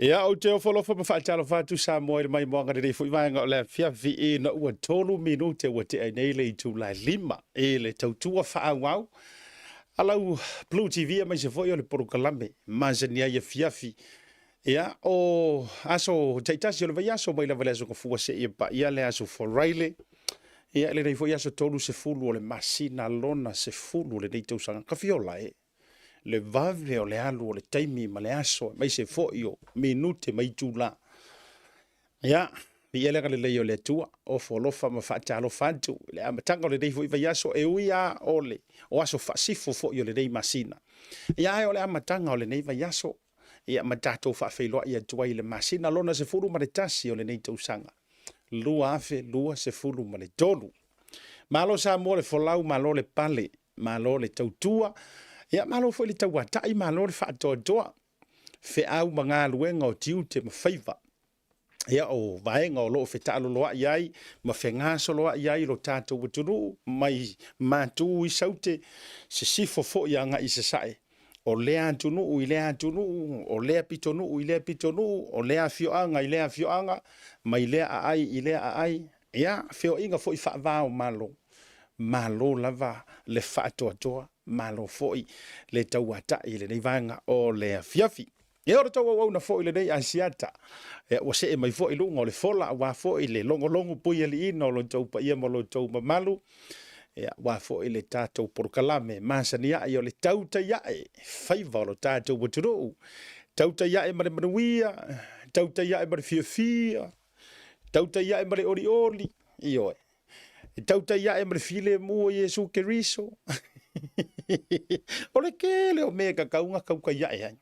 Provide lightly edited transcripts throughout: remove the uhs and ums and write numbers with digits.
Ia, ou te ofo alofa ma faatalofa atu Samoa i le maimoaga lenei foi vaega o le afiafi ina ua 3 minute ua tea nei le itula e 5 i le tautua faaauau a lau Blue TV aemaise foi o le polokalame masani ai afiafi. Ia, o aso taitasi o le vaiaso mai lava le aso Gafua seia paia le aso Faraile. Ia, lenei foi aso 30 o le masina lona 10 o lenei tausaga. Kafiola e le vave o le alu o le taimi ma le aso, aemaise foi o minute ma itula. Ia, viia le agalelei o le Atua, ofo alofa ma faatalofa atu i le amataga o lenei foi vaiaso, e ui lava o le o aso faasifo foi o lenei masina. Ia, ae o le amataga o lenei vaiaso, ia ma tatou faafeiloai atu ai i le masina lona 11 o lenei tausaga 2023. Malo Samoa le folau, malo le pale, malo le tautua, ia malo foi le tauatai, malo le faatoatoa, feau ma galuega o tiute ma faiva. Ia o vaega o lo o fetaaloloai ai ma fegasoloai ai lo tatou atunuu mai Matu i Saute, sisifo foi agai i Sasae, o lea atunuu i lea atunuu, o lea pitonuu i lea pitonuu, o lea afioaga i lea afioaga, mai lea aai i lea aai, ia, feoaiga foi faava o Malo, malo lava le faatoatoa, malo foi le tauatai i lenei vaega o le afiafi. Ia, o le tou auauna foi lenei Asiata, ia, ua see mai foi i luga o le fola aua foi le logologo puialiiina o lo outou paia ma lo outou mamalu, ia, aua foi le tatou polokalame masani ai o le tautai ae faiva o lo tatou atunuu, tautai ae ma le manuia, tautai ae ma le fiafia, tautai ae ma le olioli, ioe, e tautai ae ma le filemu o Iesu Keriso. O le tele o mea e tatau ona tautai ae ai.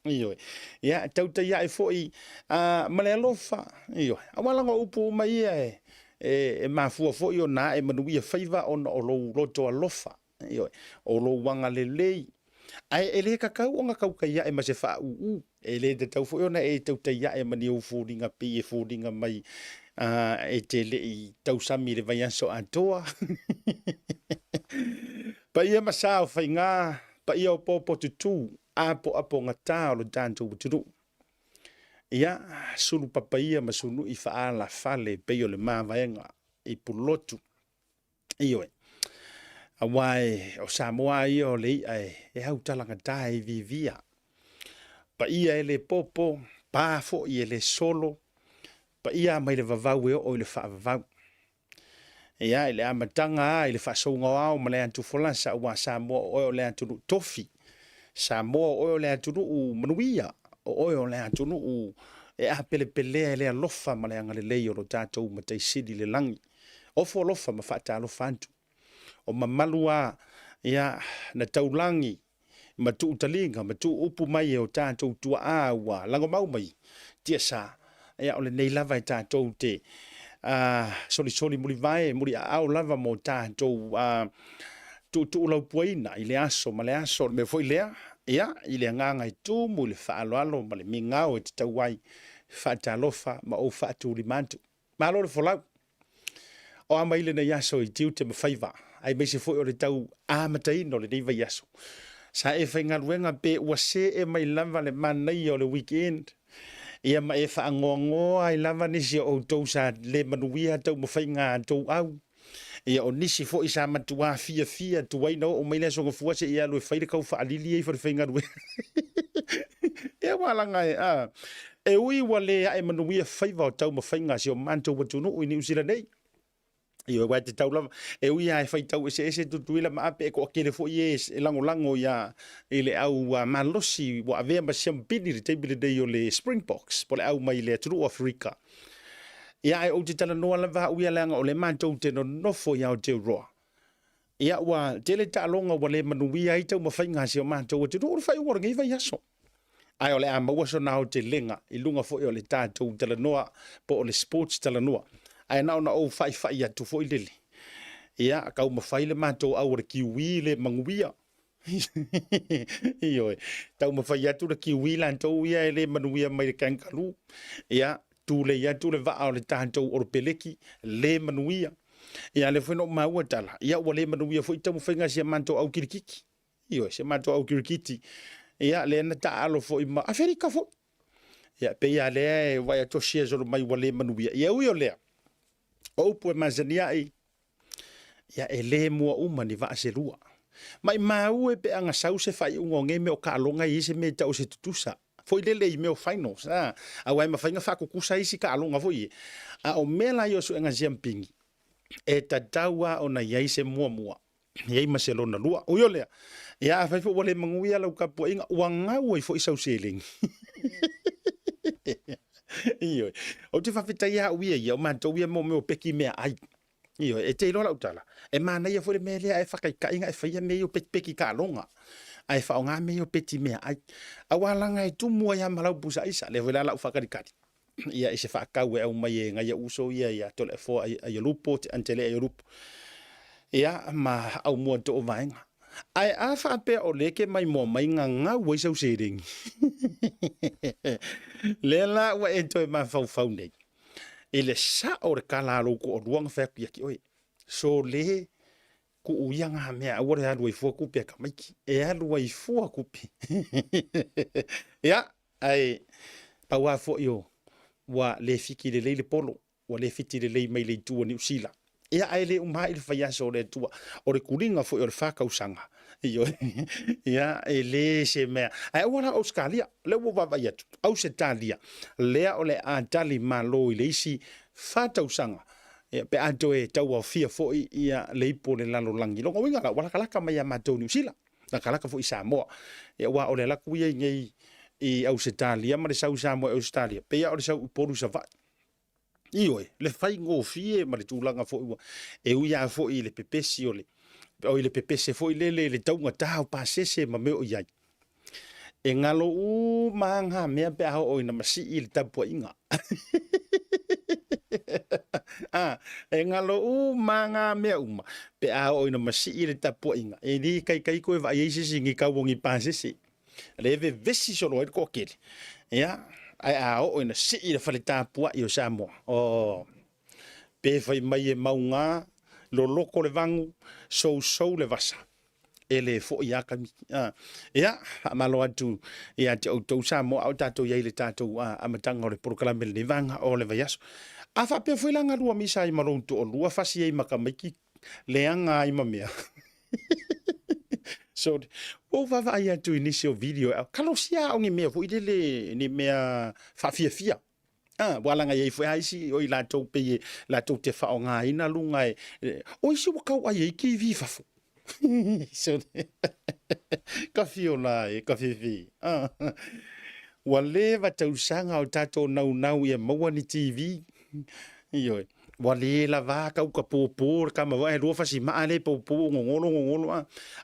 Ioe. Ia, tautai ae foi ma le alofa. Ioe. Aua leaga o upu uma ia e mafua foi ona ae manuia faiva ona o lou loto alofa. Ioe. O lou agalelei. Ae e le tatau ona tautai ae ma se faauu. E le tatau foi ona e tautai ae ma ni ou foliga pei e foliga mai e te le i tausami i le vaiaso atoa. Paia ma sa o faiga, paia o popo tutū, apoapogata o lo tatou atunuu. Ia, sulu papaia ma sunui faalafale pei o le mavaega i Pulotu. Ioe. Aua e, o Samoa ia o le i'a e autalagata e iviivia. Paia e le popo, pa foi e le solo, paia mai le vavau e oo i le faavavau. Ia, i le amataga lava i le faasouga o ao ma le atufolasa, aua Samoa o oe o le atunuu tofi. Samoa o oe o le atunuu manuia, o oe o le atunuu e apelepelea e le alofa ma le agalelei o lo tatou Matai Sili i le lagi. Ofo alofa ma faatalofa atu. O mamalu a, ia, na taulagi ma tuutaliga ma tuuupu mai e o tatou tuaa ua lagomau mai tiasa, ia, o lenei lava e tatou te solisoli mulivae, muliaao lava mo tatou tuutuulaupuaina i le aso ma le aso. O le mea foi lea, ia, i le agaga e tumu i le faaaloalo ma le migao e tatau ai, faatalofa ma ou faatulima atu. Malo le folau. O a mai lenei aso i tiute ma faiva, aemaise foi o le tau amataina o lenei vaiaso. Sa e faigaluega pe ua see mai lava le manaia o le weekend, ia ma e faangoangoa ai lava nisi o outou sa le manuia taumafaiga a tou au. Ia o nisi foi sa matuā fiafia tuai na oo mai le aso Gafua seia alu e fai le kaufaalili ia i falefaigaluega. Ia aua leaga e, a, e ui ua le ae manuia faiva o taumafaiga a si o matou atunuu i Niu Sila nei, Ioe, aua e tatau lava, e ui lava e faitau eseese Tutuila ma Ape, e toatele foi e e lagolago ia i le au malosi ua avea ma siamupini i le taimi lenei o le Springboks, po o le au mai le atunuu o Aferika. Ia, ae ou te talanoa lava au ia leaga o lea matou te nonofo i Aotearoa. Ia, ua tele taaloga ua le manuia ai taumafaiga a si o matou atunuu i le faaiuga o lenei vaiaso. Ae o le a maua sona aotelega i luga foi o le tatou talanoa po o le sports talanoa. Ae na ona ou faifai atu foi lele. Ia, taumafai le matou au o le Kiwi le manuia. Ioe, taumafai atu le Kiwi latou ia e le manuia mai le Kangaroo. Ia, tulei atu le vaa o le tatou Olopeleki, le manuia. Ia, lea foi na ou maua tala, ia ua le manuia foi taumafaiga a si a matou au kirikiti. Ioe, si a matou au kirikiti. Ia, lea na taaalo foi ma Aferika foi. Ia, pei a lea e vaai atu o share solo mai ua le manuia. Ia ui o lea, o upu e masani ai, ia e le mua uma ni vaa se lua. Maimau e pe a na sau se faaiuga o nei mea o taaloga e i ai se mea e tau o se tutusa. Foi lele i mea o finals, a, aua e mafai ona faatutusa isi taaloga foi ia. A o mea la ia o suega siampini, e tatau lava ona i ai se muamua, i ai ma se lona lua. Ui o lea, ia afai foi ua le manuia lau tapuaiga, ua gau ai foi sau seleni. Ioe. Ou te faafetai au ia ia, o matou ia mo mea o peki meaai. Ioe, e te iloa lau tala, e manaia foi le mea lea, e faataitai na e faia mea ia o petipeti taaloga, ae faaaoga mea ia o peti meaai. Aua leaga e tumu ai lava ma lau pusa aisa, lea foi la o lau faatalitali ia i se faatau e aumai e nai ou uso ia ia Toleafoa Aiolupo, Anitalea Aiolupo, ia ma Aumua Toovaega. Ae a faapea o lea e te maimoa mai gagau ai sau seleni, lea la ua e toe mafaufau nei i le sao o le tala a lou toalua na fai atu ia te oe, sole tuu ia ngā mea, aua le alu ai fua tupe a tamaiti, e alu ai fua tupe. Ia, ae pau lava foi o ua le fiti lelei le polo, ua le fiti lelei mai le itu o Niu Sila. Ia, ae le uma ai le faiaso o le Atua. O le tuliga foi o le fa tausaga, ioe, ia, e le se mea. Ae aua la Ausetalia, lea ua ou vaavaai atu, Ausetalia, lea o le a tali malo i le isi fa tausaga, ia, pe a toe tauaofia foi ia le ipu o le lalolagi. Lona uiga la, ua latalata mai ia matou i Niu Sila, latalata foi i Samoa. Ia, aua o le alu atu ia i nei i Ausetalia ma le sau i Samoa i Ausetalia, pei lava o le sau i Upolu i Savaii. Ioe, le faigofie ma le tulaga foi ua, e ui lava foi i le pepesi o le, o i le pepese foi lele i le taugata o pasese ma mea o i ai. E galo uma lava ngā mea pe a oo ina masii le tapuaiga. A, e galo uma lava ngā mea uma pe a oo ina masii le tapuaiga. E le ikaika koe vaai ai se isi ni kau o ni pasese. Lea e vevesi solo ai le toatele. Ia, ae a oo ina sii le fale tapuai o Samoa, oh, pe fai mai e mauga, loloko le vagu, sousou le vasa, e le foi lava kami. Ah, ia, faamalo atu ia te outou Samoa, a o tatou i ai i le tatou amataga o le polokalame i lenei vaega o le vaiaso. A faapea foi la galua misa ai ma lou toalua, fasi ai ma tamaiti, leaga ai ma mea. So, ua ou vaavaai atu i nisi o video, kalosia au ni mea foi lele, ni mea faafiafia. Ah, ua laga i ai foi lava isi o i latou pei e latou te faaaogaina luga e, o isi ua tau ai ai TV i fafo. So, ka fiola e, ka fefe. Ah, ua leva tausaga o tatou naunau ia maua ni TV. Ioe. Ua le lava ka uka pōpō le kama foi, ae lua fasimaa le pōpō gogolo gogolo a.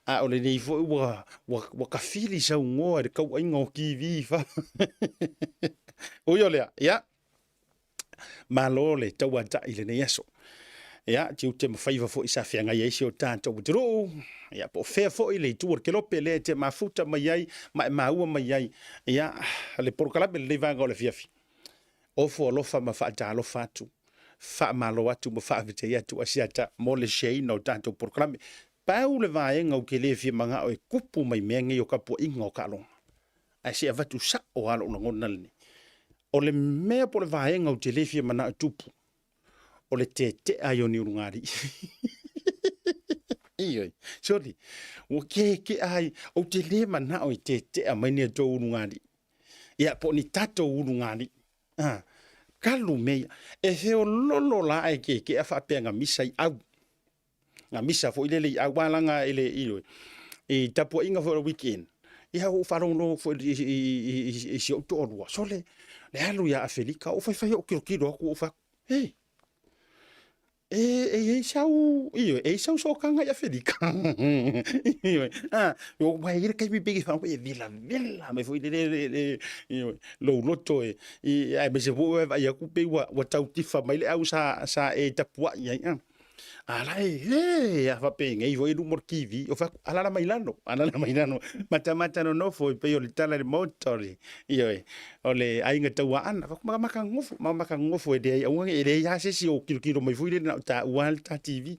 A o lenei foi ua, ua, ua kafili saunoa i le tauaiga o TV fa. Ui o lea, ia, malo le tauatai i lenei aso. Ia, tiute ma faiva foi sa feagai ai si o tatou atunuu, ia, po o fea foi le itu o le kelope lea e te mafuta mai ai ma e maua mai ai, ia, le polokalame lenei vaega o le afiafi. Ofo alofa ma faatalofa atu, faamalo atu ma faafetai atu Asiata mo le share-ina o tatou polokalame. Pau le vaega ou te le fia manao e tupu mai mea nei o tapuaiga o taaloga. Ae se avatu sao lava lou lagona lenei. O le mea po o le vaega ou te le fia manao e tupu, o le tetea ai o ni ulugalii. Ioe, soli, ua keekea ai, ou te le manao e tetea mai ni a outou ulugalii. Ia, po o ni tatou ulugalii. Ah, kalu mea ia. E feololo la ae keekea faapea na misa i au. Na misa foi lele i au laga i le i, i tapuaiga foi o le weekend. Ia ua ou faalogologo foi i, i, i, i, i si ou toalua. Sole, le alu ia Afelika, ou faifai ou tilotilo atu, ou fai atu, hei, e, e i ai sau, ioe, e i ai sau sootaga i Afelika. Ioe, ah, ua i ai le taimi pei e faalogo e velavela mai foi lele le, le, ioe, lou loto e, i, aemaise foi ua e vaai atu pei ua, ua tau tifa mai le au sa, sa e tapuai ai. Ah. A la e, he, a faapenei foi i luma o le TV, o fai atu, alaala mai lalo, alaala mai lalo, matamata nonofo e pei o le tala i le Maota o le, ioe, o le aiga Tauaana. Fai atu, matamata nonofo, matamata nonofo e leai, aua ne i, e leai lava se isi o tilotilo mai foi lele na o taua lava le ta TV.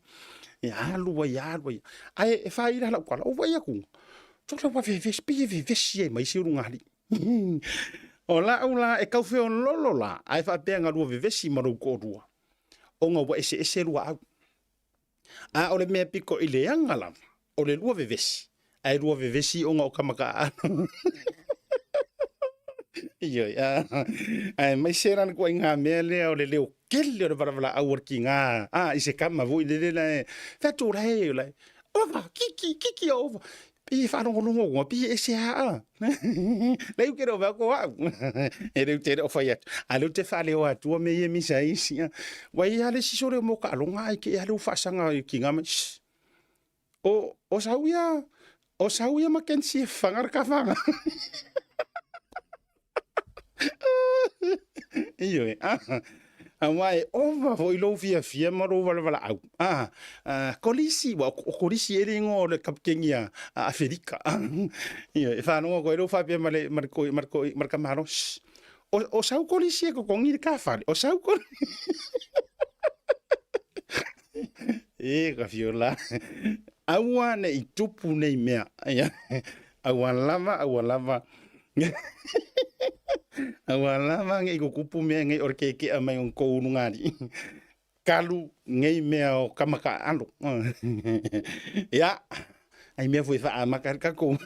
Ia alu ai, alu ai. Ae e fai la lau tala, ou vaai atu, tole ua vevesi, pei e vevesi ai ma isi ulugalii. O la'u la e tau feololo la, ae faapea na lua vevesi ma lou toalua, ona ua eseese lua au. A o le mea pito i leaga lava, o le lua vevesi, ae lua vevesi ona o kamataaano. Ioe, aemaise la le ituaiga mea lea o le leo tele o le valavalaau o le tiga a i se tama foi lele la e fai atu la e la ova kiki kiki ova pei e faalogologo ua pei e ese a a lei ke le o ko au e le te o fai atu a le te faaleoa atua me ia misa isi ua ia le si sole mo ka alonga ai ke ale u faasaga i tiga mai O, o sau ia, o sau ia Mackenzie e whanga ka whanga. Ioe, ah, aua e ova foi lou fiafia ma lou valawalaau. Ah, ah, kolisi, ua o kolisi e le ingoa o le kapiteni a, a Aferika. Ioe, e whanonga koe lou whapea ma le, ma le, ma le, ma le kamalo. Shh. O, o sau kolisi e kokongi le ka whale. O sau kolisi. E ka fiola. Aua ne i tupu nei mea. Ia. Aua lava, aua lava. Aua lava nge i kukupu mea ngei o le kekea mai o kou ulugali. Kalu ngei mea o kamaka alo. Ia. Ai mea foi whaamaka le kako.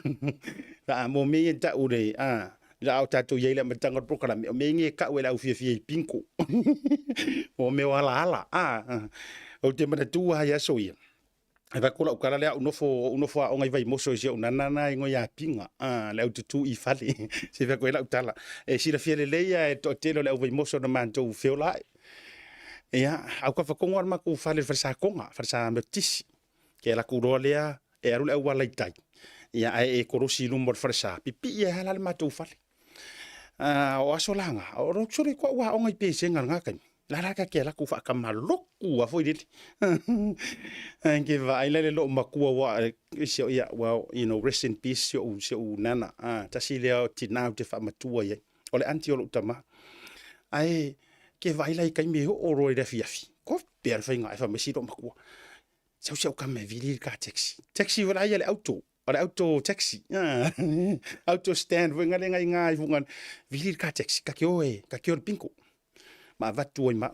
Wha mo me ia ta ure. Ah. La o tatou i ai le amataga o le polokalame, o mea ia e kau e le au fiafia i pinko. O mea o alaala. Ah, ou te manatua ai aso ia. E vaku lau kala lea, ou nofo, ou nofo aoga i Vaimoso i si ou nana na ingoa ia Pinga, ah, le au tutū i fale. Se fai atu ai lau tala. E silafia lelei lava e le toatele o le au Vaimoso na matou feola ai. Ia, au kafa tonu lava le matou fale i le falesa Toga, falesa Metotisi. Ke ala atu loa lea e alu le auala i tai, ia ae e kolosi i luma o le falesa, pipii ai lava la le matou fale. Uh, o aso la nga, o lo sole ko ua aoga i pesega lena taimi. La la ka ke ala ku whaakama loku a foi lele. Ai ke vaai la le loo makua wa si o ia, well, you know, rest in peace si o si o nana. Ah, tasi lea o tina o te whaamatua ia. O le auntie o lou tama. Ae ke vaai la i taimi e oo loa i le afiafi. Ko pea le faiga e whamesi loo makua. Sau si au kama e vili le car taxi. Taxi foi la ia le auto. O le auto taxi. Auto stand foi ngale ngai ngai fu ngan. Vili le car taxi. Ka ke oe, ka ke o le pinko. Ma avatu oi ma.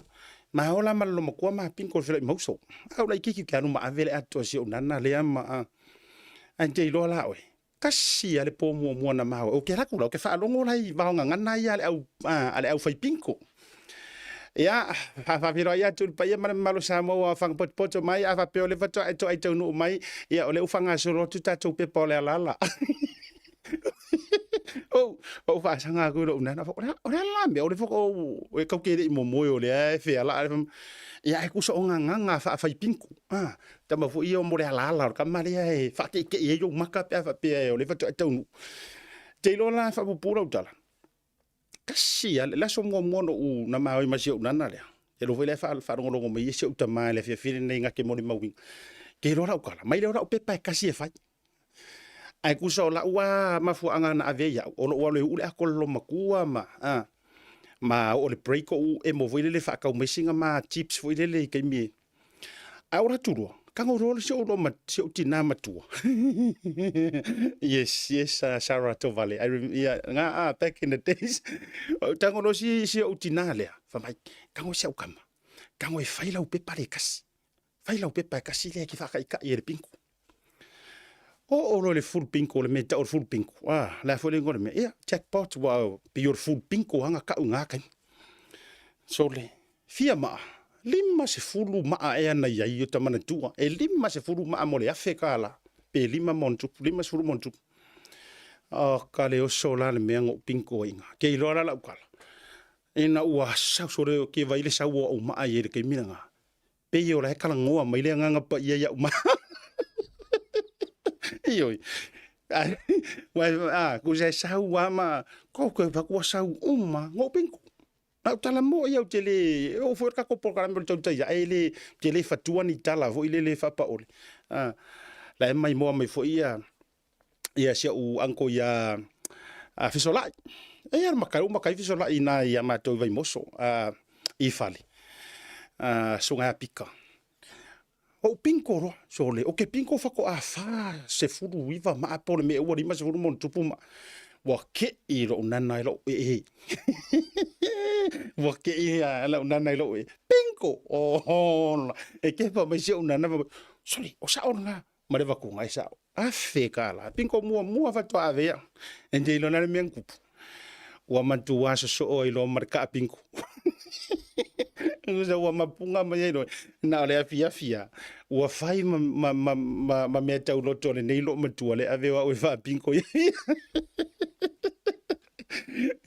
Ma ola ma lo makua ma pinko le fela i mauso. Au la ikiki ke anu ma ave le atoa si o nana lea ma. Ai te iloa la oe. Kasi a le pō muamua na māua. O ke raku la, o ke faalogo la i vaogagana ia a le au, a le au fai pinko. Ia, faafeiloai atu i le paia ma le mamalu o Samoa ua fagapotopoto mai, a faapea o lea faatoa e toai taunuu mai, ia o lea ua faagasolo atu tatou pepa o le alaala. Ou, ou faasaga atu i lou nana, o le a la mea, o le faatoa e kau ke le i momoe o lea e feala a le ia e tusa o gagana faafai pinko. Ah, tama foi ia mo le alaala o le tama lea e faake'eke'e ai ou maka pe a faapea o lea faatoa e taunuu. Te iloa la faapuupuu lau tala, tasi lava le aso muamua na ou na ma ai ma si ou nana lea, te iloa foi la e faalogologo mai ai si ou tama i le afiafi lenei na te molimauina. Te iloa lau tala, mai lea o lau pepa e tasi e fai. Ae tusa o lau lava mafuaaga na ave ai au, o lou alo e uu le ato o le loomatua ma, ma oo i le break ou emo foi lele faatau mai sina ma chips foi lele i taimi e Ae o atu loa, tago loa si ou loma, si ou tina matua. Yes, yes, Sarah Tovale. I rem, yeah, nga, ah, back in the days. Tago loa si, si ou tina lea. Fai mai, tago si au kama. Tago e fai lau pepa le kasi. Fai lau pepa e kasi lea ki whakaikai e le pinku. O o loa le full bingo, le mea tau o le full bingo. Ah, le a foi le ingoa o le mea. Ia, jackpot, ua pei o le full bingo anga kau ngā taimi. So le, fia maa, 50 maa ea na iai o ta manatua. E 50 maa mo le $1,000, pe lima ma ona tupu, 50 ma ona tupu. Oh, ka le oso la le mea ngou bingo ai ngā. Ke iloa la lau kala. Ina ua sau sore o ke vai le sau o au maa i le taimi na ngā. Pei o la e kalagoa mai le Agaga Paia ia'u ma. Ioe. Ua, a, kusa e sau a ma, ko koe pa kua sau uma, ngou pinku. Na u tala mo ia u te le, o foi ka ko polokalame o le tautai ae le, te le fatua ni tala foi le le faapaole. A, la e mai moa mai foi ia, ia si au uncle ia a Fesolai. E ia makai u makai Fesolai na ia matou i Vaimoso a i fale. A sunga ia pika. O pinko roa, sole. O ke pinko whako a 49 maa po le mea ua 50 mo tupu ma. Ua keʻi loʻu nana i loʻu eʻe. Ua keʻi loʻu nana i loʻu eʻe. Bingo! Oh, e kepa mai si oʻu nana, sole, o saʻo lena. Ma le vakuga e saʻo. $1,000. Bingo muamua faatoa ave iaʻu. E te iloa le mea na tupu. Ua matua sosoo ai loa ma le kaʻa bingo. Usa ua mapuga mai ai loa. Na o le afiafi a. Ua fai ma, ma, ma, ma, ma mea tauloto o lenei loomatua le ave o au e faapingo ia.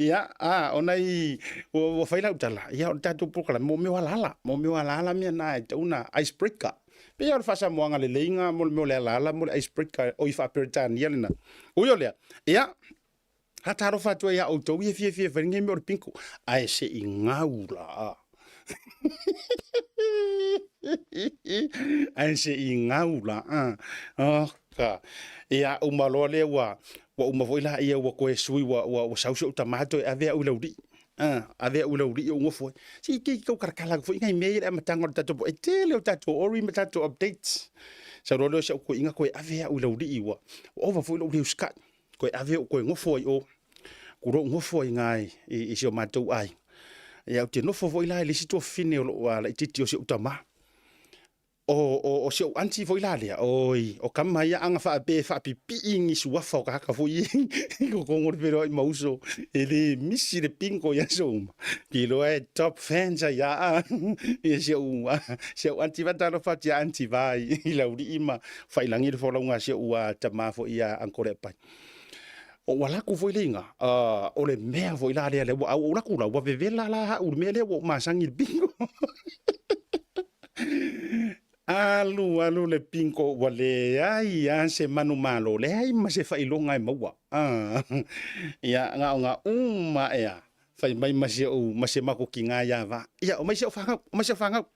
Ia, a, ona i, ua, ua fai lau tala, ia, o le tatou polokalame, mo mea o alaala, mo mea o alaala mea na e tatau ona icebreaker. Pei o le faasamoaga leleiga mo le mea o le alaala mo le icebreaker, oi faa-Peretania lena. Ui o lea, ia, Faatalofa atu ai ia outou ia fiafia e fai lenei mea o le pinko, ae se i gau la. Ae se i gau la. Oh, ka. Ia, uma loa lea ua, ua uma foi la ia ua toe sui ua, ua, ua sau si ou tama toe ave au i Laulii. Ah, ave au i Laulii ou nofo ai. Se i keiki tau kalakala atu foi nai mea ia i le amataga o le tatou, e tele o tatou ori ma tatou updates. Sau loa lea o si au toeaina toe ave au i Laulii ua, ua ova foi lou le usikai. Toe ave ou toe nofo ai i o, ku lou nofo ai ina i si o matou aiga. Ia, ou te nofo foi la i le isi tuafafine o lou laitiiti o si ou tama. O si ou aunty foi la lea, oi, o kama ia aga faapea e faapipii ni suafa o tagata foi ia i totonu o le feiloai ma uso, e le misi le bingo i aso uma. Iloa e top fans ai a ia si ou si ou aunty. Faatalofa atu ia aunty va i Laulii ma Failagi le folauga a si ou tama foi ia Uncle Leapai. O ua laku foi le iga, o le mea foi la lea, ua au ou laku la, ua vevela la au le mea lea ua ou masani i le bingo. Alu alu le bingo ua leai lava se manumalo, leai ma se faailoga e maua. Ia, na ona uma ae lava, fai mai ma si ou, ma si matou tiga ia va. Ia, omai si au fanau, omai si au fanau.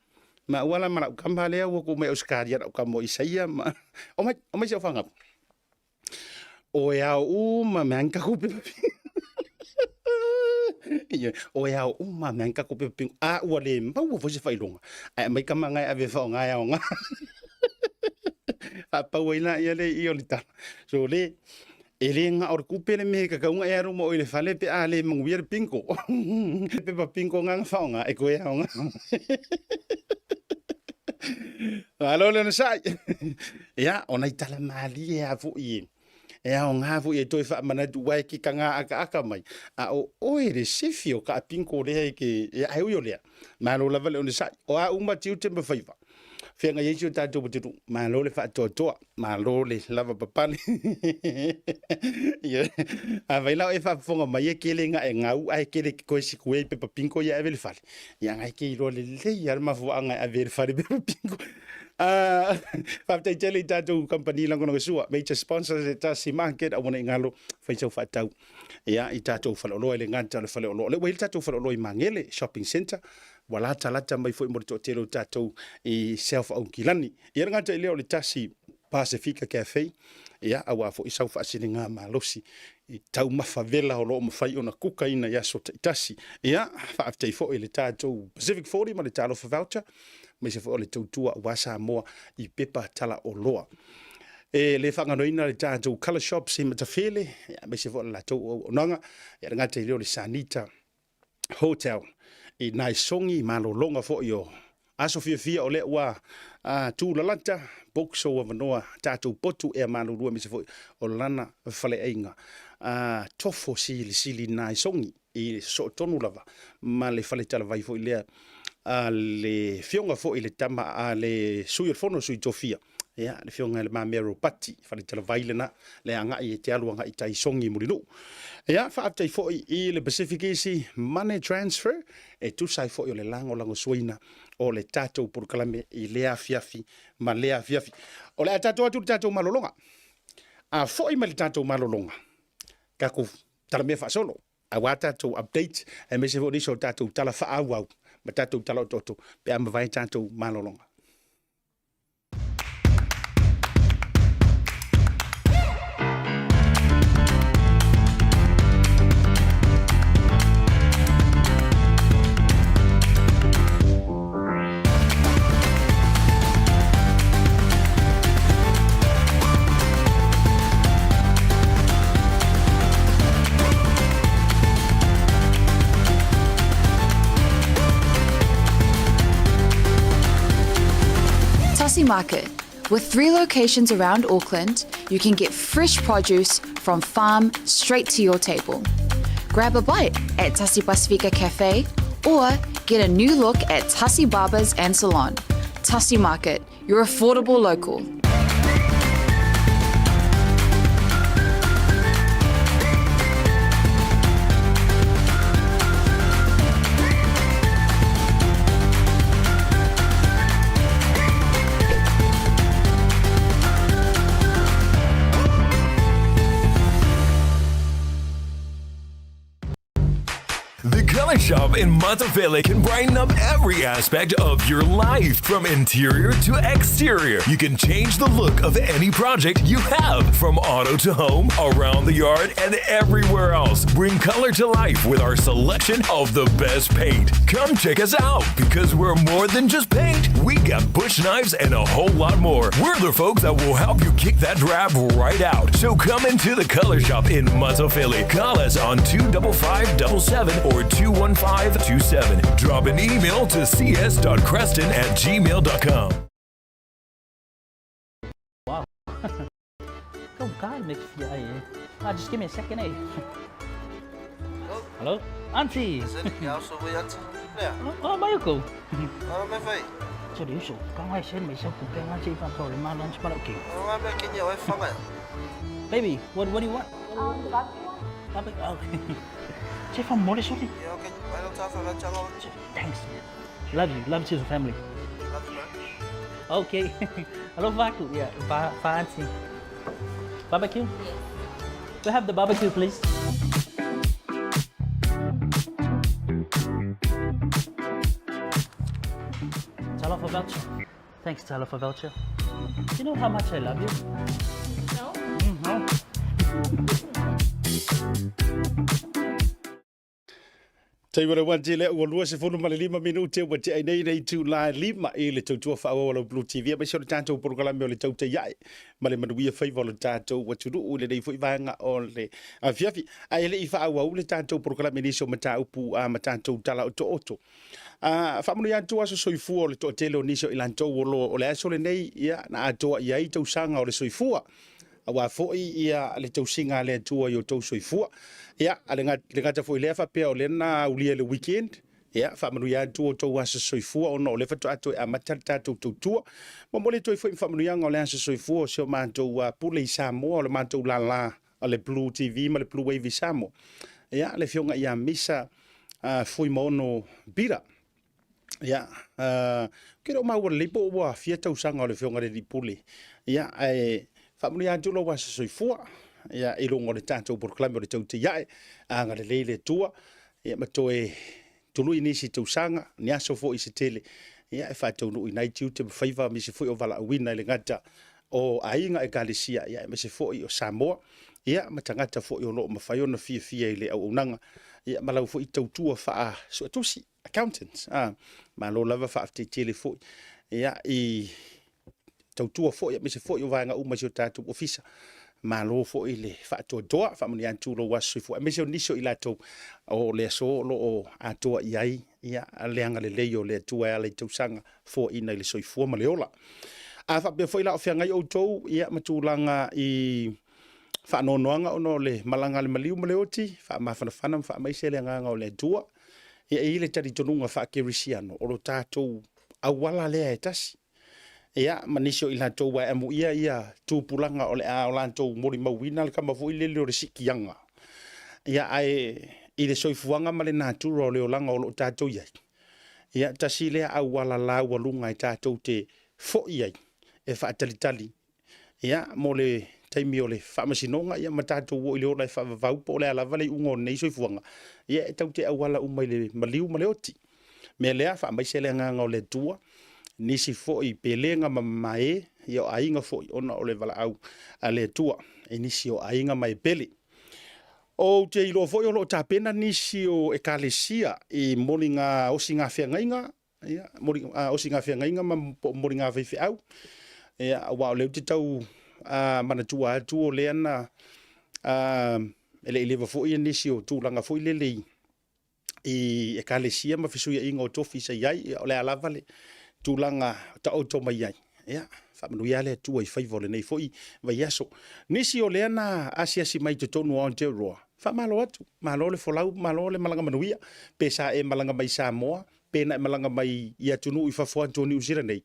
Maua la ma lau kama lea ua tuu mai Ausetalia lau kama o Isaia ma omai, omai si au fanau. O e ao uma mea ka kupe Ia, o e ao uma mea ka kupe pingo. A ua le maua foi se faailoga. Ae aumai kama ngai ave faaaoga e aoga. Faapau ai la ia le i o le tala. So le, E le na o le kupe le mea e kakauga e alu ma oe i le fale pe a le manuia le bingo. Pepa bingo nga na faaaoga e koe aoga. Malo le onosai. Ia, o nai tala malie a foi e. E aoga foi e toe faamanatu aua e ke kaga akaaka mai. A o oe le sifi o ka bingo lea e ke, ia ai ui o lea. Malo lava le onosai. O a uma tiute ma faiva. Feagai ai si o tatou atunuu. Malo le faatoatoa. Malo le lava papale. Ia, a vai la e faafofoga mai e kele nga e gau ae kele ke koe siku e pepa pinko ia ave le fale. Ia ngai ke iloa lelei a le mafuaaga e ave le fale pepa pinko. Faafetai tele i tatou kamupani lagolagosua, major sponsors e tasi market aua ne i galo fai sau faatau. Ia i tatou faleoloa e le gata o le faleoloa. O lea ua i ai le tatou faleoloa i Magele Shopping Centre, ua latalata mai foi mo le toatele o tatou i Self Aukilani. Ia le gata i lea o le tasi Pasefika Cafe, ia aua foi sau faasiliga malosi i taumafa vela o lo o mafai ona kukaina i aso taitasi. Ia, faafetai foi i le tatou Pacific 40 ma le Talofa Voucher, aemaise foi o le tautua aua Samoa i pepa talaoloa. E le faagaloina le tatou Colour Shops i Matafele, aemaise foi o le latou auaunaga, ia le gata i lea o le Sanita Hotel i nai sogi malologa foi o aso fiafia o lea ua tulalata book sou avanoa tatou potu ea malulu aemaise foi o lana faleaiga tofo silisili nai sogi i sootonu lava ma le fale talavai foi lea a le fioga foi le tama a le sui o le fono sui tofia ia le fioga le Mamea Ropati fale talavai lena le agai e te alu agai tai sogi Mulinuu. Ia faafetai foi i le Pacific Easy Money Transfer e tusa ai foi o le lagolagosuaina o le tatou polokalame i lea afiafi ma lea afiafi. O le a tatou atu i le tatou malologa. A foi mai le tatou malologa, tatou talamea faasolo aua tatou update aemaise foi o nisi o tatou tala faaauau ma tatou tala otooto pe a mavae tatou malologa. Tasi Market. With three locations around Auckland, you can get fresh produce from farm straight to your table. Grab a bite at Tasi Pasifika Cafe or get a new look at Tasi Barbers and Salon. Tasi Market, your affordable local. The Color Shop in Matafele can brighten up every aspect of your life, from interior to exterior. You can change the look of any project you have, from auto to home, around the yard, and everywhere else. Bring color to life with our selection of the best paint. Come check us out because we're more than just paint. We got bush knives and a whole lot more. We're the folks that will help you kick that drab right out. So come into the Color Shop in Matofele. Call us on 25577 or 21527. Drop an email to cs.creston at gmail.com. Wow. Oh God, make fia ai eh. Ah, just give me a second, eh. Hello? Auntie! Oh, 没有狗。这里手刚开始没收股票，我这份做你妈 lunch 不落叫。Baby, what do you want? Barbecue. Okay. 这份冇你说的。Thanks. Love you. Love to the family. Okay. Hello, Vaku. Yeah, Va Auntie. Barbecue? We have the barbecue, please. Talofa voucher. Thanks, Talofa voucher. Do you know how much I love you? No. No. Taimi o le 1 lea ua 25 minute ua tea nei nei itula e lima i le tautua faaauau a lau Blue TV aemaise o le tatou polokalame o le tautai ae ma le manuia faiva o le tatou atunuu i lenei foi vaega o le afiafi. Ae le i faaauau le tatou polokalame i nisi o mataupu a ma tatou tala otooto. A faamanuia atu aso soifua o le toatele o nisi o i latou o lo o le aso lenei ia na atoa i ai tausaga o le soifua. Aua foi ia le tausiga a le Atua i o outou soifua. Ia, a le le gata foi lea faapea o lea na aulia i le weekend, ia, faamanuia atu o outou aso soifua ona o lea faatoa toe amata le tatou tautua. Momoli atu ai foi ma faamanuiaga o le aso soifua o si o matou pule i Samoa, o le matou lala o le Blue TV ma le Blue Wave i Samoa. Ia, le afioga ia Misa uh, Fuimaono Bira. Ia, uh, ke leo maua lelei po ua fia tausaga o le afioga i le alii pule. Ia, ae faamanuia atu lou aso soifua, ia, i luga o le tatou polokalame o le Tautai Ae, agalelei le Atua, ia, ma toe tului nisi tausaga, ni aso foi se tele, ia, e faataunuuina ai tiute ma faiva aemaise foi o valaauina i le gata o aiga ekalesia, ia, aemaise foi o Samoa, ia, ma tagata foi o lo o mafai ona fiafia i le auaunaga, ia, ma lau foi tautua faa-suetusi. Accountants. Ah, malo lava faafetai tele foi ia i tautua foi aemaise foi o vaega uma i si o tatou ofisa. Malo foi le faatoatoa, faamanuia atu lou aso soifua aemaise o nisi o i latou o le aso o lo o atoa i ai ia le agalelei o le Atua e ala i tausaga foaiina i le soifua ma le ola. A faapea foi la o feagai outou ia ma tulaga i faanoanoaga ona o le malaga a le maliu ma le oti, faamafanafana ma faamaise le agaga o le Atua. Ia e i ai le talitonuga faakerisiano, o lo tatou auala lea e tasi. Ia, ma nisi o i latou ua e amuia ia tupulaga o le a o latou molimauina le kama foi lele o le sikiaga. Ia, ae i le soifuaga ma le natura o le olaga o lo o tatou i ai, ia, tasi lea auala laualuga e tatou te foi ai e faatalitali Ia, mo le taimi o le faamasinoga, ia ma tatou oo i le ola e faavavau po o le a lava le iuga o lenei soifuaga, ia e tatou te auala uma i le maliu ma le oti. Mea lea, faamaise le agaga o le Atua, nisi foi pelega ma mamae, ia o aiga foi ona o le valaau a le Atua i nisi o aiga ma e pele. Ou te iloa foi o lo o tapena nisi o ekalesia i moliga osiga feagaiga Ia, moli, a, osiga feagaiga ma po o moliga faifeau. Ia, aua o lea ou te tau a, manatua atu o lea na a, e le i leva foi nisi o tulaga foi lele i, i ekalesia ma fesuiaiga o tofi sa i ai, ia, o le a lava le tulaga taoto mai ai. Ia, faamanuia le Atua i faiva o lenei foi vaiaso. Nisi o lea na asiasi mai i totonu o Aotearoa, faamalo atu, malo le folau, malo le malaga manuia. Pe sa e malaga mai Samoa, pe na e malaga mai i atunuu i fafo atu o Niu Sila nei,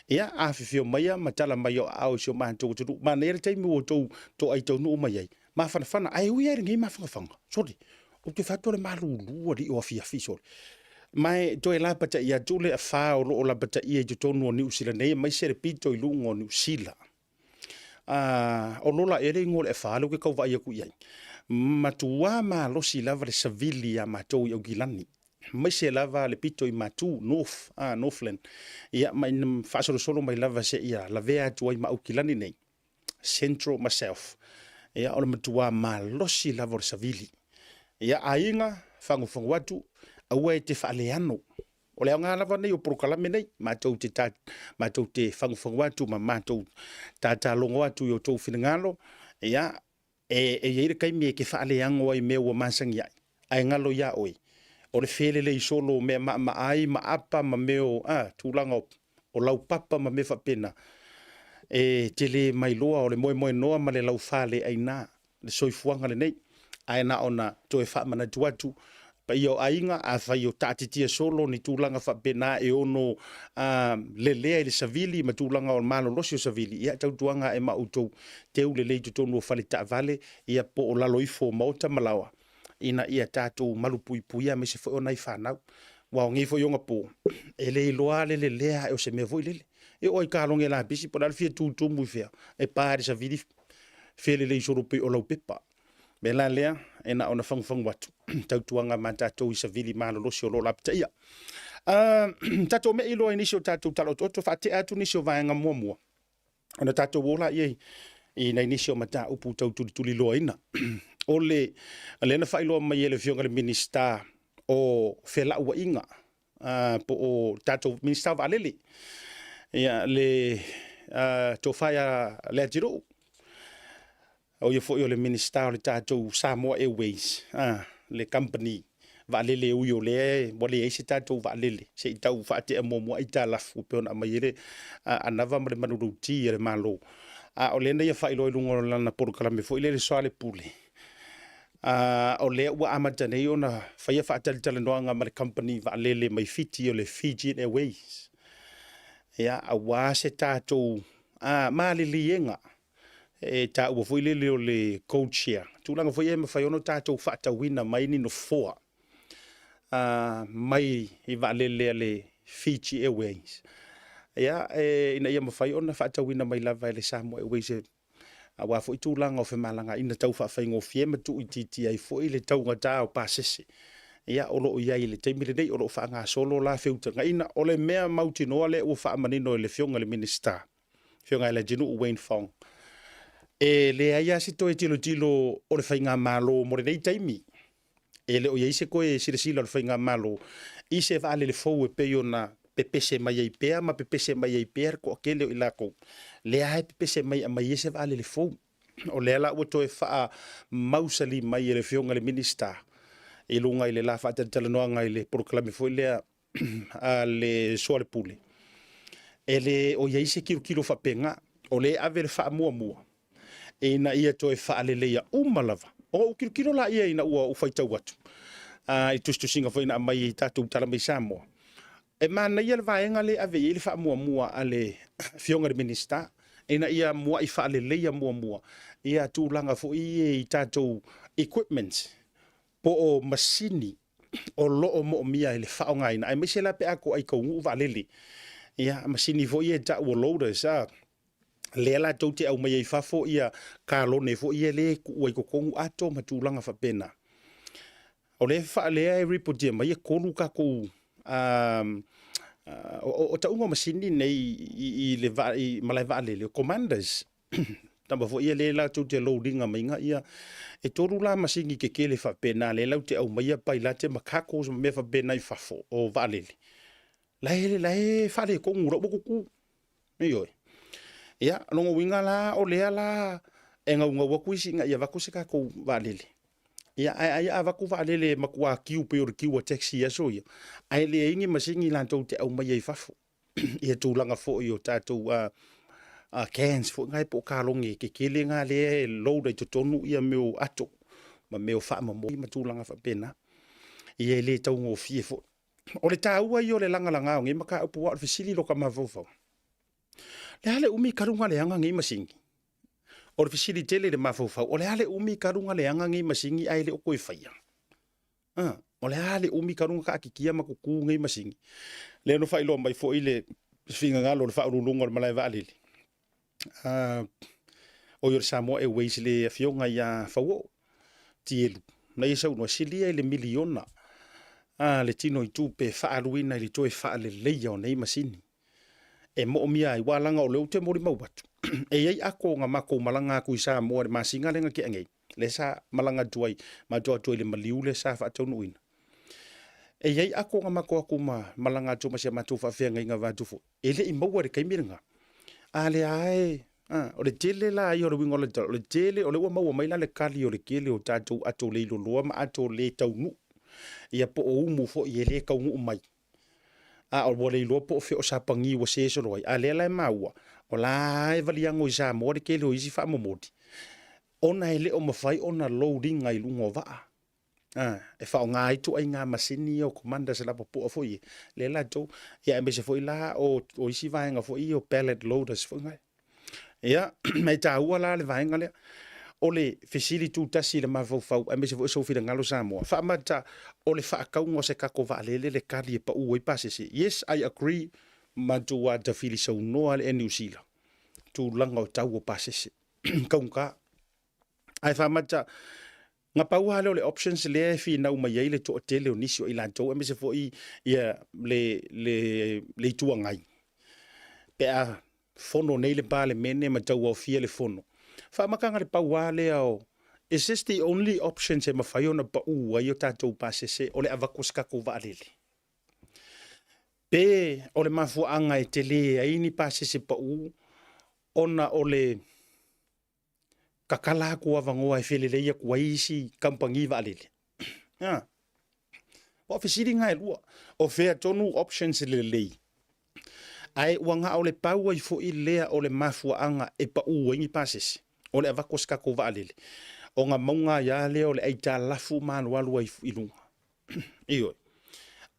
ia, afifio maia ma tala mai o aao i si o matou atunuu. Manaia le taimi ua outou toai taunuu mai ai, mafanafana, ae ui lava i lenei mafanafana, sole, ou te fai atu o le malulu alii o afiafi, sole. Ma e toe lapatai atu le afa o lo o lapataia i totonu o Niu Sila nei, aemaise le pito i luga o Niu Sila. O Lola ea le igoa o le afa lea ou te tau vaai atu i ai. Matua malosi lava le savili ia matou i Aukilani, aemaise lava le pito i Matu, North, Northland, ia ma ina faasolosolo mai lava seia lavea atu ai ma Aukilani nei, Central ma South. Ia, o le matua malosi lava o le savili. Ia, aiga, fagufagu atu, aua e te faaleano. O le aoga lava nei o polokalame nei, matou te, ta, matou te fagufagu atu ma matou tatalogo atu i outou finagalo, ia, e i ai le taimi e te faaleago ai i mea ua masani ai, ae galo iā oe, o le felelei solo o mea maamaai ma apa ma mea o, a, tulaga o, o laupapa ma mea faapena, e te le mailoa o le moemoenoa ma le laufaleaina le soifuaga lenei. Ae na ona toe faamanatu atu, paia o aiga, afai o taatitia solo ni tulaga faapena e ono lelea i le savili ma tulaga o le malolosi o savili, ia tautuaga ae ma outou teu lelei i totonu o fale taavale, ia po o lalo ifo o maota ma laoa, ina ia tatou malupuipuia aemaise foi o nai fanau. Aua o nei foi onapo, e le iloa lava le lelea ae o se mea foi lele. E oo lava i kaloge lapisi po o le a le fia tutumu i fea, e pa i le savili felelei solo pei o laupepa. O le mea la lea, e na ona fagufagu atu, tautuaga ma tatou i savili malolosi o lo o lapataia. Tatou me'i loa i nisi o tatou tala otooto, faatea atu nisi o vaega muamua, ona tatou o laia i nai nisi o mataupu tau tulituliloaina. O le, lea na faailoa mai e le Afioga i le Minisita o Felauaiga, po o tatou Minisita o Vaalele, ia, le Tofa ia Leatinuu, o ia foi o le Minisita o le tatou Samoa Airways, le kamupani vaalele e ui o lea ua leai se tatou vaalele se i tau faatea muamua aitalafu e pei ona aumai ai le anava ma le manulauti a le Malo. A o lea na ia faailoa i luga o lana polokalame foi lea i le Soalepule, o lea ua amata nei ona faia faatalatalanoaga ma le kamupani vaalele mai Fiti o le Fijian Airways, ia, aua se tatou maliliega e taua foi lele o le code share, tulaga foi ia e mafai ona tatou faatauina mai ni nofoa mai i vaalele a le Fiji Airways, ia, ina ia mafai ona faatauina mai lava e le Samoa Airways aua foi tulaga o femalagaaiga tau faafaigofie ma tuuitiitia ai foi le taugata o pasese ia o lo o i ai i le taimi lenei o lo o faagasolo la feutagaiga. O le mea mautinoa lea ua faamanino e le Afioga i le Minisita, Afioga ia Leatinuu Wayne Fong, e leai lava se toe tilotilo o le faigamalo mo lenei taimi. E le o i ai se toe silasila o le faigamalo i se vaalele fou e pei ona pepese mai ai pea ma pepese mai ai pea le toatele o i latou. Lea lava e pepese mai e aumai ai se vaalele fou. O lea la ua toe faamausali mai e le Afioga i le Minisita i luga i le la faatalatalanoaga i le polokalame foi lea a le Soalepule, e le o i ai se tilotilo faapena. O lea e ave le faamuamua ina ia toe faaleleia uma lava. Ona ou tilotilo laia ina ua ou faitau atu i tusitusiga foi na aumai i tatou tala mai Samoa, e manaia le vaega lea e ave i ai le faamuamua a le Afioga i le Minisita ina ia muai faaleleia muamua ia tulaga foi ia i tatou equipment po o masini o lo o moomia i le faaaogaina, aemaise la pe a toai taunuu vaalele. Ia, masini foi ia e tau o loaders, a, lea latou te aumaia i fafo ia kalone foi ia lea e tuu ai i totonu ato ma tulaga faapena. O lea lea e ripotia mai e 3 tatou o tauga o masini nei i le i malae vaalele, o commanders. Tama foi ia lea latou te load ina maiga ia, e 3 la masini tetele faapena lea latou te aumaia pailate ma cargos ma mea faapena i fafo o vaalele. La e faaletonu la ua tutu. Ioe. Ia, o lona uiga la, o lea la e naunau atu isi ina ia avatu se tatou vaalele. Ia, ae ai a avatu vaalele e matua kiu pei o le kiu a taxi i aso ia, ae leai ni masini latou te aumaia i fafo. ia tulaga foi o tatou cans foi ngai po o kalone kekele nga lea e load ai totonu ia mea o ato ma mea o faamomoli ma tulaga faapena. Ia e le taugofie foi. O le taua ia o le lagalaga o nei mataupu aua o le fesili i lota mafaufau, le a le umi talu ona leaga nei masini? O le fesili tele i le mafaufau, o le a le umi talu ona leaga nei masini ae le o toe faia? O le a le umi talu ona taatitia ma tutu nei masini? Lea na faailoa mai foi le finagalo o le Faauluuluga o le Malae Vaalele, o i o le Samoa Airways le afioga ia Fauoo Tielu, na ia saunoa, silia i le miliona le tino i tupe e faaaluina i le toe faaleleia o nei masini e moomia ai, aua leaga o lea ou te molimau atu, e i ai ato na matou malaga atu i Samoa i le masina lea na tea nei, lea sa malaga atu ai, matou atu ai i le maliu lea sa faataunuuina. E i ai ato na matou atu ma malaga atu ma si a matou faafeagaiga vaeatu foi, e le i maua i le taimi lena. A lea lava e, a, o le tele la ia o le uiga o le tala, o le tele, o lea ua maua mai la le tali o le tele o tatou ato leiloloa ma ato le taunuu, ia po o umu foi e le taunuu mai. A ua le iloa po o fea o sapagi ua se solo ai, a lea la e maua, o la e valiago i Samoa le tele o isi faamomoli, ona e le o mafai ona load ina i luga o vaa. E faaaoga ai ituaiga masini ia o commanders lapopoa foi ia, lea latou, ia aemaise foi la o isi vaega foi ia o pallet loaders foi na. Ia, e taua la le vaega lea. O le fesili tutasi i le mafaufau aemaise foi o sou finagalo Samoa, faamata o le faatauga o se tatou vaalele le tali e pau ai pasese? Yes, I agree, matua tafili saunoa le Air New Zealand, tulaga o tau o pasese, taugata. Ae faamata, na pau lava lea o le options lea e finau mai ai le toatele o nisi o i latou aemaise foi ia le Itu Agai pe a fono nei le Palemene ma tauaofia le fono. Faamataga le pau lava lea o is this the only options e mafai ona pau ai o tatou pasese o le avatu o se tatou vaalele? Pe o le mafuaaga e tele ai ni pasese pau ona o le tatala atu o avanoa e felelei atu ai isi kamupani vaalele. Aua o fesili na e lua, o fea tonu options lelei, ae ua na o le pau ai foi lea o le mafuaaga e pau ai ni pasese, o le avatu o se tatou vaalele, ona mauga ai lava lea o le aitalafu ma alualu ai i luga. Ioe.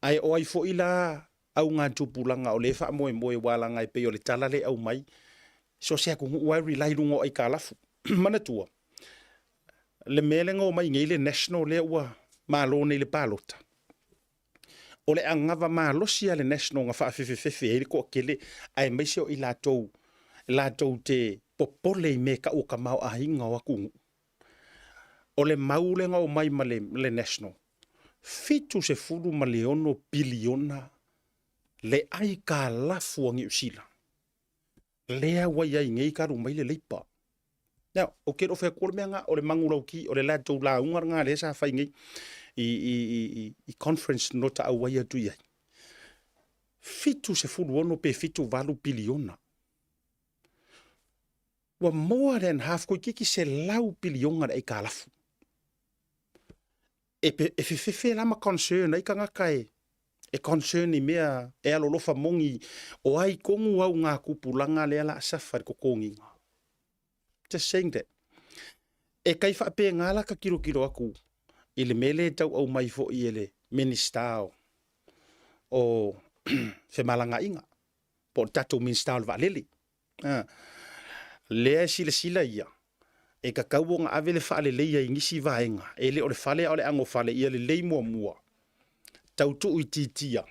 Ae o ai foi la augatupulaga o lea e faamoemoe aua leaga e pei o le tala lea e aumai, so o se atunuu lava e rely i luga o aitalafu. Manatua, le mea lea na omai nei le National lea ua malo nei i le palota, o le anava malosi a le National na faafefefefe ai le toatele aemaise o i latou latou te popole i mea e tau o tamaoaiga o atunuu. O le mau lea na omai ma le National, 76 piliona le aitalafu a Niu Sila lea ua i ai nei talu mai le Labour. Now, ou te le o fai atua le mea lena, o le manulauti, o le latou lauga lena lea sa fai nei i conference na ta auai atu i ai. 76 pe 78 piliona. Ua more than half, toeitiiti 100 piliona le aitalafu. E fefefe la ma concern ai tagata e concern i mea e alolofa moni o ai tonu au ngā tupulaga lea la a suffer i le totogiga. Just saying that. E kai faapena la ka tilotilo atu i le mea lea e tau aumai foi e le Minista o Femalagaaiga po o le tatou Minista o le Vaalele. Lea e silasila ia, e tatau ona ave le faaleleia i nisi vaega, e le o le fale a o le anofale, ia lelei muamua, tau tuuitiitia,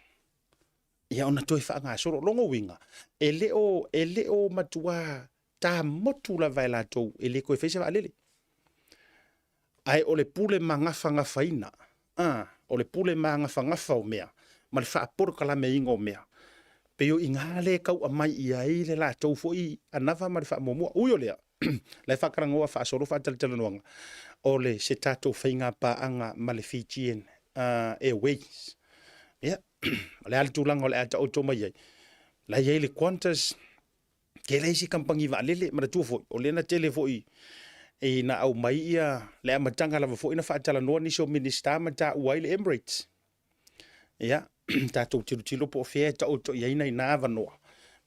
ia ona toe faagasolo. O lona uiga, e le o, e le o matua tamotu lava e latou e le toe fai se vaalele. Ae o le pule magafagafaina, a, o le pule magafagafa o mea, ma le faapolokalameina o mea, pei o i ina lea e tau aumai i ai le latou foi anava ma le faamuamua. Ui o lea, la e faatalanoa faasolo faatalatalanoaga, o le se tatou faigapaaga ma le Fijian Airways. Ia, o le a le tulaga o le a taoto mai ai? La e i ai le Qantas, tele isi kamupani vaalele, manatua foi, o lea na tele foi ina aumai ia le amataga lava foi na faatalanoa nisi o Minisita ma taua ai le Emirates. Ia, tatou tilotilo po o fea e taoto i ai nai na avanoa.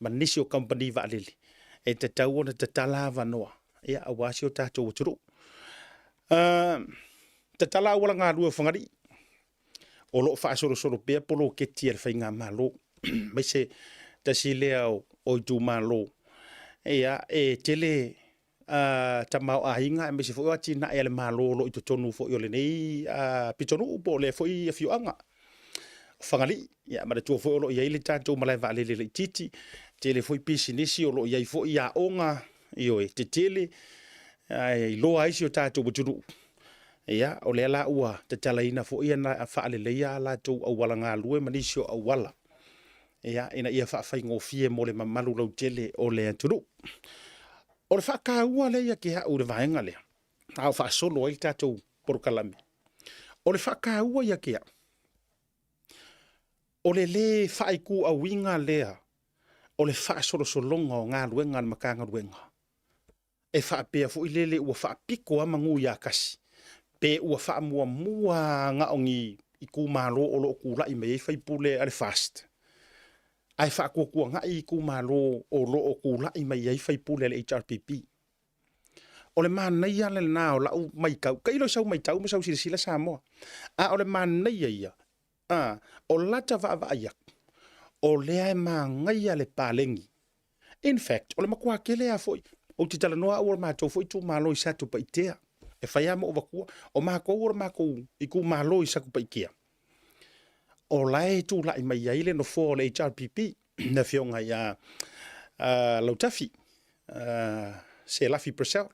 ma nisi o kamupani vaalele e tatau ona tatala avanoa ia aua si o tatou atunuu. Tatala auala galue o Fagalii, o lo o faasolosolo pea poloketi a le Faigamalo, aemaise tasi lea o itumalo ia e tele tamaoaiga aemaise foi o atinae a le Malo o lo o i totonu foi o lenei pitonuu po o lea foi afioaga o Fagalii. Ia manatua foi o lo o i ai le tatou malae vaalele laitiiti, tele foi pisinisi o lo o i ai foi aoga, ioe, tetele ae iloa ai si o tatou atunuu. Ia, o lea la ua tatalaina foi ana faaleleia a latou auala galue ma nisi o auala, ia, ina ia faafaigofie mo le mamalu lautele o le atunuu. O le faataua lea ia te au i le vaega lea, a o faasolo ai le tatou polokalame, o le faataua ia te au, o le lē faaituauina lea o le faasolosologa o galuega a le Matagaluega, e faapea foi lele ua faapito lava manu ia tasi, pe ua faamuamua lava na o ni itumalo o lo o tulai mai ai faipule a le FAST, ae faatuatuanai itumalo o lo o tulai mai ai faipule a le HRPP. O le manaia lena o lau matau, tailo i sau matau ma sau silasila Samoa, a o le manaia ia, a, o lata vaavaai atu, o lea e manaia le paleni. In fact, o le matua tele lava foi, ou te talanoa au o le matou foi itumalo i Satupaitea, e fai lava ma ou avatua, o matou o le matou itumalo i Satupaitea, o la e tulai mai ai le nofoa o le HRPP, le afioga ia Lautafi Selafi Purcell.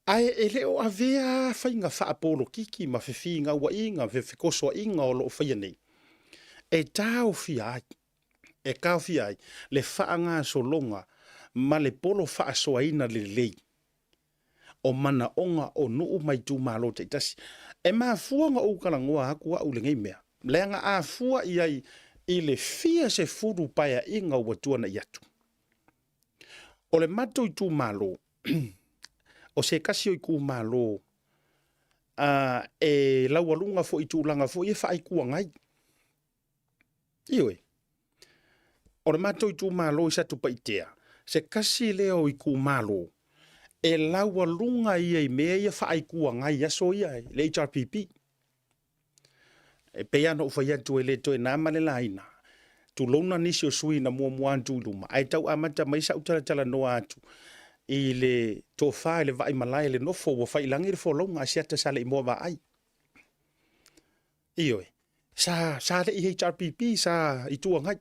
Ae e le o avea lava faiga faapolokiki ma fefinauaiga, fefekosoa'iga o lo o faia nei, e taofia ai, e taofia ai le faagasologa ma le polo faasoaina lelei o manaoga o nuu ma itumalo taitasi. E mafua ona ou talanoa atu a'u i lenei mea, leaga a fua i ai i le fia sefulu paeaiga ua tuana'i atu, o le matou itumalo, o se tasi o itumalo e laualuga foi i tulaga foi ia faa-Itu Agai. Ioe. O le matou itumalo i Satupaitea, se tasi lea o itumalo e laualuga ia i mea ia faa-Itu Agai i aso ia, le HRPP. E pei lava ona ou fai atu e le toe na ma le laina, tulouna nisi o sui na muamua atu i luma, ae tau amata mai sau talatalanoa atu i le tofa i le vaimalae i le nofo ua faiilagi le folauga a Asiata sa le i moa vaai. Ioe, sa, sa le i HRPP, sa Itu Agai.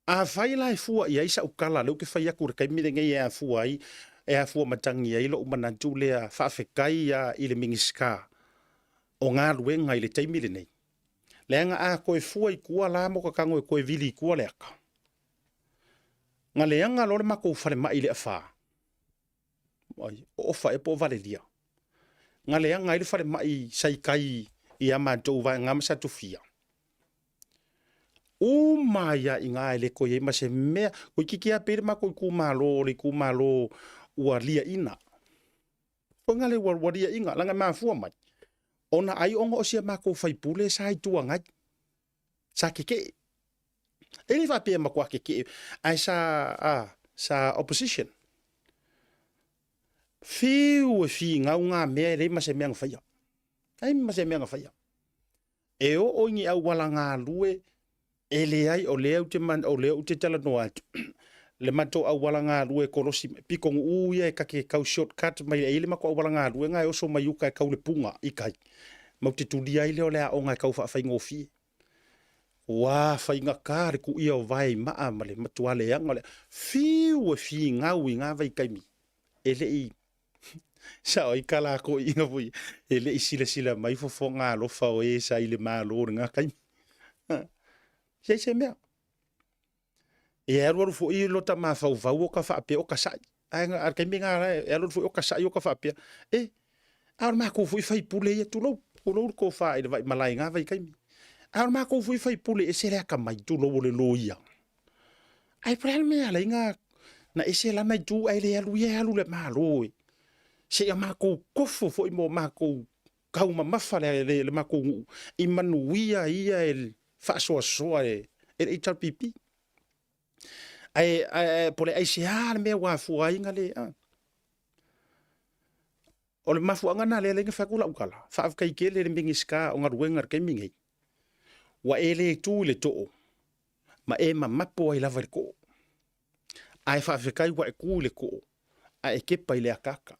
Afai la e fua i ai sau tala lea ou te fai atu i le taimi lenei e afua ai, e afua matagi ai lou manatu lea, faafetai lava i le Minisita o Galuega i le taimi lenei, leaga a toe fua i tua la ma ota tago e toe vili i tua le ata, na leaga loa le matou falemai i le afa, ai, o Ofa ea po o Valelia, na leaga ai le falemai sa i tai ia matou Vaega ma Satufia, uma ai lava i ina e le toe i ai ma se mea. Toeitiiti lava pei le matou itumalo o le itumalo ua liaina. Foi na le ua liaina, leaga e mafua mai, ona ai ona o si a matou faipule sa Itu Agai, sa tetee. E le faapea e matua tetee, ae sa, a, sa opposition. Fiu e finau ngā mea e leai ma se mea na faia. Leai ma se mea na faia. E oo i ni auala galue, e leai, o lea ou te, o lea ou te talanoa atu, le matou auala galue e kolosi mai, pitonuu ia e ta te tau short cut mai ai le matou auala galue na e oso mai uta e tau le puga i tai, matou te tulia ai lea o le aoga e tau faafaigofie. Ua faigata le kuia o vae i maa ma le matua leaga o le fiu e finau i na vaitaimi e le i sao ai tala a toeaiina foi e le i silasila mai fofoga alofa o e sa i le Malo i lena taimi. Leai se mea. E alualu foi lota mafaufau o ka faapea o ka sa'i. Ae a le taimi lena e alualu foi o ka sa'i o ka faapea, e, a o le matou foi faipule ia, tulou, tulou le tofa i le vaimalae i na vaitaimi. A o le matou foi faipule e ese le atamai, tulou o le loia. Ae po o le a le mea e ala ai na ese lana itu ae le alu ia e alu i le Malo e seia matou tofo foi mo matou taumamafa le matou nuu i manuia ia e faasoasoa e le HRPP. Ae, ae, po le aisea le mea ua afua ai na le, a. O le mafuaaga lena lea e ala ai ona fai atu lau tala, faafetai tele i le Minisita o Galuega i le taimi nei, ua e le tu i le too ma e mamapo ai lava i le too. Ae faafetai ua e tu i le too ae e kepa i le ataata.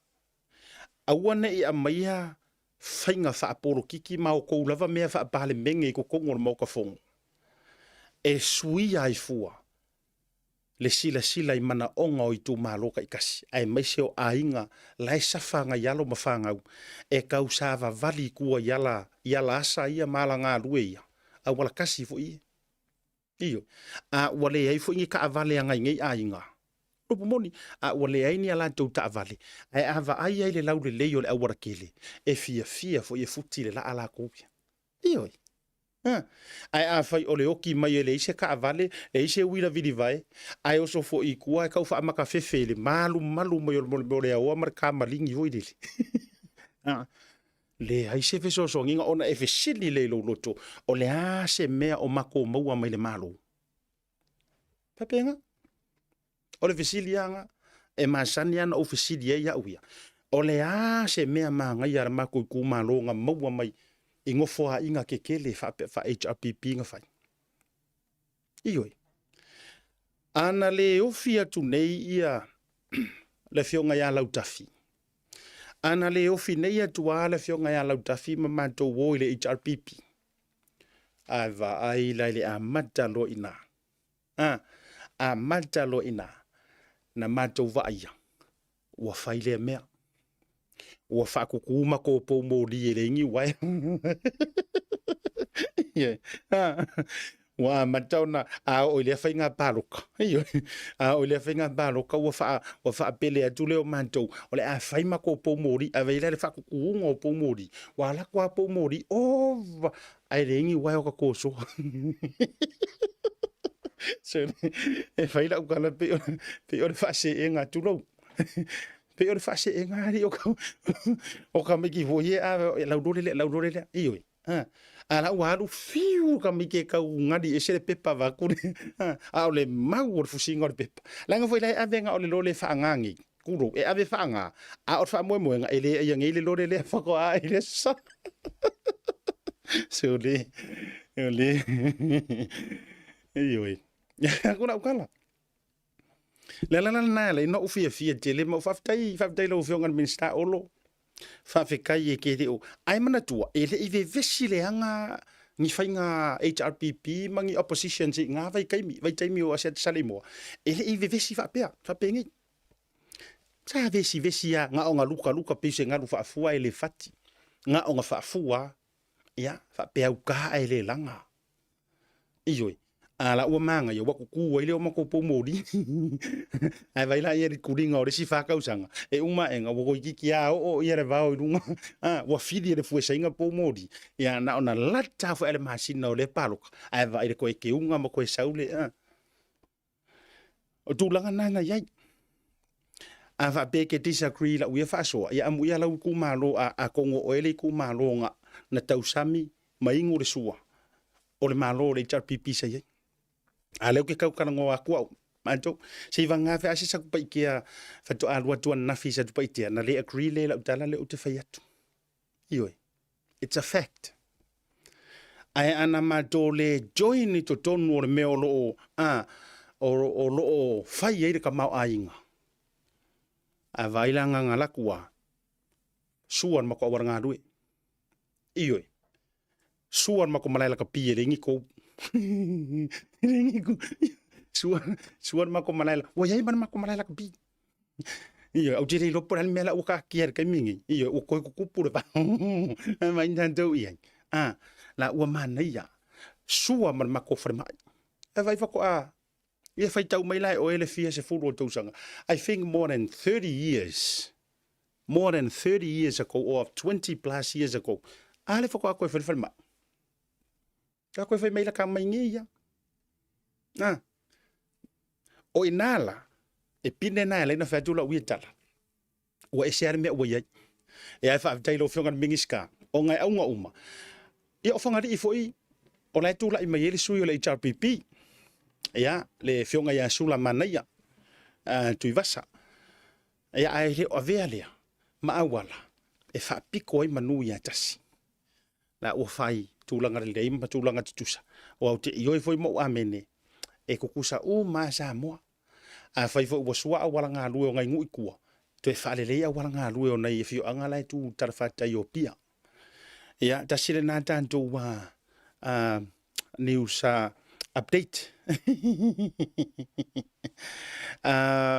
Aua ne i aumaia faiga faapolokiki ma outou lava mea faapalemene i totonu o le Maota Fono e suia ai fua le silasila i manaoga o itumalo taitasi aemaise o aiga la e safa nai alo ma fanau e tau savavali i tua i ala, i ala asa ia ma ala galue ia, auala kasi foi ia. Ioe. A ua leai foi ni taavale a nai nei aiga. Upu moni, a ua leai ni a latou taavale, ae a vaai ai le laulelei o le auala tele, e fiafia foi e futi le laa latou ia. Ioe. A. Ae afai o le oki mai e leai se taavale, leai se uila vilivae, ae oso foi i tua e tau faamakafefe i le malumalu mai o le mea o le aoa ma le kamaligi foi lele. A. Leai se fesoasoaniga ona e fesili lea i lou loto, o le a se mea o matou maua mai le Malo? Faapena. O le fesili lava lena e masani lava ona ou fesili ai au ia, o le a se mea manaia a le matou itumalo na maua mai i nofoaiga tetele faapea faa-HRPP na fai? Ioe. Ana le ofi atu nei ia le afioga ia Lautafi, ana le ofi nei atu lava le afioga ia Lautafi ma matou o i le HRPP, ae vaai la i le amata loa i ina. A, amata loa i ina, na matou vaaia, ua fai lea mea. Ua faakuku matou pou moli e leai ni uaea. Ua amata ona a oo i lea faiga palota, a oo i lea faiga palota ua faa, ua faapele atu lea o matou, o le a fai matou pou moli, ae vaai la i le faakukuga o pou moli, ua alu atu lava pou moli, ova, ae leai ni uaea o tatosoa. So, e fai lau tala pei o, pei o le faaseega, tulou. Pei o le faaseega alii o ka, o ka maiki foi e a lau lole lea, lau lole lea. Ioe. A la ua alu fiu ka maiki e kau ngali ese le pepa vaku le. A o le mau o le fusiga o le pepa. Leaga foi la e ave na o le lole faagā nei. Tulou, e ave faagā, a o le faamoemoega e le aia nei le lole lea faatoa i le aso sa. So le, o le, ioe. Aku lau tala. Le ala la lena e ala ai ona ou fiafia tele ma ou faafetai, faafetai i lau Afioga i le Minisita Olo, faafetai e ke le o, ae manatua, e le i vevesi leaga ni faiga HRPP ma ni oppositions i ngā vaitaimi, vaitaimi o Asiata Saleimoa, e le i vevesi faapea, faapenei. Sa vesivesi lava, na ona lukaluka pei se galu faafua ae le fati, na ona faafua lava, ia, faapea uka ae le laga. Ioe, a la ua manaia, ua kuku ai lea o matou pou moli. Ae vaai la i ai le tuliga o le isi 4 tausaga, e uma aega ua toeitiiti lava oo ia le vao i luga, a, ua fili e le fuesaina pou moli. Ia na ona lata foi lava le masina o lea palota, ae vaai i le toe teuga ma toe sau le, a. O tulaga na na i ai. A faapea e te disagree i lau ia faasoa, ia amuia lau itumalo, a, atonu o oe le itumalo na, na tausami ma inu le sua o le Malo o le HRPP sa i ai. A lea ou te tau talanoa atu au, matou, seivagana fe a se Satupaitea faatoa alu atu ananafi i Satupaitea, na le agree lea i lau tala lea ou te fai atu. Ioe. It's a fact. Ae ana matou le join i totonu o le mea o lo o, a, o, o lo o fai ai le tamaoaiga, a vaai la agaga laku a, sua le matou auala galue. Ioe. Sua le matou malae lakapi e leai ni kou. E leai ni kou. Sua, sua le matou malae, ua i ai ma le matou malae lakapi. Ioe, ou te le iloa po o le a le mea la ua taatia i le taimi lenei. Ioe, ua toe tutupu le vao. Mai tatou i ai. A, la ua manaia. Sua ma le matou falemai. E vaai faatoa, ia faitau mai la e oe le fia sefulu o tausaga. I think more than 30 years, more than 30 years ago or 20 plus years ago, a le faatoa toe fai le falemai. Ka koe fai mai la ka mai nei ia. Na. O ina la, e pine na e laina fai atu lau ia tala. Ua ese lava le mea ua i ai. E ai faafetai i lau Afioga i le Minisita, ona e auga uma. Ia o Fagalii foi, o la e tulai mai ai le sui o le HRPP. Ia, le Afioga ia Sula Manaia Tuivasa. Ia, ae le o avea lea ma auala e faapiko ai manu ia tasi. La ua fai tulaga lelei ma tulaga tutusa. Aua ou te ioe foi ma ou amene e tutusa uma lava Samoa. Afai foi ua sua auala galue o nai nuu i tua, toe faalelei auala galue o nai afioaga la e tu i le talafatai o Apia. Ia, tasi lena tatou news update.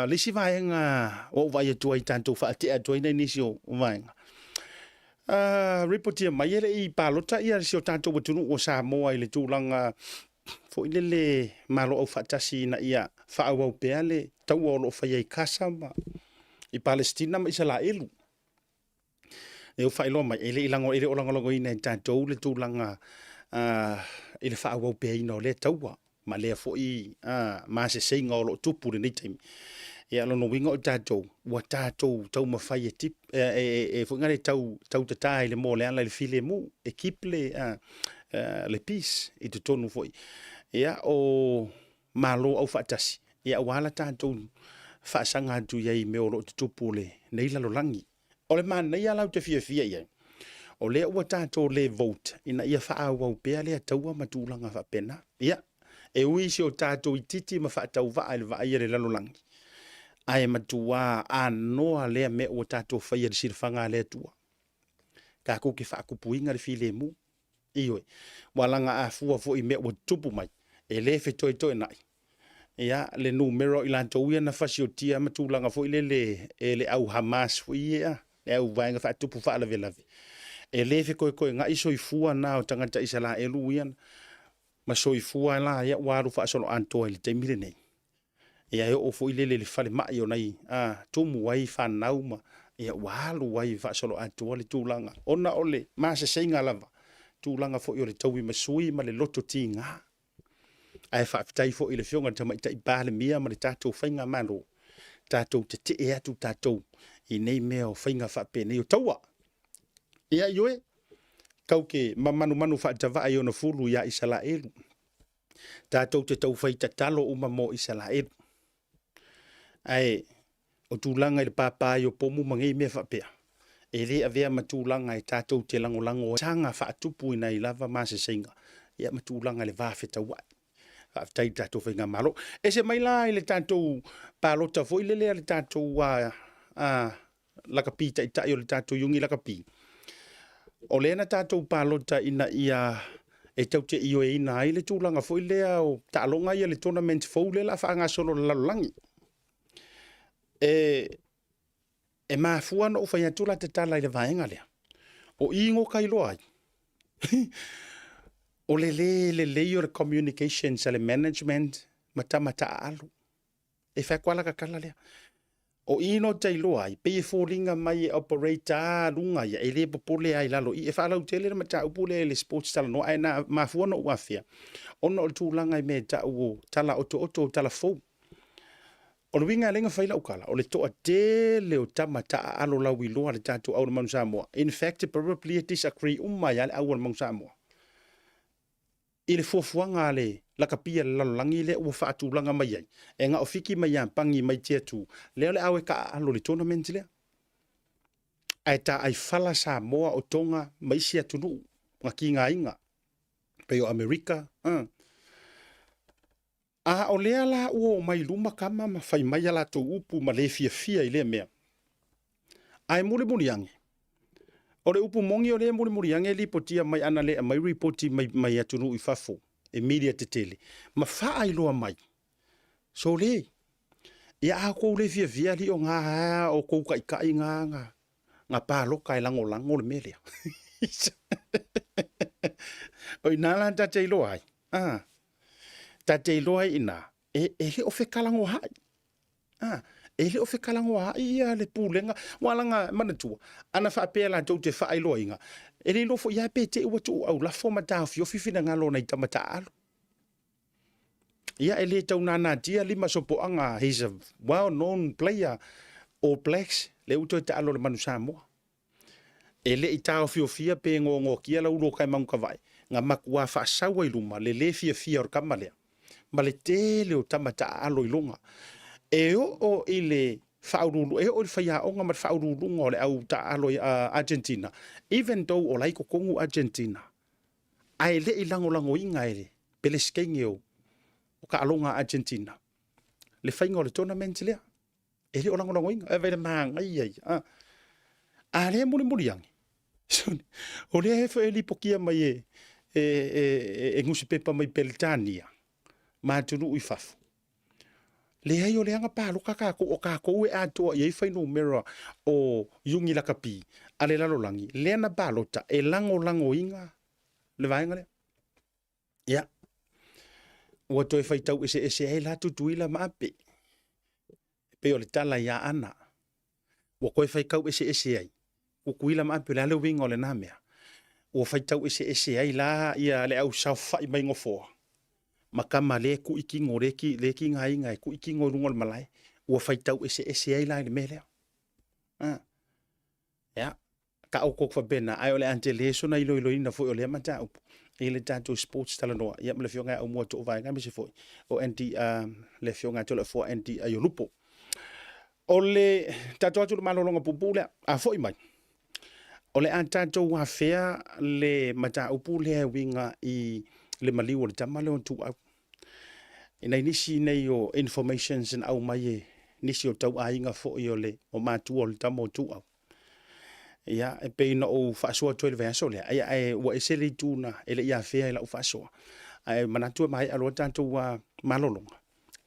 Le isi vaega ua ou vaai atu ai tatou faatea atu ai nai nisi o vaega. Ripotia mai e le i palota ia si o tatou atunuu o Samoa i le tulaga foi lele Malo Aufaatasi ina ia faaauau pea le taua o lo o faia i Kasa ma i Palesitina ma Isalaelu. E ua faailoa mai, e le i lago, e le o lagolagoina e tatou le tulaga i le faaauau peaina o lea taua ma lea foi maseseiga o lo o tupu i lenei taimi. Ia, o lona uiga o tatou, ua tatou taumafai e tip, e foi na le tau, tau tata i le moa o le ala i le filemu, e keep le, le peace i totonu foi. Ia, o Malo Aufaatasi, ia aua la tatou faasaga atu i ai i mea o lo o tutupu o lenei lalolagi. O le manaia la ou te fiafia i ai, o lea ua tatou le vote ina ia faaauau pea lea taua ma tulaga faapena. Ia, e ui i si o tatou itiiti ma faatauvaa i le vaai a le lalolagi, ae matua anoa lea mea ua tatou faia i le silafaga a le Atua. Tatou te faatupuina le filemu. Ioe. Ua laga a fua foi i mea ua tutupu mai, e le fetoetoenai ia le numera o i latou ia na fasiotia ma tulaga foi lele e le au Hamas foi ia, le au vaega faatupu faalavelave. E le fetoetoenai soifua na o tagata Isalaelu ia ma soifua la ia ua alu faasoloatoa i le taimi lenei. Ia e oo foi lele i le falemai o nai a, tumu ai fanau ma ia ua alu ai faasoloatoa le tulaga ona o le maseseiga lava, tulaga foi o le tauimasui ma le loto tiga. Ae faafetai foi i le Afioga i le Tamaitai Palemia ma le tatou Faigamalo, tatou tetee atu tatou i nei mea o faiga faapenei o taua. Ia ioe, tau ke mamanumanu faatavaa i ona fulu ia Isalaelu. Tatou te tau fai tatalo uma mo Isalaelu. Ae o tulaga i le papa ai o pomu ma nei mea faapea, e le avea ma tulaga e tatou te lagolago ai. Saga faatupu i nai lava maseseiga ia ma tulaga i le va fetauai. Faafetai i le tatou faigamalo. Ese mai la i le tatou palota foi lele a le tatou lakapi taitai o le tatou Iuni Lakapi, o lea na tatou palota ina ia e tau te ioeina ai le tulaga foi lea o taaloga ia le tournament fou lea o le a faagasolo i le lalolagi. E mafua ona ou fai atu la tatala i le vaega lea, o i no ka iloa ai, o le le lelei o le communications a le management ma tama taaalo. E fai atu lava la tatala lea. O i no ta iloa ai, pei e foliga mai e operate a luga ia, e le popole lava i lalo i. E faalautele le mataupu lea i le sports talanoa, ae na mafua ona ou afea, ona o le tulaga i mea e tau o tala otooto o tala fou. O le uiga e ala ai ona fai lau tala, o le toatele o tama taaalo lauiloa a le tatou au o le Manu Samoa. In fact, probably e disagree uma ai lava le au o le Manu Samoa i le fuafuaga a le lakapi a le lalolagi lea ua faatulaga mai ai, e na o Fiti ma Iapani mai Tier 2, lea o le a o e taaalo i le tournament lea. Ae taaifala Samoa o Tonga ma isi atunuu na tigaina, pei o Amerika. A o lea la ua omai i luma tama ma fai mai a latou upu ma le fiafia i lea mea. Ae mulimuli ane, o le upu moni o lea e mulimuli ane e lipotia mai ana le aumai ripoti mai, mai atunuu i fafo e media tetele ma faailoa mai, sole, ia a outou le fiafia alii o na o tou taitai na na na palota e lagolago le mea lea. O i ina la ta te iloa ai, a, ta te iloa ai i ina, e, e le o fekalagoaai. A, e le o fekalagoaai ia le pulega, ua laga, manatua, ana faapea latou te faailoaina, e le iloa foi lava pe te i ua tuu aulafo ma taofiofi finagalo o nai tama taaalo. Ia, e le tau nanatia Lima Sopoaga, he's a well known player, All Blacks, lea ua toe taalo i le Manu Samoa. E le i taofiofia pe gogotia lau ulo kai Manukavae, na matua faasau ai luma le le fiafia o le tama lea. ma le tele o tama taaalo i luga. E oo i le faauluulu, e oo i le faiaoga ma le faauluuluga o le au taaalo i Argentina, even though o la e i totonu Argentina, ae le i lagolagoina e le Peresetene o taaloga a Argentina le faiga o le tournament lea. E le o lagolagoina. E vaai i le manaia ia. A, a lea e mulimuli ane, o lea e lipotia mai e, e, e, e nusipepa mai Peretania ma atunuu i fafo. Leai, o lea na palota tatou, o tatou e atoa i ai fuainumera o iuni lakapi a le lalolagi, lea na palota e lagolagoina le vaega lea. Ia, ua toe faitau eseese ai la Tutuila ma Ape, e pei o le tala ia Ana. Ua toe faitau eseese ai Tutuila ma Ape, o le a le uiga o lena mea? Ua faitau eseese ai la ia le au saofai mai nofoa ma tama lea e tui tino, lea e tigaina e tui tino i luga o le malae. Ua faitau eseese ai la i le mea lea. A, ia, taoto atu faapena, ae o le a tele sona iloiloina foi o lea mataupu i le tatou sports talanoa, ia ma le afioga ia Aumua Toovaega, aemaise foi o Andy, le afioga ia Toleafoa Andy Aiolupo. O le tatou atu i le malologa puupuu lea, a foi mai, o le a tatou afea le mataupu lea e uiga i le maliu o le tama lea o Ituau. I nai nisi nei o informations na aumai e nisi o tauaiga foi o le o matua o le tama o Ituau. Ia, e pei ona ou faasoa atu ai i le vaiaso lea, ia, ae ua ese le itu na e le i afea i lau faasoa. Ae manatu e maea loa tatou malologa,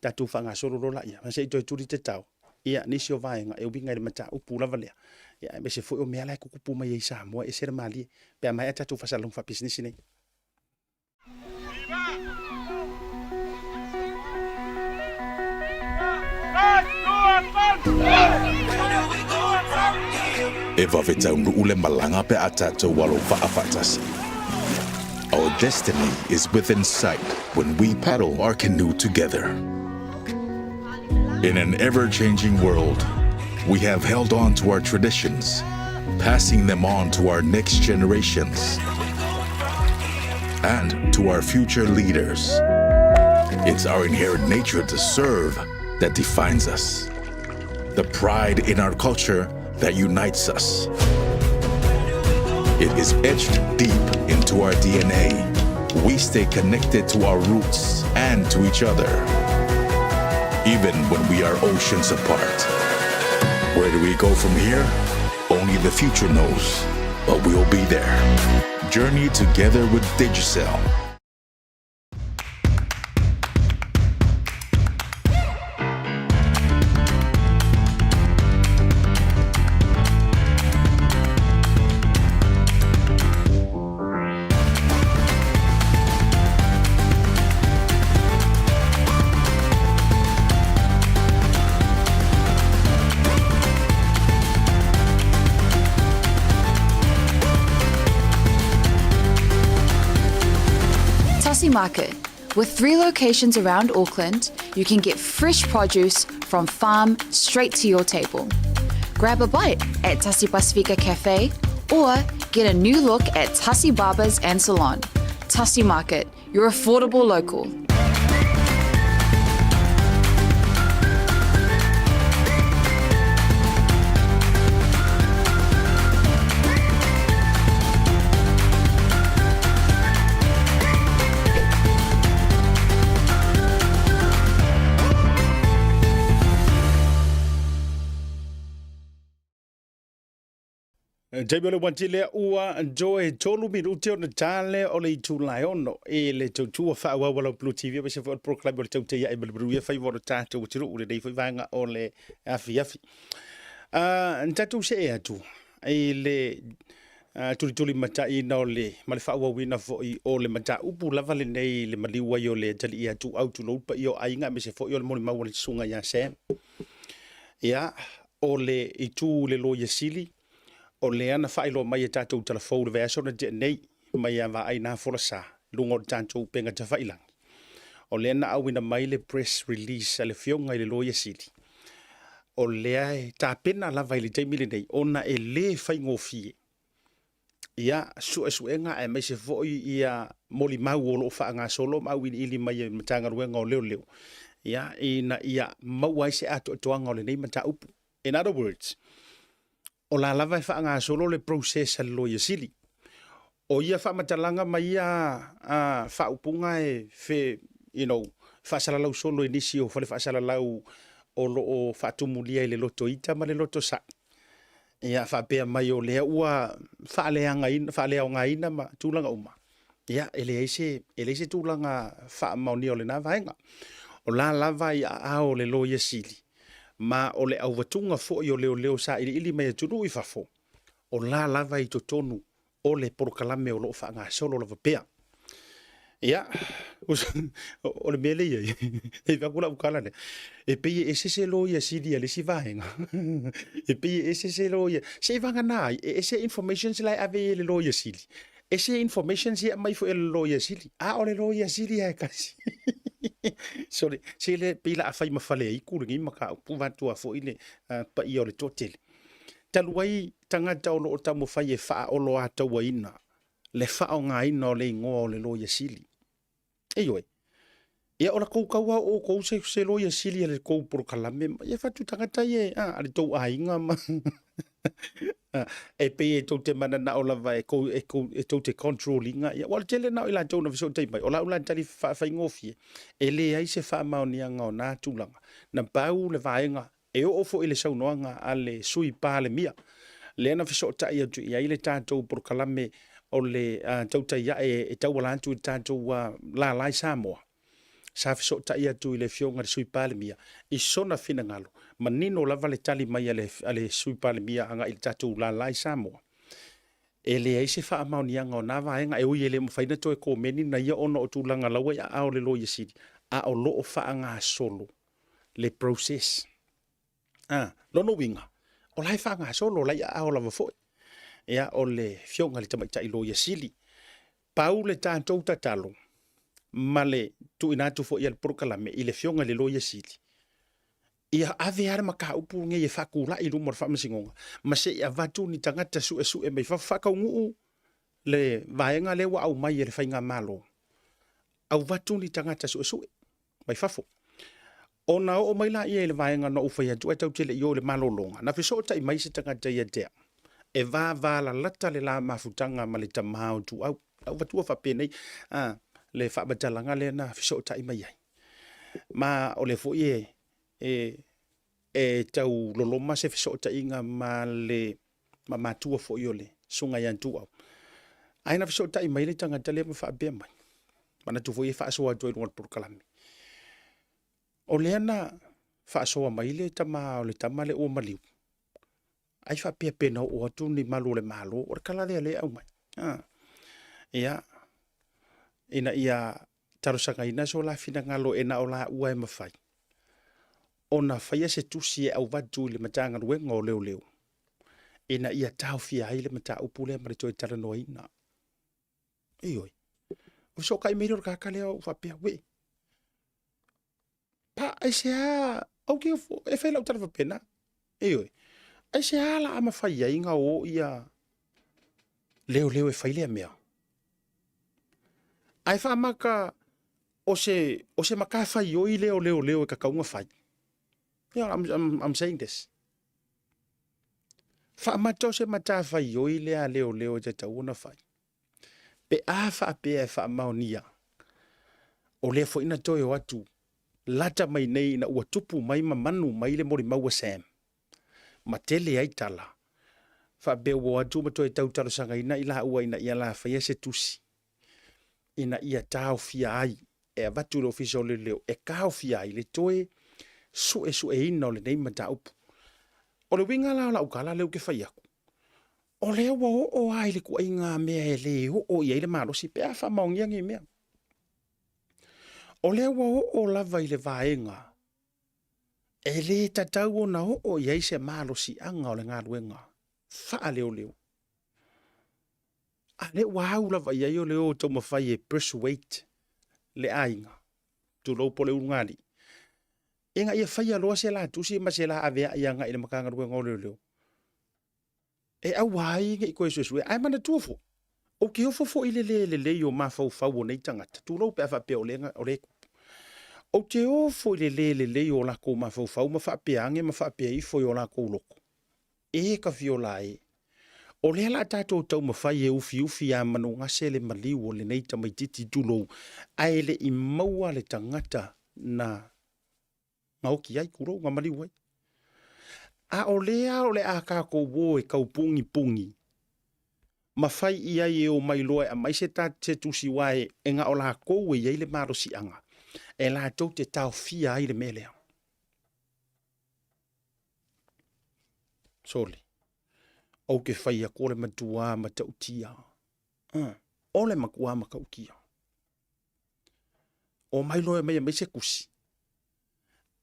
tatou faagasolo loa laia, ma se i toe tuli tatao ia nisi o vaega e uiga i le mataupu lava lea, ia, aemaise foi o mea la e tutupu mai ai i Samoa, e ese le malie, pe a maea tatou faasalalauga faapisinisi nei. E vave taunuu le malaga pe a tatou alo vaa faatasi. Our destiny is within sight when we paddle our canoe together. In an ever-changing world, we have held on to our traditions, passing them on to our next generations and to our future leaders. It's our inherent nature to serve that defines us, the pride in our culture that unites us. It is etched deep into our DNA. We stay connected to our roots and to each other, even when we are oceans apart. Where do we go from here? Only the future knows, but we'll be there. Journey together with Digicel. Tasi Market. With three locations around Auckland, you can get fresh produce from farm straight to your table. Grab a bite at Tasi Pasifika Cafe or get a new look at Tasi Barbers and Salon. Tasi Market, your affordable local. Taimi o le uati lea ua joe tolu minute ona tale o le itula e ono i le tautua faaauau a lau Blue TV aemaise foi o le polokalame o le taute ia i malumalu ia faiva o le tatou atunuu lenei foi vaega o le afiafi. Uh, tatou see atu i le uh, tulituli mataiina o le ma le faaauauina foi o le mataupu lava lenei le maliu ai o le atalii ia Ituau tulou le paia o aiga aemaise foi o le molimau a le susuga ia Sam. Ia, o le itu i le Loia Sili, o lea na faailoa mai e tatou tala fou i le vaiaso na tea nei, mai ia Vaai Na Folasa, i luga o le tatou upega tafailagi. O lea na auina mai le press release a le Afioga i le Loia Sili, o lea e tapena lava i le taimi lenei, ona e le faigofie ia suesuega aemaise foi ia molimau o lo o faagasolo ma auiliili mai e le Matagaluega o Leoleo, ia, ina ia maua ai se atoatoaga o lenei mataupu. In other words, o la lava e faagasolo le process a le Loia Sili. O ia faamatalaga ma ia faaupuga e fe, you know, faasalalau solo i nisi o fale faasalalau o lo o faatumulia i le loto ita ma le loto sa'i. Ia faapea mai o lea ua faaleagaina, faaleaogaina ma tulaga uma. Ia, e leai se, e leai se tulaga faamaonia o lena vaega. O la lava i aao o le Loia Sili, ma o le auvatuga foi o leoleo sailiili mai atunuu i fafo, o la lava i totonu o le polokalame o lo o faagasolo lava pea. Ia, o le mea lea e i ai, e avatu lau tala lea, e pei e ese se loia sili a le isi vaega, e pei e ese se loia, seivagana ai, e ese informations la e ave i ai e le loia sili, ese informations ia e aumai foi e le loia sili, a o le loia sili lava e tasi. Sorry, se le pei o le a fai ma faleaitu lenei mataupu vaeatu foi le paia o le toatele. Talu ai tagata o lo o taumafai e faaoloatauaina le faaaogaina o le igoa o le Loia Sili. Ioe. Ia o la tou tau lava o outou se, se Loia Sili a le tou polokalame ma ia fatu tagata ia a, a le tou aiga ma e pei e tou te mananao lava e kou, e kou, e tou te control ina. Ia, aua o le tele lena o i latou na fesootai mai, o lau la tali faafaigofie, e leai se faamaoniaga o na tulaga. Na pau le vaega E oo foi i le saunoaga a le Sui Palemia, lea na fesootai atu i ai le tatou polokalame o le tautai ae e tauala atu i le tatou lala i Samoa, sa fesootai atu i le Afioga i le Sui Palemia i sona finagalo, manino lava le tali mai a le Sui Palemia agai i le tatou lala i Samoa, e leai se faamaoniaga o na vaega, e ui e le mafai ona toe komeni na ia ona o tulaga laua i aao o le Loia Sili, a o lo o faagasolo le process. Ah, lona uiga, o la e faagasolo, o la e i aao lava foi. Ia, o le Afioga i le Tamaitai Loia Sili. Pau le tatou tatalo ma le tuuina atu foi a le polokalame i le Afioga i le Loia Sili, ia ave lava le mataupu lenei e faatulai i luma o le Faamasinoga ma se i avatu ni tagata suesue mai fafo faataunuu le vaega lea ua aumai e le Faigamalo, avatu ni tagata suesue mai fafo. Ona oo mai laia i le vaega na ou fai atu ai tatou te le i o i le malologa, na fesootai mai se tagata ia te au, e vavalalata le la mafutaga ma le tama o Tuau. Na ou avatua faapenei a, le faamatalaga lea na fesootai mai ai. Ma o lea foi e, e, e tau loloma se fesootaiga ma le ma matua foi o le susuga ia Tuau. Ae na fesootai mai le tagata lea ma faapea mai, manatu foi e faasoa atu ai i luga o le polokalame. O lea na faasoa mai le tama o le tama lea ua maliu, ai faapea pe na oo atu ni malu o le Malo, o le tala lea lea e aumai. Ah. Ia, ina ia talosagaina so la finagalo e na o laua e mafai ona faia se tusi e auvatu i le Matagaluega o Leoleo ina ia taofia ai le mataupu lea ma le toe talanoaina. Ioe. O fesootai mai lea o le tagata lea ou faapea, wee, pa, aisea, okay, e fai lau tala faapena. Ioe. Aisea la a mafai ai na o ia leoleo e fai lea mea? Ae faamata o se, o se matafaioi lea o leoleo e tatau ona fai. Yeah, I'm saying this. Faamata o se matafaioi lea a leoleo e tatau ona fai. Pe a faapea e faamaonia, o lea foi na toe o atu lata mai nei ina ua tupu mai ma manu mai le molimau a Sam, ma tele ai tala, faapea ua o atu ma toe tau talosagaina i laua ina ia la faia se tusi ina ia taofia ai, e avatu i le Ofisa o Leoleo e taofia ai le toe suesueina o lenei mataupu. O le uiga la o lau tala lea ou te fai atu, o lea ua oo lava i le tuaiga mea e le oo i ai le malosi pe a faamaonia nei mea. O lea ua oo lava i le vaega e le tatau ona oo i ai se malosiaga o le galuega faaleoleo. A lea ua au lava i ai o le o taumafai e persuade le aiga, tulou po o le ulugalii, ina ia faia loa se la tusi ma se la aveai agai i le Matagaluega o Leoleo e aua ai ne i toe suesue. Ae manatua foi, Ou te ofo foi i le le lelei o mafaufau o nei tagata, tulou pe a faapea o lea o lea e tupu. Ou te ofo i le le lelei o lakou mafaufau ma faapea ane ma faapea ifo i o lakou loto, E ka fiola e, o lea la tatou taumafai e ufiufi ia manugase le maliu o lenei tamaititi, tulou, ae le i maua le tagata na gaoki ai, tulou, na maliu ai. A o lea o le a tatou o e taupugipugi ma fai i ai e omai loa e aumai se, ta, se tusi aua e, e na o latou e i ai le malosiaga e latou te taofia ai le mea lea. Sole, ou te fai atu o le matua matautia. O le matua matautia. Omai loa e aumai aumai se tusi.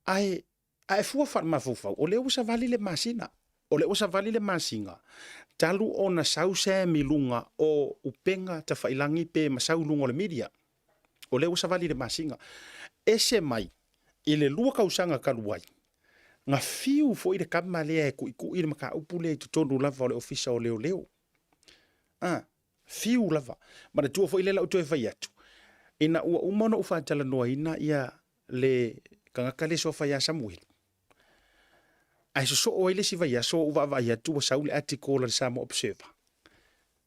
Ae a e fua faale-mafaufau, o lea ua savali le masina. O lea ua savali le masina talu ona sau Sam i luga o upega tafailagi pe ma sau i luga o le media. O lea ua savali le masina. Ese mai i le 2 tausaga talu ai, na fiu foi le tama lea e tuitui le mataupu lea i totonu lava o le Ofisa o Leoleo. Ah, fiu lava. Manatua foi lea la ou toe fai atu, ina ua uma ona ou faatalanoaina ia le tagata lea suafa ia Samuelu, ae sosoo ai le isi vaiaso ou vaavaai atu ua sau le article a le Samoa Observer,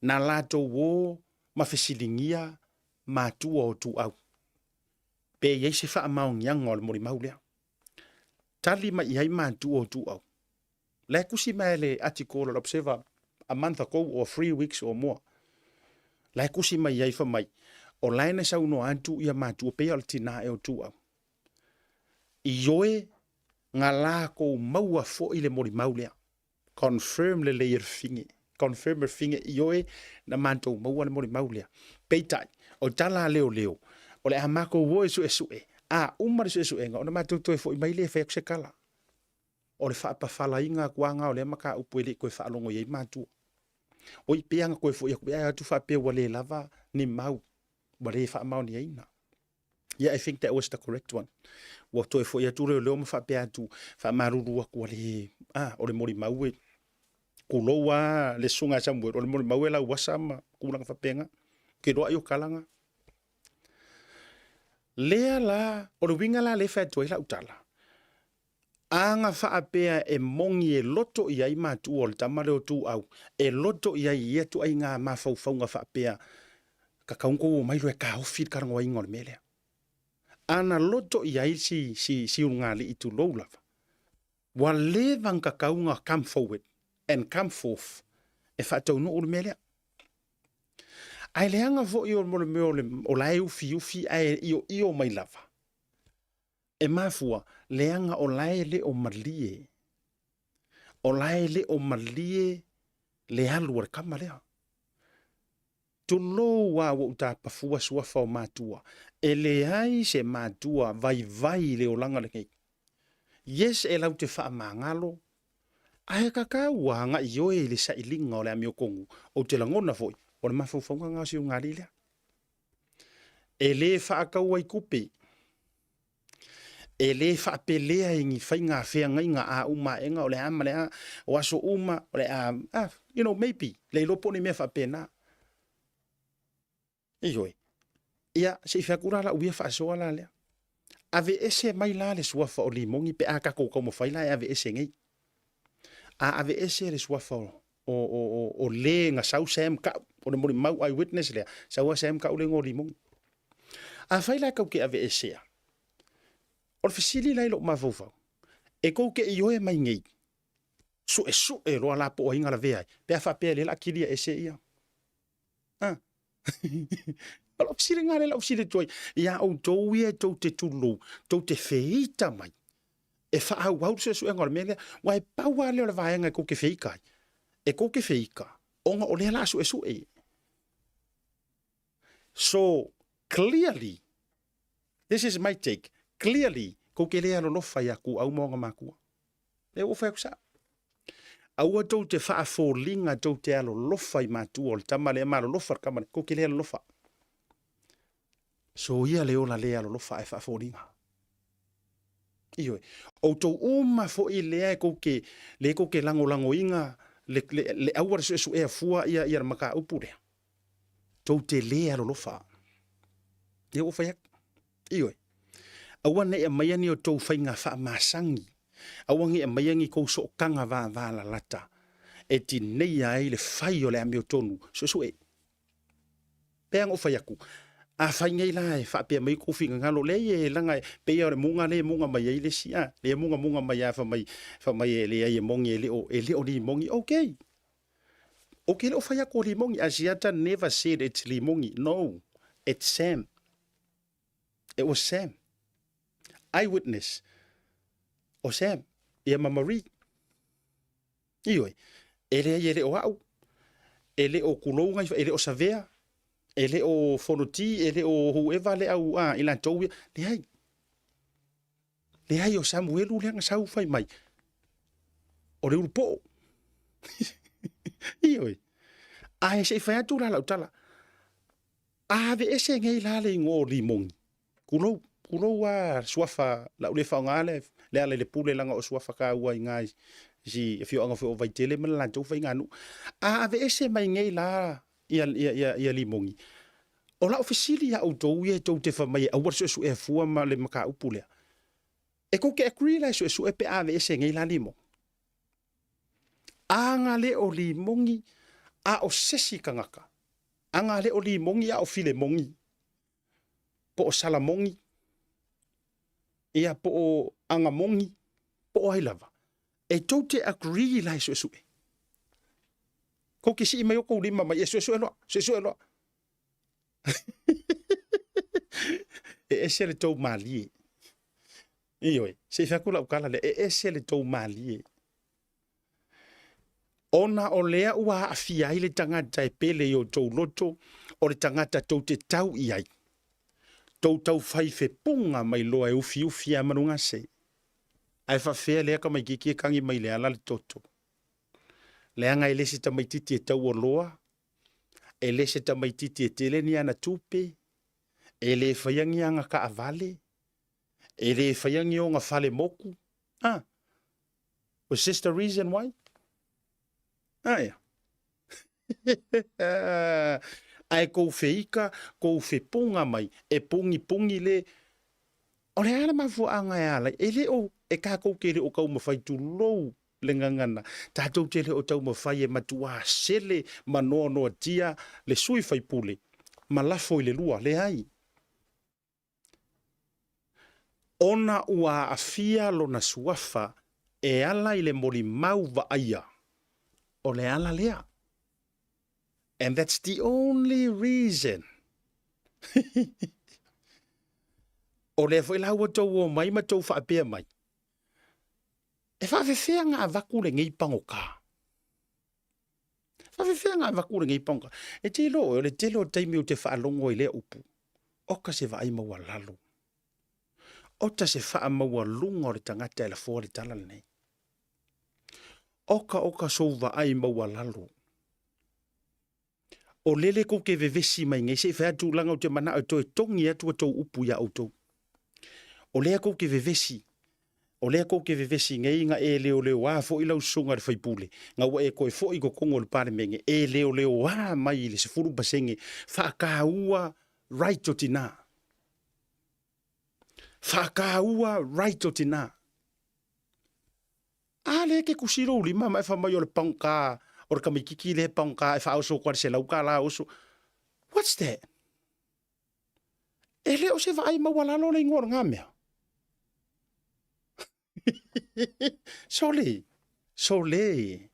na latou o ma fesiligia matua o Tuau pe i ai se faamaoniaga o le molimau lea. Tali mai i ai matua o Tuau, La e tusi mai le article o le Observer a month ago or 3 weeks or more. La e tusi mai ai fa mai, o la e na saunoa atu ia matua pei o le tina e o Tuau. Ioe nga lakou maua foi le molimau lea. Confirm lelei e le fine. Confirm e le fine ioe na matou maua le molimau lea. Peitai, o tala a leoleo, o le a makou o e suesue, a uma le suesuega ona matou toe foi mai lea e fai atu se tala. O le faapafalaina atu lava lena o lea mataupu e le i toe faalogo i ai matua. Oi, pei lava ona toe foi atu atu faapea ua le lava ni mau, ua le faamaoniaina. Yeah, I think that was the correct one. Ua toe foi atu leoleo ma faapea atu, faamalulu atu ua le, ah, o le molimau e, tulou lava le susuga a Samuel, o le molimau e lauasa ma tulaga faapena. Ou te iloa ai o tala na. Lea la, o le uiga la lea e fai atu ai lau tala, a na faapea e moni e loto i ai matua o le tama lea o Tuau, e loto i ai i ia ituaiga mafaufauga faapea, tatau ona tou omai loa e taofi le talanoaina o le mea lea. A na loto i ai si, si, si ulugalii tulou lava, ua leva ona tatau ona come forward and come forth e faataunuu le mea lea. Ae leaga foi o le mea o la e ufiufi ae ioio mai lava, E mafua, leaga o la e le o malie. O la e le o malie le alu a le tama lea. Tulou a ua ou tapafua suafa o matua. E leai se matua vaivai i le olaga lenei. Yes, e lau te faamagalo, ae tatau a agai oe i le sailiga o le amiotonu. Ou te lagona foi, o le mafaufauga lena o si ulugalii lea. E le faatau ai tupe, e le faapelea i ni faiga feagaiga a uma aega o le a ma le a, o aso uma o le a, ah, maybe, le iloa po o ni mea faapena. Ioe. Ia, se i fai atu la lau ia faasoa la lea. Aveese mai la le suafa o Limoni pe a tatou taumafai la e aveese nei. A aveese le suafa o o, o, o, o le na sau Sam Kau, o le molimau eyewitness lea, sau a Sam Kau le igoa o Limoni. Afai la tou te aveesea, o le fesili la i lou mafaufau, e tou te ioe mai nei, suesue loa la po o ai na lavea ai, pe a faapea lea o le a kilia ese ia. Ah. O lau fesili lena lea lau fesili atu ai ia outou ia e tou te tulou, tou te feita mai e faaauau le suesuega o le mea lea. Aua e pau lava lea o le vaega e tou te feita ai. E tou te feita ona o lea o le a suesue. So, clearly, this is my take, clearly, tou te le alolofa ia Tuau ma ona matua. Lea ua ou fai atu sao. Aua tou te faafoliga tou te alolofa i matua o le tama lea ma alolofa le tama lea. Tou te le alolofa. Soia le ola le alolofa ae faafoliga. Ioe. Outou uma foi lea e tou te, lea tou te lagolagoina le, le, le aua le suesuea fua ia, ia le mataupu lea. Tou te lē alolofa. Lea ua fai atu. Ioe. Aua ne i aumaia ni o tou faiga faamasani, aua ne i aumaia ni tou sootaga vavalalata e tineia ai le fai o le amiotonu suesue. Pei lava ona ou fai atu, afai nei la e faapea mai tou finagalo, leai e leaga e pei lava o le muga lea e muga mai ai le isi, a, lea e mugamuga mai lava fai mai, fai mai e leai e moni e le o, e le o limoni. Okay. Ou te le o fai atu o limoni. Asiata never said it's limoni. No, it's Sam. It was Sam. Eyewitness. O Sam. Ia ma Marie. Ioe. E leai e le o au. E le o kulou ngai, e le o Savea. E le o Fonoti, e le o whoever le au a, i latou ia. Leai. Leai o Samuelu lea na sau fai mai. O le ulupoo. Ioe. Ae se i fai atu la lau tala. A aveese nei la le igoa o Limoni, tulou, tulou a suafa, lau le faaaoga le, le ala i le pule leaga o suafa taua i na i si afioaga foi o Vaitele ma le latou faiganuu. A aveese mai nei la ia, ia, ia, ia Limoni, o lau fesili ia outou ia e tou te fai mai e aua le suesuea fua ma le mataupu lea, e tou te agree la e suesue pe a aveese nei la Limoni? A na le o Limoni a o sesi tagata, a na le o Limoni a o Filemoni, po o Salamoni, ia po o Agamoni, po o ai lava, e tou te agree la e suesue. Kou te sii mai o kou lima mai e suesue loa, suesue loa. E ese le tou malie. Ioe, se i fai atu lau tala lea, e ese le tou malie. Ona o lea ua aafia ai le tagata e pele i outou loto, o le tagata tou te tau i ai. Tou tau fai fepuga mai loa e ufiufi a manugase. Ae faafefea lea tamaititi e tagi mai le ala le toto. Leaga e le se tamaititi e taualoa, e le se tamaititi e tele ni ana tupe, e le faia ni ana taavale, e le faia ni ona fale moku. Ah, was this the reason why? Ah, yeah. Ae kou feika, kou fepunga mai, e pungipungi le, o le a le mafuaaga e ala ai? E le o, e kākou te le o taumafai tulou le gagana, tatou te le o taumafai e matuā sele ma noanoatia le sui faipule ma lafo i le lua, leai. Ona ua aafia lona suafa e ala i le molimau vaaia, o le ala lea. And that's the only reason. O lea foi la ua tou omai ma tou faapea mai, e faafefea ona avatu lenei pagota? Faafefea ona avatu lenei pagota? E te iloa oe, o le tele o taimi ou te faalogo ai i lea upu, oka se vaai maualalo, ota se faamaualuga o le tagata e lafoa le tala lenei. Oka oka sou vaai maualalo. O lele kou te vevesi mai nei, se i fai atu leaga ou te manao e toe togi atu a tou upu iā outou. O lea kou te vevesi, o lea kou te vevesi nei na e leoleoā foi lau susuga i le faipule, na ua e toe foi i totonu o le Palemene, e leoleoā mai i le 10% faataua right o tinā. Faataua right o tinā. A lea e te tusi lou lima ma e fai mai o le pagota, o le tamaititi lea e pagota e faaoso atu lava i le $100 oso. What's that? E le o se vaai maualalo le igoa o lena mea. Sole, sole.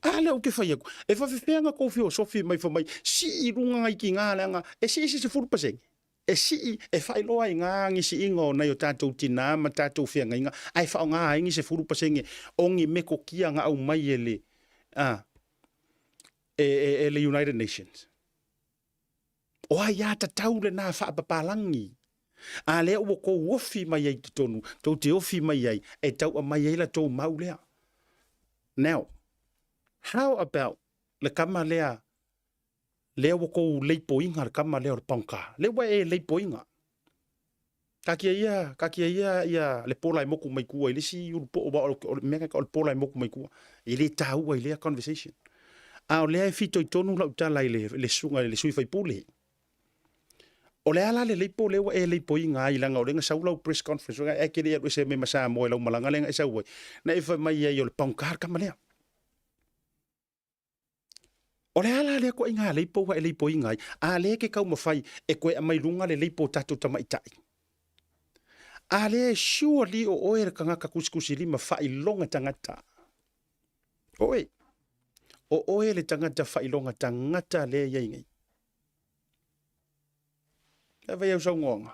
A lea ou te fai atu, e faafefea ona tou feosofi mai fai mai, sii i luga nai tina leaga e sii se 10%. E sii, e faailoa ai na ni siiga o nai o tatou tina ma tatou feagaiga, ae faaaoga ai ni 10% o ni metotia na aumai e le, a, e, e, e le United Nations. O aiatatau lena faapapalagi. A lea ua tou ofi mai ai i totonu, tou te ofi mai ai e tau aumai ai la tou mau lea. Now, how about le tama lea, lea ua tou leipoiga le tama lea o le pagota, lea ua e leipoiga. Taatia ia, taatia ia ia le pola e moku mai tua i le isi ulupoo, aua o le mea o le pola e moku mai tua. E le taua i lea conversation. A o lea e fitoitonu lau tala i le, le susuga i le sui faipule. O le a la le leipo lea ua e leipoina ai leaga o lea na sau lau press conference ae e te le i alu ese mai ma Samoa i lau malaga lea na e sau ai, na e fai mai ai o le pagota le tama lea. O le a la lea ituaiga leipo ua e leipoina ai, a lea e te taumafai e toe aumai luga le leipo o tatou tamaitai? A lea e surely o oe le tagata tusitusilima faailoga tagata. Oe, o oe le tagata faailoga tagata lea e i ai nei. E vai au saunoaga.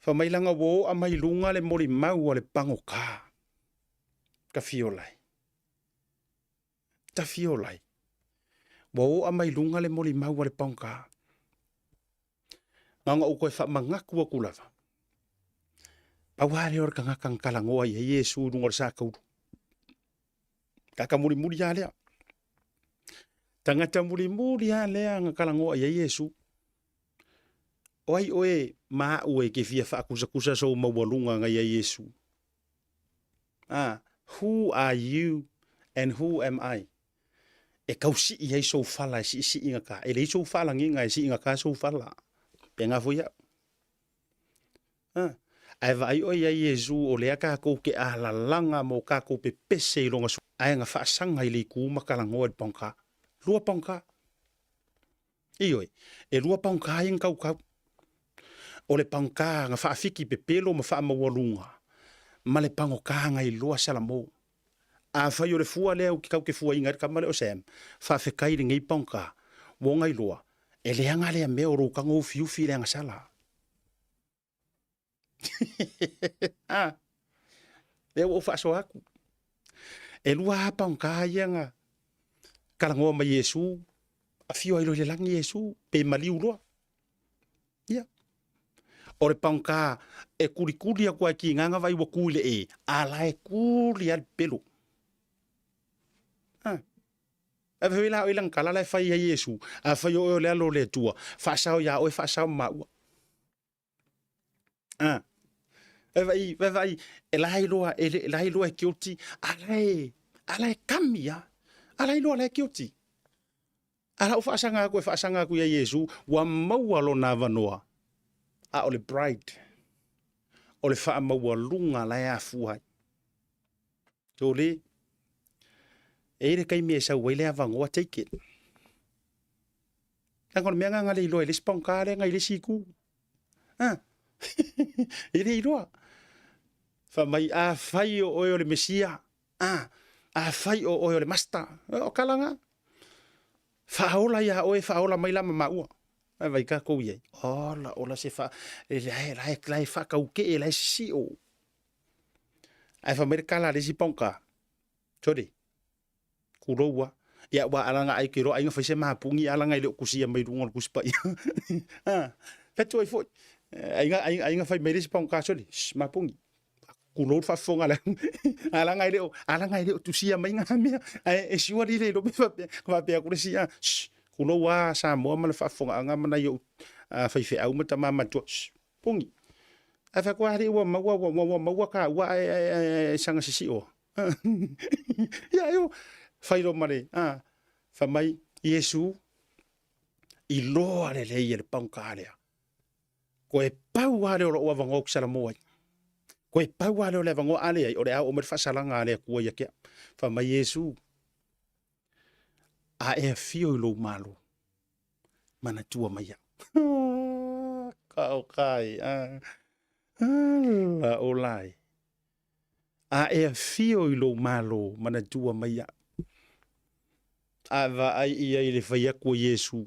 Fa mai langa ua oa mai luga le molimau a le pagota. Tafiolai. Tafiolai. Ua oa mai luga le molimau a le pagota. Na ona ou toe faamanatu atu lava. Pau lava lea o le tagata na talanoa i ai Iesu i luga o le sa taulu. Tagata mulimuli lava lea. Tagata mulimuli lava lea na talanoa i ai Iesu. O ai oe ma au e ke fia faakusakusa sou maualuga na i ai Iesu? Ah, who are you and who am I? E tausii ai sou fala e siisii gata. E leai sou faalagiga e sii gata sou fala. Pena foi au. Ah, ae vaai oe ia Iesu o lea tatou te alalaga mo tatou pepese i lona ae na faasaga i le itu ma talanoa i le pagota. Lua pagota. Ioe, e lua pagota ia na tautau. O le pagota na faafiki pepelo ma faamaualuga, ma le pagota na iloa Salamo. Afai o le fua lea ou te tau te fuaina ai le tama lea o Sam, faafetai i lenei pagota, ua ona iloa, e leaga lea mea o lou tago ufiufi i le agasala. Ah, lea ua ou faasoa atu. E lua lava pagota ia na talanoa mai Iesu, afio ai loa i le lagi Iesu, pe maliu loa. Ia. O le pagota e kulikuli atu lava e tiga na vaai ua tu i le e, a la e kuli lava le pepelo. Ah. Ae fai la oe i lana tala la e fai ai Iesu, afai o oe o le Alo o le Atua, faasao iā oe, faasao ma maua. Ah. Vai vai, vai vai, e la iloa, e la iloa e guilty, a la e, a la e kami a. A la iloa la e guilty. A la u faasaga aku e faasaga aku ia Iesu, ua maua lona avanoa. A o le bride, o le faamaualuga la e afua ai. Tole, e i le taimi e sau ai le avanoa, take it. Leaga o le mea lena na le iloa e le isi pagota lea na i le isi itu. Ah. e le iloa. Fai mai, afai o oe o le Mesia, ah, afai o oe o le Master, o tala na. Faaola iā oe, faaola mai la ma maua. Ai vai tatou i ai. Ola, ola se fa, e lae, lae, lae whakaukee, lae sisio. Ae fai mai le tala a le isi pagota. Sorry. Kulou a. Ia ua alanga ai ke roa aiga fai se mapuni alanga i le o kusia mai lunga o le Tusi Paia. Ah, fetu ai foi. Aiga aiga aiga fai mai le isi pagota sole. Shh, mapuni. Kulou le faafofoga le alanga i le o alanga i le o tusia mai ngā mea. Ae e siuali le ilo me faapea faapea atu le isi ah, shh, kulou a Samoa ma le faafofogaaga ma nai ou faifeau ma tama matua. Shh, Pongi. Ae fai atu, alii ua maua, ua, ua, ua maua ka ua ae, ae, ae, ae saga sisio. Ia, io, fai lo ma le, a, fai mai, Iesu, iloa lelei e le pagota lea. Koe pau lava lea o lou avanoa ou te salamo ai. Koe pau lava lea o le avanoa a leai, o le a oo mai le faasalaga a le Atua ia te au. Fai mai Iesu, a e afio i lou Malo, manatua mai au. Ka o kai, a, ala o lai. A e afio i lou Malo, manatua mai au. A vaai ia i le fai atu o Iesu.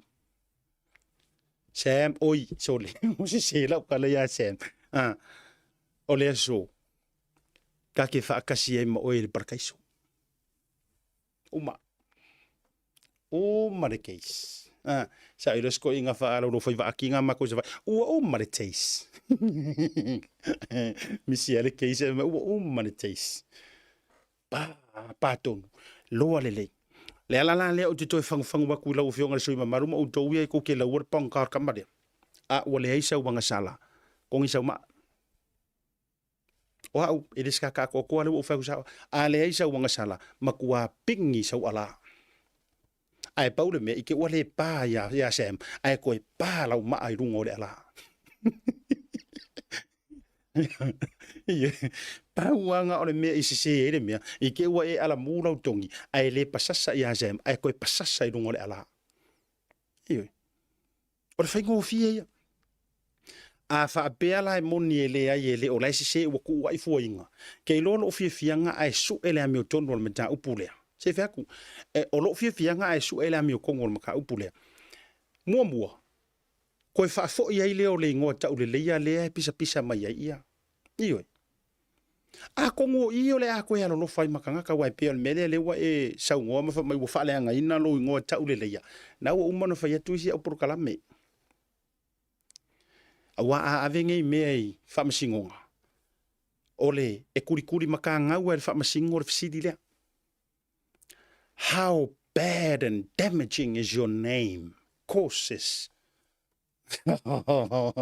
Sam, oi, sorry, o se se lau tala ia Sam. Ah, o le aso, ka ke whaakasi ai ma oe i le parakaiso. Uma. Uma le case. Ah, sa ilo sko inga fa ala lo fai vaaki nga mako sa ua uma le case. Misi ale case ma ua uma le case. Pa pa tonu. Loa lelei. Le ala la lea o te toe fagufagu atu i lau Afioga i le sui usufono mamalu ma outou ia e kou ke laua le pagota o le tama lea. A ua leai sau agasala, kogi sau maa. O au, e le se kakaʻakoakoa lea ua ou fai atu sao, a leai sau agasala, matua pigi sau alā. Ae pau le mea, i te ua le pa ia, ia Sam, ae koe pa lau maa i luga o le ala. Pau anga o le mea i sese ai le mea, i te ua e alamu lau togi, ae le pasasa ia Sam, ae koe pasasa i luga o le ala. Ioe. O le faigofie ia. A faapea la e moni e leai e le o la e sese ua tuu ai fuaiga, ke iloa lou fiafiaga ae sue le amiotonu o le mataupu lea. Se i fai atu, e, o lou fiafiaga ae sue le amiotonu o le mataupu lea. Muamua, toe faafoi ai lea o le igoa tauleleia lea e pisapisa mai ai ia. Ioe. Atonu o i o le a toe alolofa ai ma tagata, aua e pei o le mea lea lea ua e saunoa ma fai mai ua faaleagaina lou igoa tauleleia, na ua uma ona fai atu isi au polokalame. Aua a ave nei mea i faamasinoga, o le e kulikuli matagau e le faamasino le fesili lea. How bad and damaging is your name causes o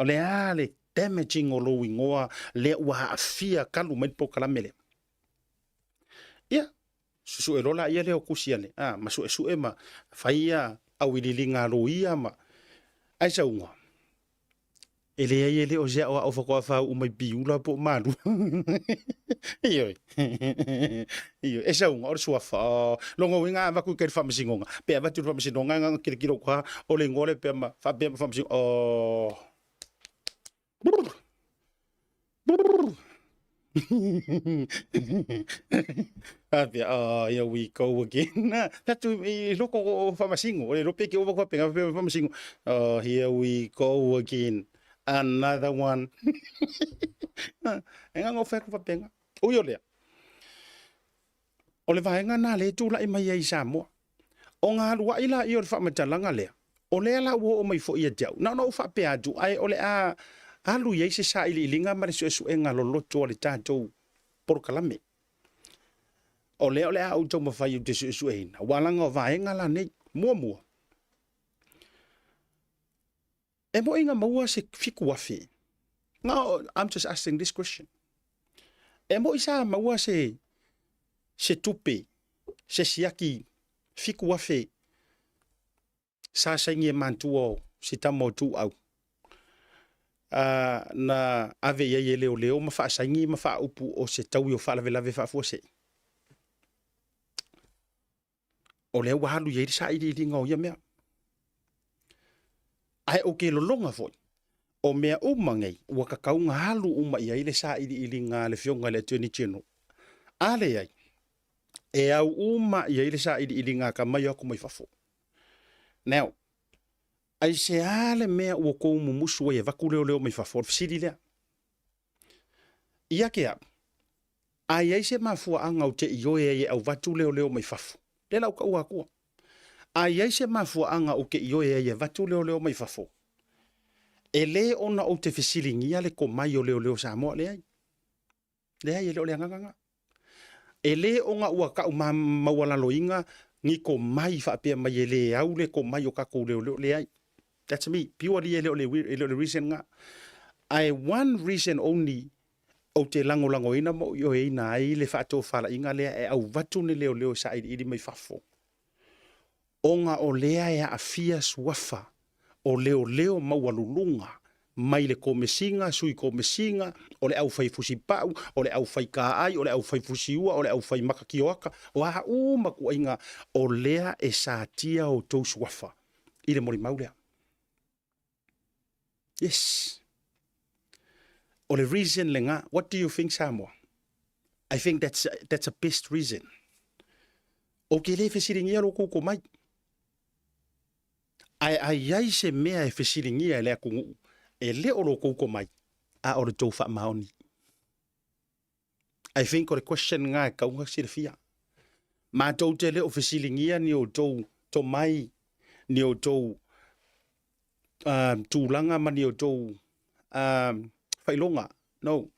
le a le damaging o lou igoa lea ua aafia talu mai le polokalame lea. Ia, susue loa laia lea o tusi a le, a, ma suesue ma fai ia auiliiliga a loia ma, ae sauga, E leai e le o se aoao faatoa faauu mai Piula po o Malua. Ioe. Ioe. E sauga o le suafa. Oh, lona uiga a avatu i tai le faamasinoga, pe avatu i le faamasinoga na ona kilokilo atu lava o le igoa lea pea ma faapea ma faamasinoga. Oh. Brr. Brr. Faapea, oh, here we go again. Tatu i loko o Faamasino, o le iloa pe ke ova faapena, faapea Faamasino. Oh, here we go again. Another one. E nganga o whai faapena. Ui o lea. O le vaega nā le tūlaʻi mai ai i Samoa. O ngā aluaʻi la ia o le faamatalaga lea, o lea la ua oo mai foi ia te au. Na ona ou faapea atu, ae o le a alu i ai se sailiiliga ma le suesuega loloto a le tatou polokalame. O lea o le a ou taumafai ou te suesueina, aua leaga o vaega la nei. Muamua, e moi na maua se 7,000. Now, I'm just asking this question. E moi sa maua se, se tupe, se siaki 7,000 sa saini e mantua o si tama o Tuuau. Uh, na ave i ai e leoleo ma faasaini ma faaupu o se taui o faalavelave faafuasei. O lea ua alu i ai le sailiiliga o ia mea. Ae ou te lologa foi, o mea uma nei, ua tatau ona alu uma i ai le sailiiliga a le Afioga i le Attorney General. A leai, e au uma i ai le sailiiliga a tama ia o atu mai fafo. Now, aisea le mea ua tou mumusu ai e avatu leoleo mai fafo? O le fesili lea. Ia te au, a i ai se mafuaaga ou te ioe ai e avatu leoleo mai fafo, lea la ou taua atua. A i ai se mafuaaga ou te ioe ai e avatu leoleo mai fafo, e le ona ou te fesiligia le komai o leoleo Samoa, leai. Leai, e le o le agaga lena. E le ona ua tau maualaloina ni komai faapea mai e le au le komai o tatou leoleo, leai. That's me, purely e le o le, e le o le reason lena. Ae one reason only ou te lagolagoina ma ou ioeina ai le faatofalaiga lea e auvatu ni leoleo e sailiili mai fafo, ona o lea e aafia suafa o leoleo maualuluga mai le Komesina, Sui Komesina, o le aufai fusipau, o le aufai kaai, o le aufai fusiua, o le aufai maka kioaka, o a uma kuaiga o lea e satia outou suafa i le molimau lea. Yes. O le reason lena. What do you think, Samoa? I think that's, that's a best reason. Ou te le fesiligia lo kou komai. Ae a i ai se mea e fesiligia e le atunuu, e le o lo kou komai, a o le tou faamaoni. I think o le question lena e tatau ona silafia. Matou te le o fesiligia ni outou tomai, ni outou uh, tulaga ma ni outou uh, faailoga. No.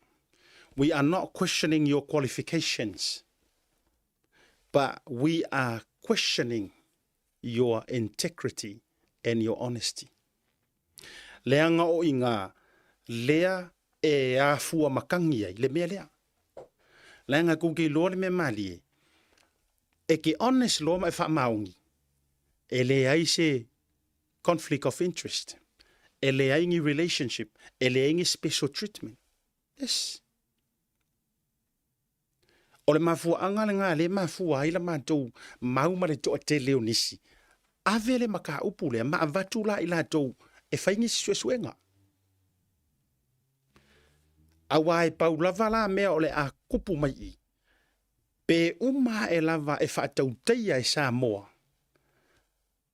We are not questioning your qualifications, but we are questioning your integrity and your honesty. Leaga o iga lea e afua matangi ai le mea lea. Leaga kou te iloa le mea malie. E ke honest loa ma e faamaoni, e leai se conflict of interest, e leai ni relationship, e leai ni special treatment. Yes. O le mafuaaga lena lea e mafua ai la matou mau ma le toatele o nisi, ave le mataupu lea ma avatu la i latou e fai nisi suesuega. Aua e pau lava la mea o le a kupu mai i, pe uma ae lava e faatautaia e Samoa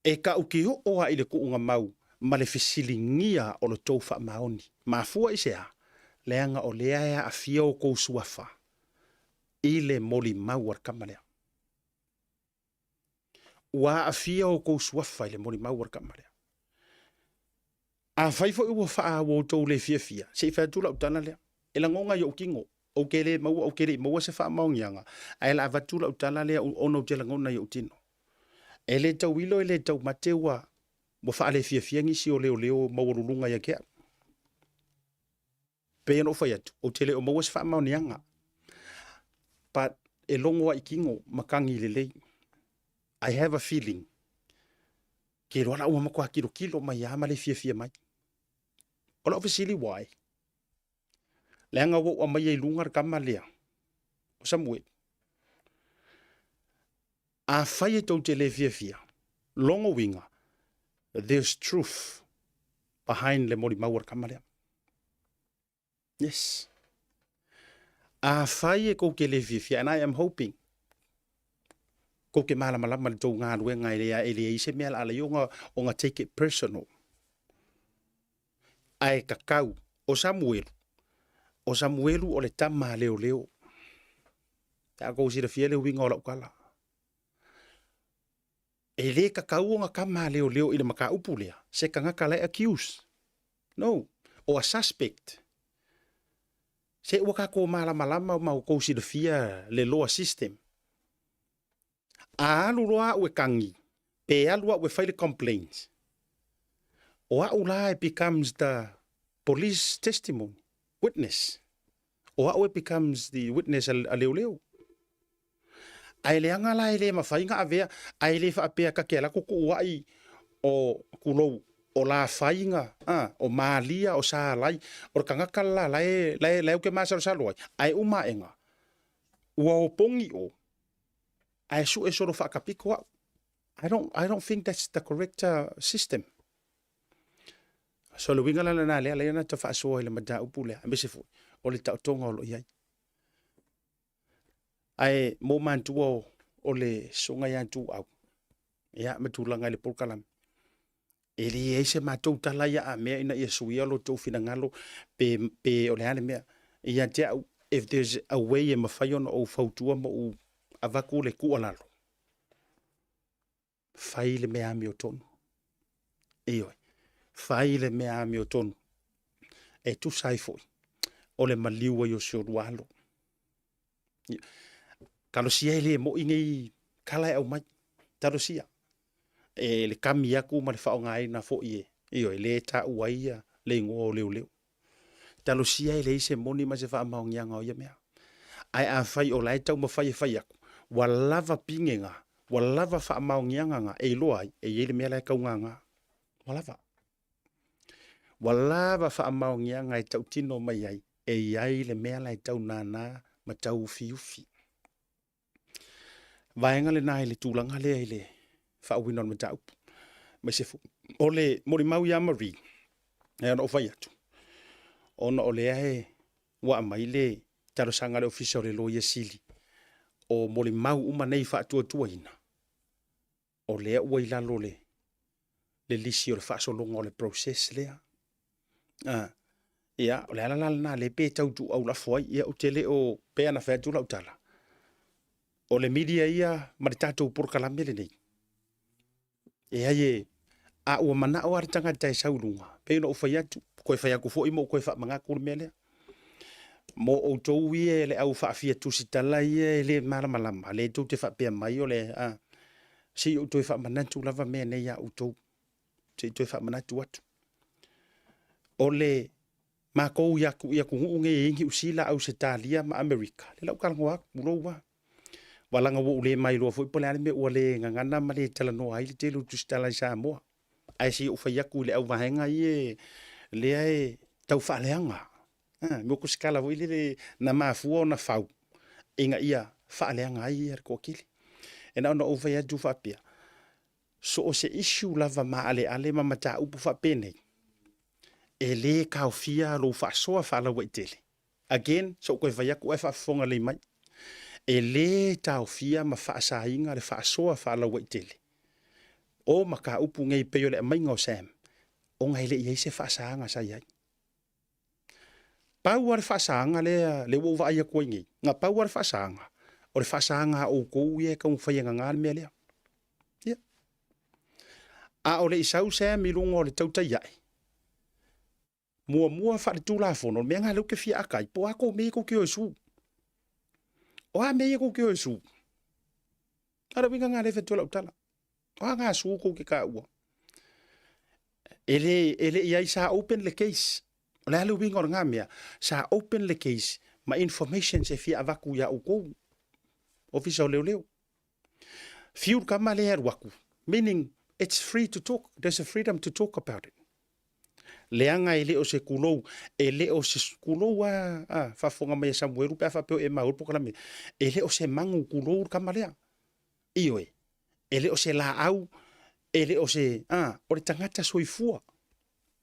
e taukio'o a i le tuugamau ma le fesiligia o lo tou faamaoni. Mafua i se a? Leaga o lea e aafia outou suafa i le molimau a le tama lea. Ua aafia outou suafa i le molimau a le tama lea. Afai foi ua faa ua outou le fiafia, se i fai atu lau tala lea. E lagona i ou tino, ou te le maua, ou te le i maua se faamaoniaga, ae la avatu lau tala lea ona ou te lagona i ou tino. E le tauilo e le taumate ua ua faalefiafia nisi o leoleo maualuluga ia te au. Pei ona ou fai atu, ou te le o maua se faamaoniaga. But e logo ai i tino, matagi lelei. I have a feeling ke iloa la ua matua tilotilo mai lava ma le fiafia mai. O lau fesili why? Leaga ua ou aumaia i luga le tama lea o Samueli. Afai e tou te le fiafia, logo uiga, there's truth behind le molimau a le tama lea. Yes. Afai e kou te le fiafia, and I am hoping, kou te malamalama le tou galuega e le, e leai se mea la alai ona, ona take it personal. Ae tatau, o Samuelu, o Samuelu o le tama a leoleo. Pe a kou silafia le uiga o lau tala. E le tatau ona tama a leoleo i le mataupu lea, se tagata la e accuse. No, or a suspect. Se ua tatou malamalama ma outou silafia le law system. A alu loa au e tagi, pe alu au e fai le complaint, o au la e becomes the police testimony, witness. O au e becomes the witness a leoleo. Ae leaga la e le mafai ona avea, ae le faapea ta te alu atu tuuai o tulou o Lafaiga, a, o Malia, o Salai, o le tagata la la e, la e, la e ou te masalosalo ai, ae uma aega, ua opogi o, ae sue solo faatapito au. I don't think that's the correct system. So le uiga la lena lea, lea na ta faasoa i le mataupu lea, aemaise foi o le taotoga o lo o i ai. Ae mo manatua o, o le susuga ia Tuau, ia, ma tulaga i le polokalame, e leai se matou tala ia a mea ina ia suia lo tou finagalo pe, pe o le a le mea. Ia te au, if there's a way e mafai ona ou fautua ma ou avatu le tuualalo, fai le mea amiotonu. Ioe, fai le mea amiotonu. E tusa ai foi o le maliu ai o si olua alo. Talosia e le moi nei tala e aumai. Talosia. E le kami atu ma le faaaogaina foi e, ioe, le taua ai ia le igoa o leoleo. Talosia e leai se moni ma se faamaoniaga o ia mea. Ae afai o la e taumafai e fai atu, ua lava pine na, ua lava faamaoniaga na e iloa ai, e i ai le mea la e taugaga. Ua lava. Ua lava faamaoniaga e tautino mai ai, e i ai le mea la e tau nānā ma tau ufiufi. Vaega lena i le tulaga lea i le faauiina o le mataupu. Aemaise foi o le molimau ia Marie, e ona ou fai atu, ona o lea e ua aumai le talosaga a le Ofisa o le Loia Sili, o molimau uma nei faatuatuaina, o lea ua i lalo o le le lisi o le faasologa o le process lea. Ah, ia, o le ala la lena lea pe tau tuu aulafo ai. Ia, ou te le o, pei ona fai atu lau tala, o le media ia ma le tatou polokalame lenei, e ai e, a ua manao lava le tagata e sau i luga, pei ona ou fai atu, toe fai atu foi ma ou toe faamanatu le mea lea. Mo outou ia le au faafia tusitala ia e le malamalama, lea tou te faapea mai o le, a, se i ou toe faamanatu lava mea nei ia outou. Se i toe faamanatu atu. O le matou i atu i atunuu nei e i Niu Sila, Ausetalia ma Amerika, lea la ou talanoa atu, tulou lava. Aua leaga ua ou le mailoa foi po o le a le mea ua le gagana ma le talanoa ai le tele o tusitala i Samoa. Ae se i ou fai atu i le auvaega ia lea e tau faaleaga. Mo tusitala foi lele na mafua ona fau ina ia faaleaga ai le toatele. E na ona ou fai atu faapea, so o se issue lava maaleale ma mataupu faapenei, e le taofia lou faasoa faalauaitele. Again, se i ou toe fai atu ae faafofoga lelei mai. E le taofia ma faasaina le faasoa faalauaitele o mataupu nei pei o le aumaiga o Sam, ona e le i i ai se faasaga sa i ai. Pau lava le faasaga lea, lea ua ou vaai atu ai nei, na pau lava le faasaga, o le faasaga a outou ia e taumafai e nana le mea lea. Ia. A o le i sau Sam i luga o le tautai ae, muamua faaletulafono, o le mea lena lea ou te fia ata ai, po o a tou mea ia tou te o e sue. O a mea ia tou te o e sue? A o le uiga lena lea e fai atu ai lau tala. O a na sue tou te taua? E le, e le i ai sa open le case. O le a le uiga o lena mea? Sa open le case ma informations e fia avatu ia outou, Ofisa o Leoleo. Fiu le tama lea e alu atu, meaning it's free to talk, there's a freedom to talk about it. Leaga e le o se kulou, e le o se kulou a, a faafofoga mai a Samuelu pe a faapea o e maua le polokalame, e le o se magu kulou le tama lea. Ioe, e le o se laau, e le o se, a, o le tagata soifua.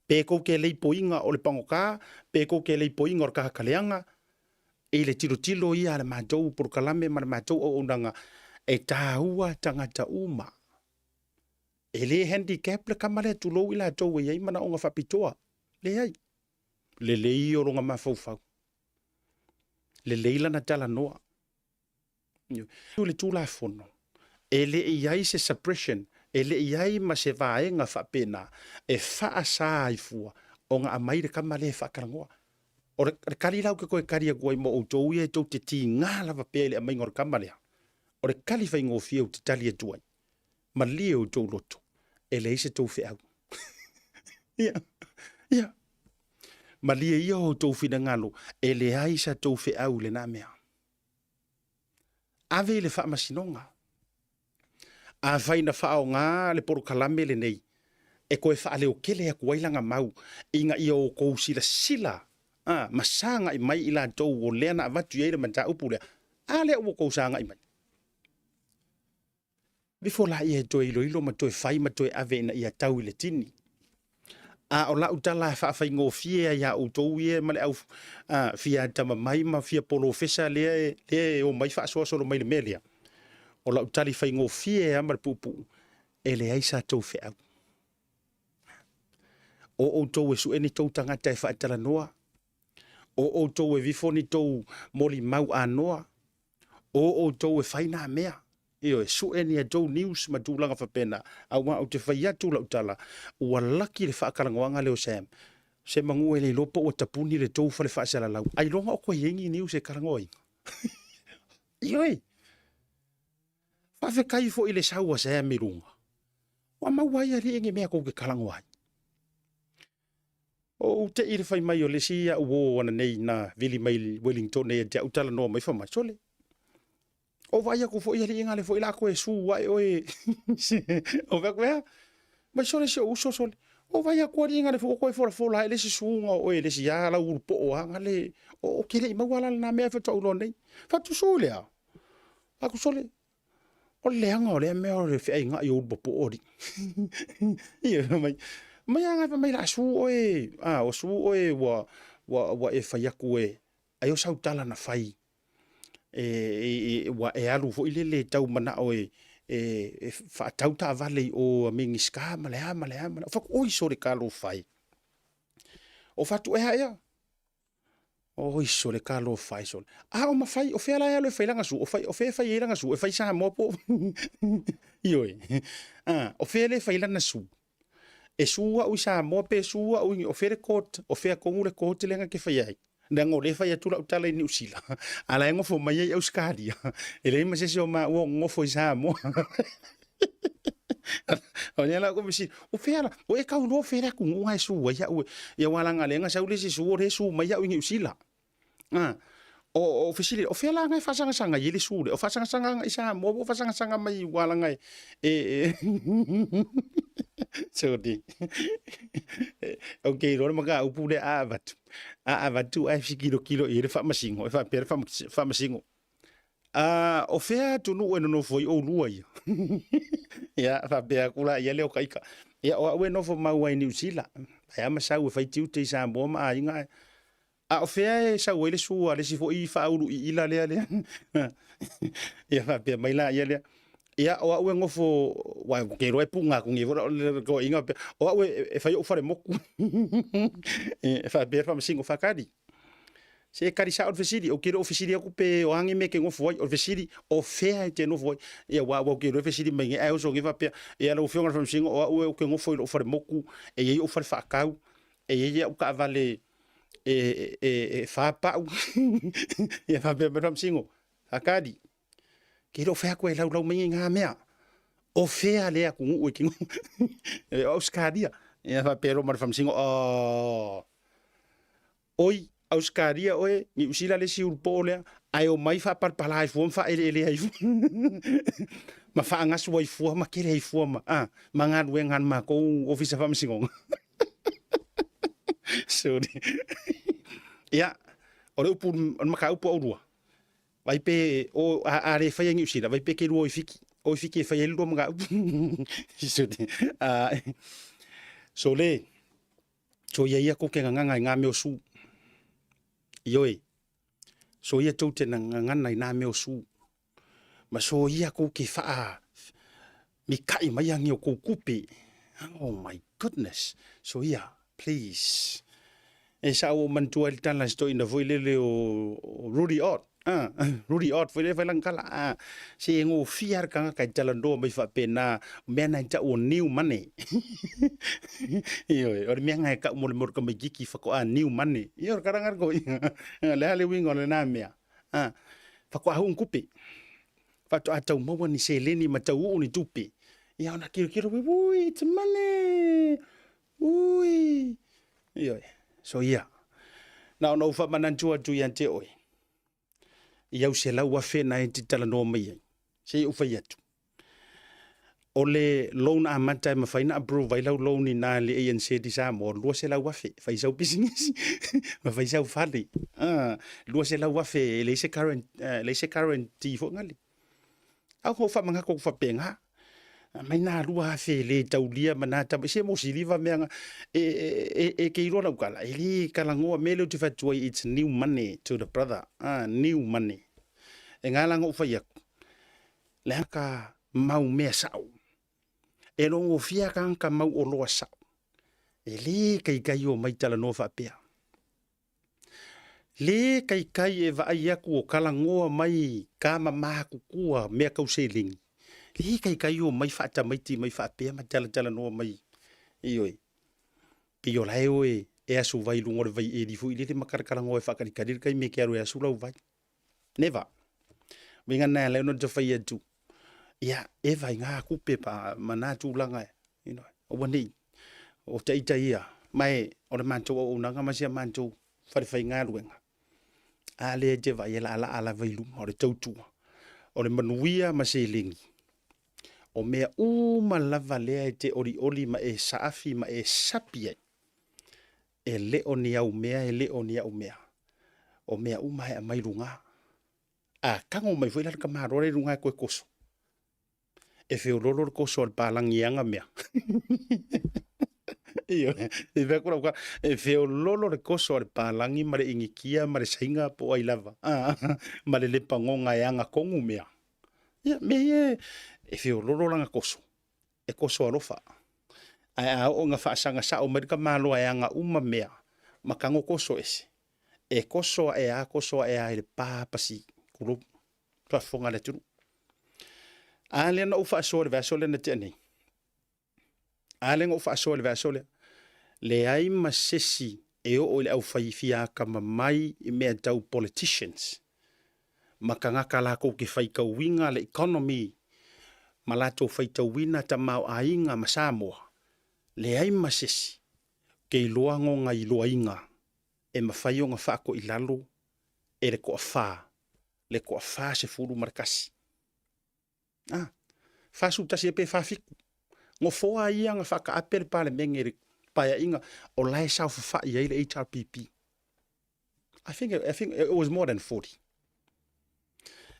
Pe tou te leipoiga o le pagota, pe tou te leipoiga o le tagata leaga, i le tilotilo ia a le matou polokalame ma le matou auaunaga, e taua tagata uma. E le handicap le tama lea, tulou i latou e i ai manaoga faapitoa. Leai. Lelei o lona mafaufau. Lelei lana talanoa. I le Tulafono, e le i ai se suppression, e le i ai ma se vaega faapena e faasa ai fua ona aumai le tama lea e faatalanoa. O le tali la ou te toe tali atu ai mo outou ia e tou te tiga lava pea i le aumaiga o le tama lea, o le tali faigofie ou te tali atu ai, malie outou loto, e leai se tou feau. Ia, ia. Malie ia outou finagalo, e leai sa tou feau i lena mea. Ave i le faamasinoga. Afai na faaaoga le polokalame lenei e toe faaleotele atu ai lana mau ina ia outou silasila a, ma sagai mai i latou o lea na avatu i ai le mataupu lea, a lea ua outou sagai mai? Vifo laia e toe iloilo ma toe fai ma toe ave ina ia tau i le tini. A o lau tala e faafaigofie ai ia outou ia ma le au fia atamamai ma fia polofesa lea e, lea e omai faasoasolo mai le mea lea, o lau tali faigofie lava ma le puupuu, e leai sa tou feau. O outou e sue ni tou tagata e faatalanoa, o outou e vifo ni tou molimau anoa, o outou e fai nā mea, ioe, sue ni a tou news ma tulaga faapena, aua ou te fai atu lau tala, ua laki le faatalanoaga lea o Sam, se manu e le iloa po ua tapuni le tou fale faasalalau, ailoga o toe i ai ni news e talanoaina. Ioe, faafetai foi i le sau a Sam i luga, ua maua ai alii ni mea tou te talanoa ai. Ou te i le fai mai o le isi au uo ananei na vili mai i Wellington ia te au talanoa mai fai mai, sole, o vaai atu foi alii gale foi la koe su ae oe. O fai atu, ea? Mai sole si ou uso sole. O vaai atu alii gale foi koe folafola ae le isi suga o oe le isi a lau ulu poo a gale. O ke le i maua la lena mea faatoa ou iloa nei. Fai atu su lea. Atu sole, O le leaga o lea mea o le feaiga'i o ulupopo alii. Ia fai mai, mai a fai mai la su oe, a o su oe ua ua ua e fai atu e ai o sau tala na fai e, e, e ua e alu foi lele tau manao e e, e faatau taavale i o a Minisita ma le a ma le a ma le a. Fai atu, oi sole talofa e. O fatu ea ea. Oi sole talofa e sole. A o mafai, o fea la e alu e fai lana su? O, fai, o fea e fai ai lana su? E fai Samoa po Ioe. A, o fea le fai lana su? E su au i Samoa pe su au i o fea le court, o fea tonu le court lea na te fai ai. Leaga o lea e fai atu lau tala i Niu Sila, a la e nofo mai ai Ausetalia. E leai ma se isi o maua o nofo i Samoa. O lea la ou fesili, o fea la, o e tau iloa o fea le atunuu e su ai au e, ia aua leaga lea na sau le isi su o lea e su mai au i Niu Sila. A, O, o fesili, o fea la ngai faasagasanga i le su le? O faasagasanga i Samoa, o faasagasanga mai i uala ngai e, e. Sorry. Ok, rora maka upu le a avatu. A avatu ai fikilo kilo i le faamasingo, e faapea le faamasingo. A, o fea atunuu e nonofo ai oulua ia? Ia, faapea atu la ia lea o ka ika. Ia, o au e nofo mau ai i Niu Sila. Ai a masau e fai tiute i Samoa ma aiga ae. A o fea e sau ai le sua a le isi foi faaulu iila lea lea? Ia faapea mai la ia lea. Ia, o au e nofo, ua ke iloa e puga atu nei foi le toeaiina faapea, o au e fai ou falemotu. E faapea le faamasino, faatali. Se e tali sao le fesili, ou te le o fesili atu pe o a ni mea e te nofo ai, o le fesili, o fea e te nofo ai? Ia aua ou te iloa e fesili mai nei, ae oso nei faapea, ia lau Afioga i le Faamasino, o au ou te nofo i lou falemotu, e i ai ou fale faatau, e i ai au taavale e fa pau. Ia faapea mai le Faamasino, faatali, ke le o fai atu e laulau mai nei ngā mea. O fea le atunuu e te nofo. E o Ausetalia. Ia faapea loa ma le Faamasino, oh, Oi, Ausetalia oe, Niu Sila le isi ulupoo lea, ae omai faapalapala ai fua ma faaeleelea ai fua ma faagasu ai fua ma kele ai fua ma, a, ma galuega a le matou Ofisa Faamasinoga. Sorry. Ia, o le upu, o le mataupu aulua, vai pe, o, a, a le faia i Niu Sila, vai pe ke lua o i Fiti. O i Fiti e fai ai le lua mataupu. Sorry. A, so le, Soia ia kou te gagana i ngā mea o su. Ioe, soia tou te gagana i nā mea o su. Ma soia kou te whaa mika'i mai angi o kou kupe. Oh my goodness. Soia, please. E sa o manatua ai le tala se toeaina foi lele o Rudy Ott. Ah, Rudy Ott foi lele fai lana tala. Ah, se e gofia le tagata e talanoa mai faapena, o mea na e tau o new money. Ioe, o le mea na e tau mo le mo le tamaititi faatoa new money. Ia o le tala na le toeaina. O le a le uiga o lena mea? Ah, faatoa uu ni tupe. Faatoa tau maua ni seleni ma tau uu ni tupe. Ia ona tilotilo, ui, it's money. Ui! Ioe, so ia. Na ona ou faamanatu atu ia te oe, i au 100,000 na e te talanoa mai ai, se i ou fai atu. O le loan amata e mafai na approve ai lau loan i na le ANZ i Samoa, 200,000, fai sau pisinisi, ma fai sau fale. Ah, 200,000 e leai se current, leai se guarantee foi ngale. Au ko whamangako ko whapenga. Mai nā 2,000 le taulia ma nā tama. Se mo siliva mea nga. E, e, e, e ke iroa lau kala. E le kalangoa me leo te whatu ai it's new money to the brother. Ah, new money. E ngā langa o whai aku. Le haka mau mea sao. E rongo fia ka ka mau o loa sao. E le kai kai o mai tala noa whapea. Le kaikai e vaai aku o kalagoa mai ka ma makukua mea kau seleni. Le kaikai o mai faatamaiti mai faapea ma talatalanoa mai. Ioe. Pei o lae oe e asu vai i luga o le vai eli foi lele ma kalakalanoa e faakalikali le taimi e ke alu e asu lau vai. Never. Uiga na ala ona te whai atu. Ia, e vai ngā kupe pa ma nā tūlanga e. You know, aua nei. O te ita ia, mai o le mātou au aunaga ma sia mātou whare whai ngā luenga. A le te vai e la la ala vai luma o le tautua. O le manuia ma se lengi. O mea uma lava lea e te oli oli ma e saafi ma e sapi ai. E le o ni au mea, e le o ni au mea. O mea uma e aumai luga. A kago mai foi la le tamaloa lea i luga e toe koso. E feololo le koso a le palagi e aga mea. Ioe, e fai atu lau tala, e feololo le koso a le palagi ma le inikia ma le saina po o ai lava, ma le lepagoga e aga tonu mea. Ia, mea ia e feololo lana koso. e koso alofa. Ae a oo ina faasaga sao mai le tamaloa e aga uma mea ma tago koso ese, e koso aʻe a koso aʻe a i le pa pasi, tulou, faafofoga a le atunuu. A lea na ou faasoa i le vaiaso lea na tea nei. A lea na ou faasoa i le vaiaso lea, leai ma sesi e oo i le aufai fia atamamai i mea tau politicians ma tagata latou te faitauina le economy ma latou faitauina tamaoaiga ma Samoa, leai ma sesi ke iloa gona iloaina e mafai ona faatoilalo. e le toafa, le toafa 11. Ah, 41 ea pe 47. Nofoa ia na faataape le Palemene i le paeaiga o la e saofafai ai le HRPP. I think it was more than 40.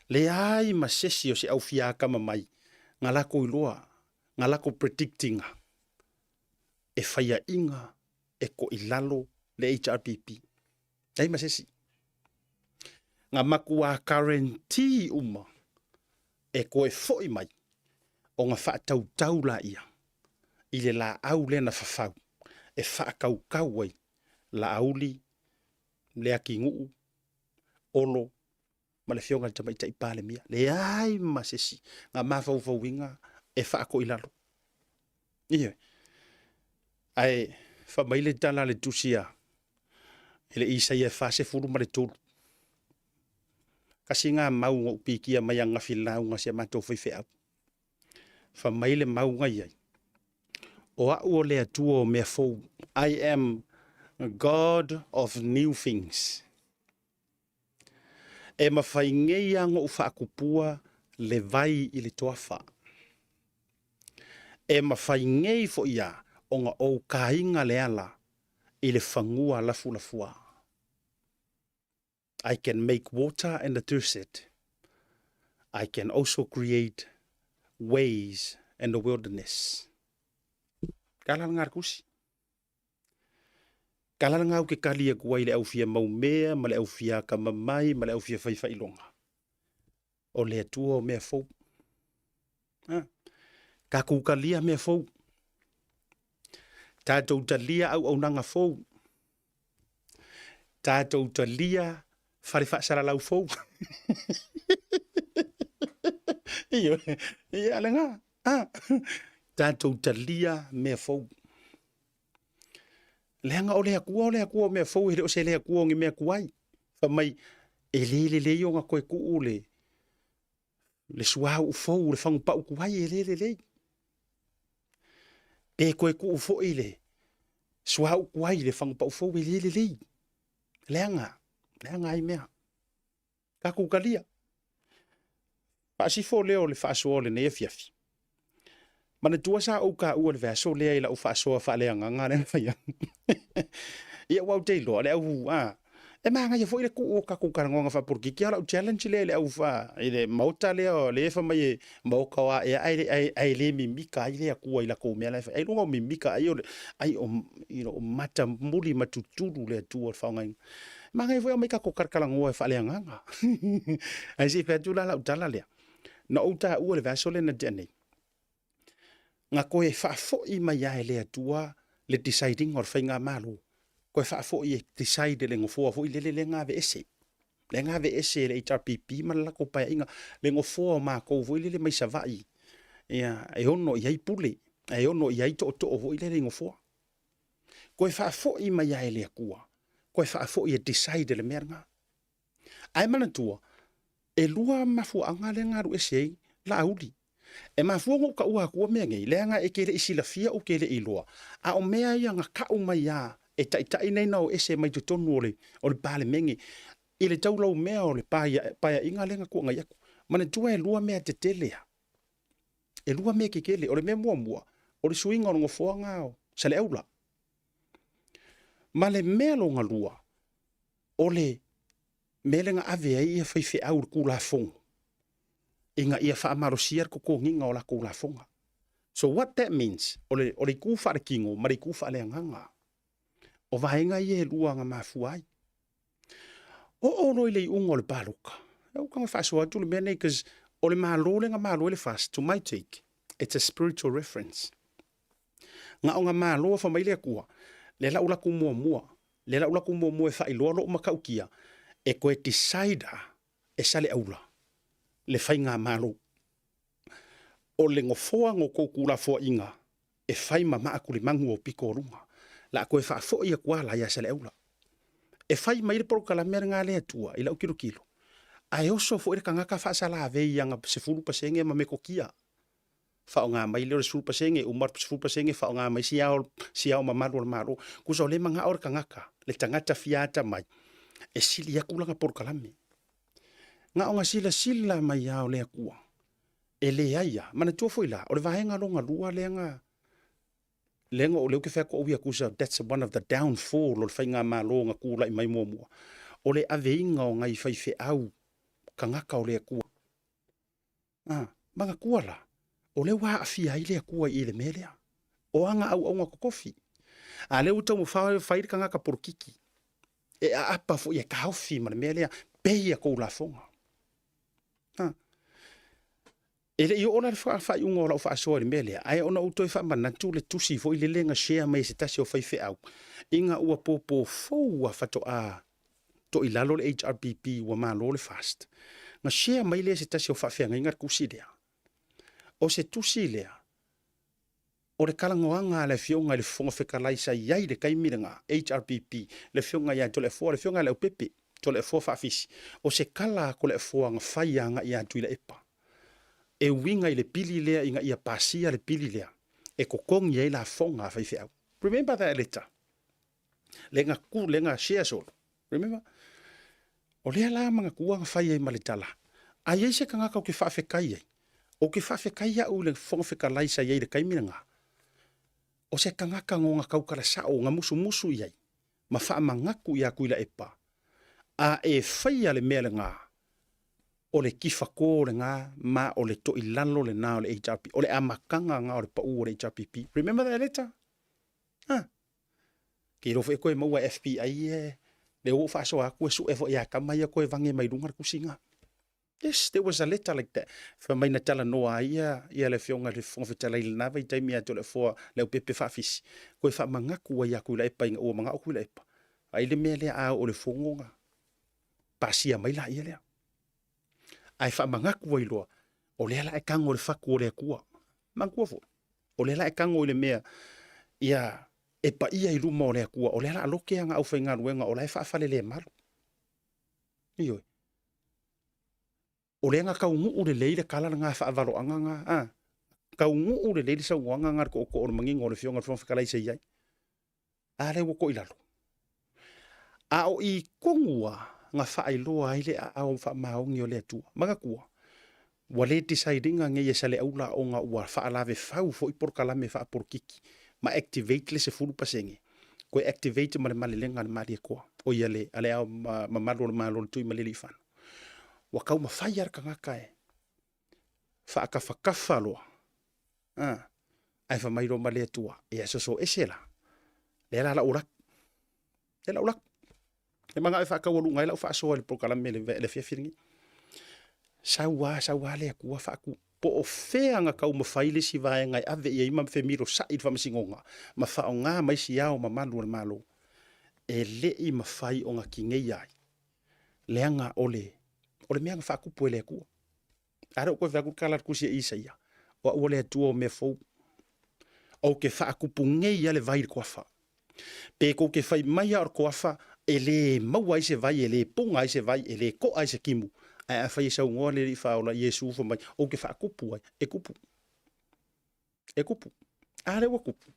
Leai ma sesi o se au fiakama mai nga lako iloa, nga lako predictinga e faiainga e ko i lalo le HRPP. Leai ma sesi. Nga makua guarantee uma e koe foi mai o nga faatautau la ia i le laau lea na fafau e faakaukau ai Laauli, Leakinuu, Olo ma le Afioga i le Tamaitai Palemia. Leai ma sesi nga mafaufauiga e faakoilalo. Ioe. Ae fai mai le tala a le tusi a i le Isaia e 43. Kasi ngā mau na ou pikia mai angafi lauga a si a matou faifeau. Fai mai le mau na i ai, O au o le Atua o mea fou, I am God of new things. E mawhai ngei a ngou whaakupua le vai i le toafa. E mawhai ngei fo ia o nga ou kāinga le ala i le whangua lafulafua. I can make water in the desert. I can also create ways in the wilderness. Ka la ngā kusi. Ka la ngā ke kali aku ai le au fia mau mea, ma le au fia akamamai, ma le au fia whaiwhailonga. O le Atua o mea fou. Ha? Ka kūkalia mea fou. Tātou talia auaunaga fou. Tātou talia whare whaasalalau fou. Io, ia le ngā. Ha? Tātou talia mea fou. Leaga o le Akua o le Akua o mea fou, e le o se le Akua o ni mea tuai. Fai mai, e le lelei ona koe tuu le, le suauu fou, le fagupau tuai, e le lelei. Pe koe tuu foi le suauu tuai, le fagupau fou, e le lelei. Leaga, leaga ai mea. Tatou talia. Faasifo lea o le faasoa o lenei afiafi. Manatua sa ou taua i le vaiaso lea i lau faasoa faaleagaga lea na fai atu. Ia ua ou te iloa le au a e manaia foi le tuu o tatou talanoaga faapolokiki a o lau challenge lea i le au i le maota lea o lea e fai mai e maota o ae ae ae le mimika ai le Atua i latou mea la e fai. Ailoga o mimika ai o le ai o you know, o matamuli ma tutulu le Atua o le faaaogaina. Manaia foi aumai tatou talatalanoa e faaleagaga. Ae se i fai atu la lau tala lea. Na ou taua i le vaiaso lea na tea nei, na toe faafoi mai lava e le Atua le decide ina o le faigamalo. Toe faafoi e decide e le nofoa foi lele lea na aveese. Lea na aveese e le HRPP ma le latou paeaiga le nofoa o matou foi lele mai Savaii, ia, e ono i ai pule, e ono i ai tootoo foi lele i nofoa. Toe faafoi mai lava e le Atua, toe faafoi e decide le mea lena. Ae manatua, e lua mafuaaga lea na alu ese ai Laauli. E mafua ona ou taua atua mea nei, leaga e te le i silafia ou te le i iloa, a o mea ia na tau mai lava e taitai nei na o ese mai totonu o le, o le Palemene i le taulaumea o le paeaiga lea na tuanai atu. Manatua e lua mea tetele lava. E lua mea tetele. O le mea muamua, o le suiga o le nofoaga o Saleaula. Ma le mea lona lua, o le mea lea na ave ai ia faifeau i le Tulafono ina ia faamalosia le totogiina o latou lafoga. So what that means, o le, o le itu faaletino ma le itu faaleagaga. O vaega ia e lua na mafua ai. Oo loa i le iuga o le palota, e uka na faasoa atu le mea nei, cause o le Malo lea na malo ai le FAST, to my take, it's a spiritual reference. Na o na Malo fai mai le Atua, le lau latou muamua, le lau latou muamua e faailoa lou matautia, e toe decide e Saleaula le faigamalo. O le nofoa no tou tuulafoaiga e fai ma maakulimanu o pito o luga. La toe faafoi atu a la ia Saleaula. E fai mai le polokalame lena a le Atua i lau tilotilo, ae oso foi le tagata faasalavei i ana 10% ma metotia. Faaaoga mai lea o le 10%, uma le 10% faaaoga mai si ao, si ao mamalu o le Malo. Tusa o lea e manao le tagata, le tagata fia atamai, E sili aku lana polokalame. Na o na silasila mai a o le Atua, e leai a. Manatua foi la, o le vaega lona lua lea na, lea na o lea ou te fai atu au ia tusa, that's one of the downfall o le faigamalo na tulai mai muamua, o le aveina o nai faifeau tagata o le Atua. A, manatua la, o lea ua aafia ai le Atua i le mea lea. O ana auauna totofi. A lea ua taumafai e fai le tagata polokiki, e aapa foi e taofi ma le mea lea, pay a tou lafoga. A, e le i oo la le faaiuga o lau faasoa i le mea lea, ae ona ou toe faamanatu le tusi foi lele na share mai e se tasi o faifeau, ina ua popo fou a faatoa toilalo le HRPP ua malo le FAST. Na share mai lea e se tasi o faafeagaiga le tusi lea. O se tusi lea, o le talanoaga a le Afioga i le Fofoga Fetalai sa i ai i le taimi lena, HRPP, le Afioga ia Toleafoa, le Afioga ia Leaupepe, Toleafoa Faafisi, o se tala a Toleafoa na fai agai ia Tuilaepa e uiga i le pili lea ina ia pasia le pili lea e totogi ai lafoga a faifeau. Remember that letter? Le na ku, le na share solo. Remember? O lea la manatua na fai ai ma le tala, a i ai se tagata ou te faafetai ai, ou te faafetai au i le Fofoga Fetalai sa i ai i le taimi lena, o se tagata na ona tautala sao, na musumusu i ai, ma faamanatu ia Tuilaepa, a e faia le mea lena, o le tifato lena ma o le toilalo lena o le HRPP, o le amataga lena o le pau o le HRPP. Remember that letter? Ha? Ke iloa foi e koe maua e FBI e lea ua ou faasoa atu e sue foi ia tama ia koe vage mai luga le tusi na. Yes, there was a letter like that. Fai mai na talanoa ai ia, ia le afioga i le Fofoga Fetalai i lena vaitaimi ia Toleafoa Leaupepe Faafisi, koe faamagatu ai ia Tuilaepa ina ua manao Tuilaepa. Ai le mea lea a oo i le fono na pasia mai laia lea. Ae faamagatu ai loa, o lea la e tago i le fatu o le Atua. Manatua foi, o lea la e tago i le mea ia e paia i luma o le Atua, o lea la loke ana aufaigaluega o la e faafalelemalu. Ioe. O lea na taunuu lelei le tala lena faavaloaga na, a, taunuu lelei le saunoaga na le tootoo o le manino o le Afioga i le Fofoga Fetalai sa i ai. A lea ua toilalo. A o i tonu lava na faailoa ai le aao faamaoni o le Atua. Manatua, ua le decide ina nei e Saleaula ona ua faalavefau foi polokalame faapolokiki ma activate le 10%, toe activate ma le malelega a le Malietoa, o ia le, a le Ao Mamalu o le Malo le Tuimalealiifano. Ua taumafai lava le tagata e faatafatafa loa, a, ae fai mai loa ma le Atua, ia soso ese la, lea la lau laki, lea lau laki. E manao e faataualuga ai lau faasoa i le polokalame i le afiafi lenei. Sau a, sau a le Atua faaku, po o fea na taumafai le isi vaega e ave i ai ma femilosa'i i le faamasinoga ma faaaoga ma isi ao mamalu o le Malo, e le i mafai ona tineia ai, leaga o le, o le mea na faatupu e le Atua. A lea ua toe fai atu le tala a le tusi a Isaia, o au o le Atua o mea fou. Ou te faatupu nei lava le vai i le toafa. Pe tou te fai mai lava o le toafa e le maua ai se vai, e le pona ai se vai, e le to'a ai se timu, ae afai e saunoa le Alii Faaola, Iesu fai mai, ou te faatupu ai, e tupu. E tupu. A lea ua tupu.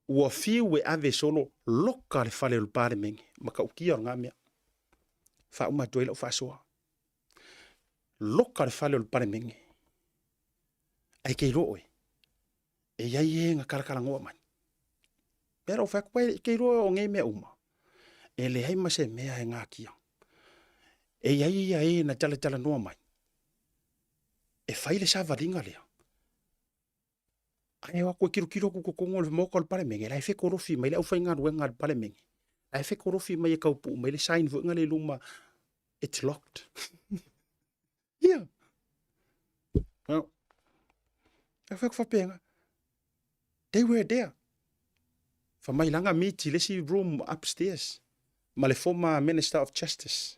Ua fiu e ave solo loka le fale o le Palemene, matautia o lena mea. Faauma atu ai lau faasoa. Loka le fale o le Palemene. Ae ke iloa oe, e i ai e na talatalanoa mai. Pea lau fai atu, e ke iloa o nei mea uma, e leai ma se mea e gatia. E i ai ia e na talatalanoa mai, e fai le savaliga lea. Ae o atu e tilotilo atu i totonu o le Maota o le Palemene, la e fetolofi mai le aufaigaluega a le Palemene, la e fetolofi mai e taupuu mai le sign foi lea i luma, it's locked. Ia. Well, e fai atu faapena. They were there. Fai mai la na meet i le isi room upstairs ma le former Minister of Justice.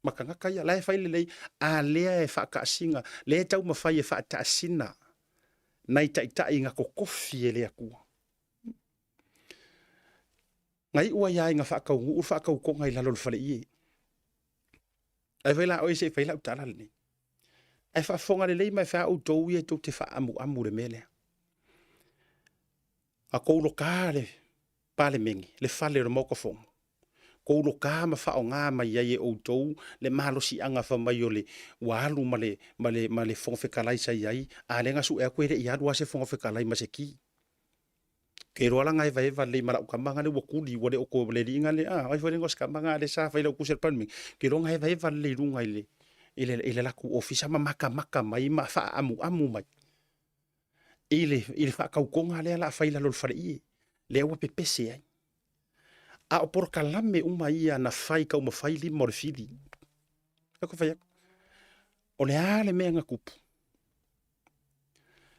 Ma tagata ia, la e fai lelei, a lea e faataasina, lea e taumafai e faataasina nai taitai na totofi e le Atua. Na iu ai lava ina faataunuu le faatautoga i lalo o le faleie. Ae fai la oe se i fai lau tala lenei. Ae faafofoga lelei mai fai a outou ia tou te faaamuamu le mea lea. A kou loka le Palemene, le fale o le Maota Fono. Kou loka ma faaaoga mai ai e outou le malosiaga fai mai o le ua alu ma le ma le ma le Fofoga Fetalai sa i ai, a lea na sue atu e le i alu lava se Fofoga Fetalai ma se ki. Ou te iloa la na evaeva lelei ma lau tama lea ua tuli ua le o toe le alii lea, a o ai foi lea na o se tama lena lea sa fai lau tusi a le Palemene. Ou te iloa na evaeva lelei i luga i le i le i le latou ofisa ma matamata mai ma faaamuamu mai i le i le faatautoga lea o le a fai i lalo o le faleie, lea ua pepese ai. A o polokalame uma ia na fai taumafai lima o le fili. Lea ou te fai atu. O le a le mea na tupu?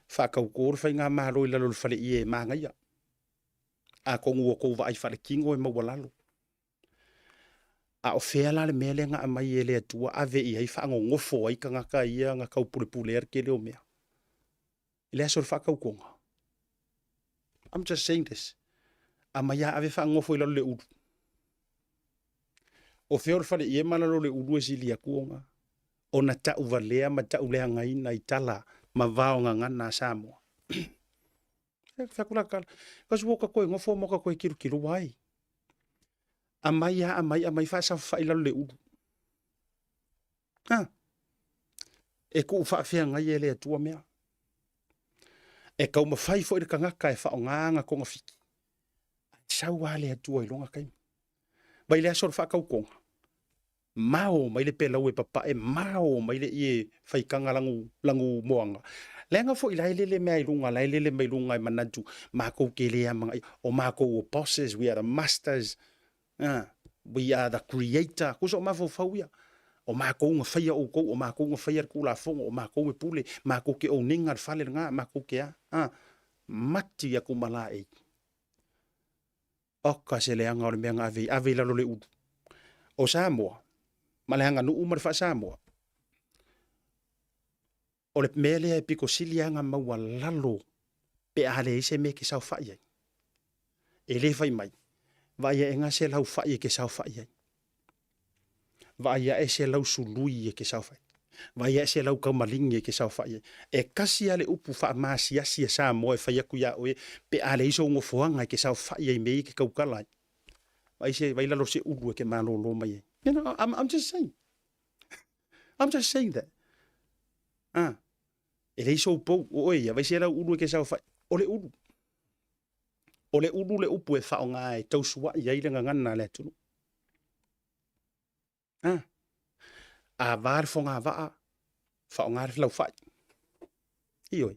Faatauto le faigamalo i lalo o le faleie e manaia. Atonu ua outou vaai faaletino e maualalo. A o fea la le mea lea na aumai e le Atua ave i ai faanonofo ai tagata ia na taupulepulea le tele o mea? I le aso o le faatautoga. I'm just saying this. Aumai lava ave faanonofo i lalo o le ulu. O fea o le faleie ma lalo o le ulu e sili atu ona ona tauvalea ma tauleagaina i tala ma vao gagana a Samoa. Fai atu la tala, kasi ua ta toe nofo ma ta toe tilotilo ai. Aumai lava, aumai, aumai faasafafai i lalo o le ulu. Ha? E tuu faafeagai e le Atua mea. E taumafai foi le tagata e faaaoga ana togafiti, ae sau lava le Atua i lona taimi. Mai le aso o le faatautoga, mao mai le pelau e papae, mao mai le ie faitaga lanu, lanu moana. Leaga foi la e lele mai i luga, la e lele mai luga e manatu, matou te le amanaia, o matou o bosses, we are the masters, we are the creator. Tusa o mafaufau ia. O matou na faia outou, o matou na faia le Tulafono, o matou e pule, matou te own ina le fale lena, matou te a. Mati atu ma laei. Oka se leaga o le mea na ave i, ave i lalo o le ulu. O Samoa, ma le aganuu ma le faa-Samoa, o le mea lea e pito sili lava ona maualalo pe a leai se mea e te saofai ai. E le fai mai, vaai ae se lau fai e te saofai ai. Vaai ae se lau sului e te saofai ai. Vaai ae se lau taumaligi e te saofai ai. E tasi lava le upu faamasiasi a Samoa e fai atu ia oe pe a leai sou nofoaga e te saofai ai i mea ia e te tautala ai. Vaai se, vaai lalo o se ulu e te malolo mai ai. You know, I'm just saying. I'm just saying that. Ah, e leai sou pou, o oe ia, vaai se lau ulu e te saofai. O le ulu. O le ulu le upu e faaaoga e tausuai ai le gagana a le atunuu. A, a va le fogavaa, faaaoga le laufai. Ioe.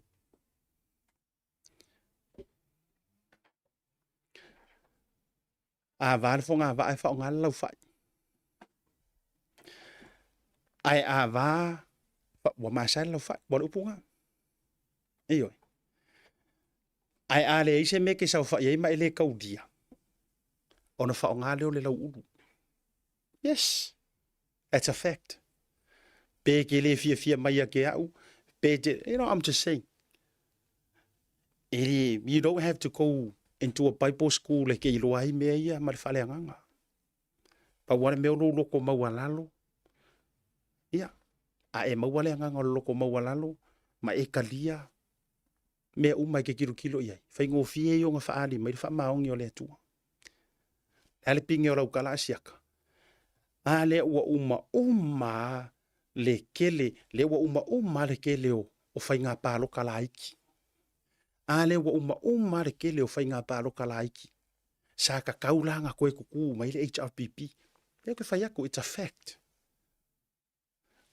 A va le fogavaa e faaaoga le laufai. Ae a va, ua masae le laufai, ua o le upu lena. Ioe. Ae a leai se mea e te saofai ai ma e le taulia, ona faaaoga lea o le lauulu. Yes, that's a fact. Pe ke le fiafia mai ia ke au, pe te, you know, I'm just saying. E le, you don't have to go into a Bible school e ke iloa ai mea ia ma le faaleagaga. Pau lava le mea o lou loko maualalo, ia, a e maua le agaga o le loko maualalo, ma e talia mea uma e ke kilokilo i ai, faigofie ia ona faaali mai le faamaoni o le Atua. Le a le pine o lau tala asiaka? A lea ua uma uma le kele, lea ua uma uma le kele o, o faiga paloka laiki. A lea ua uma uma le kele o faiga paloka laiki. Sa tatau la ona toe tutu mai le HRPP. Lea ou te fai atu, it's a fact.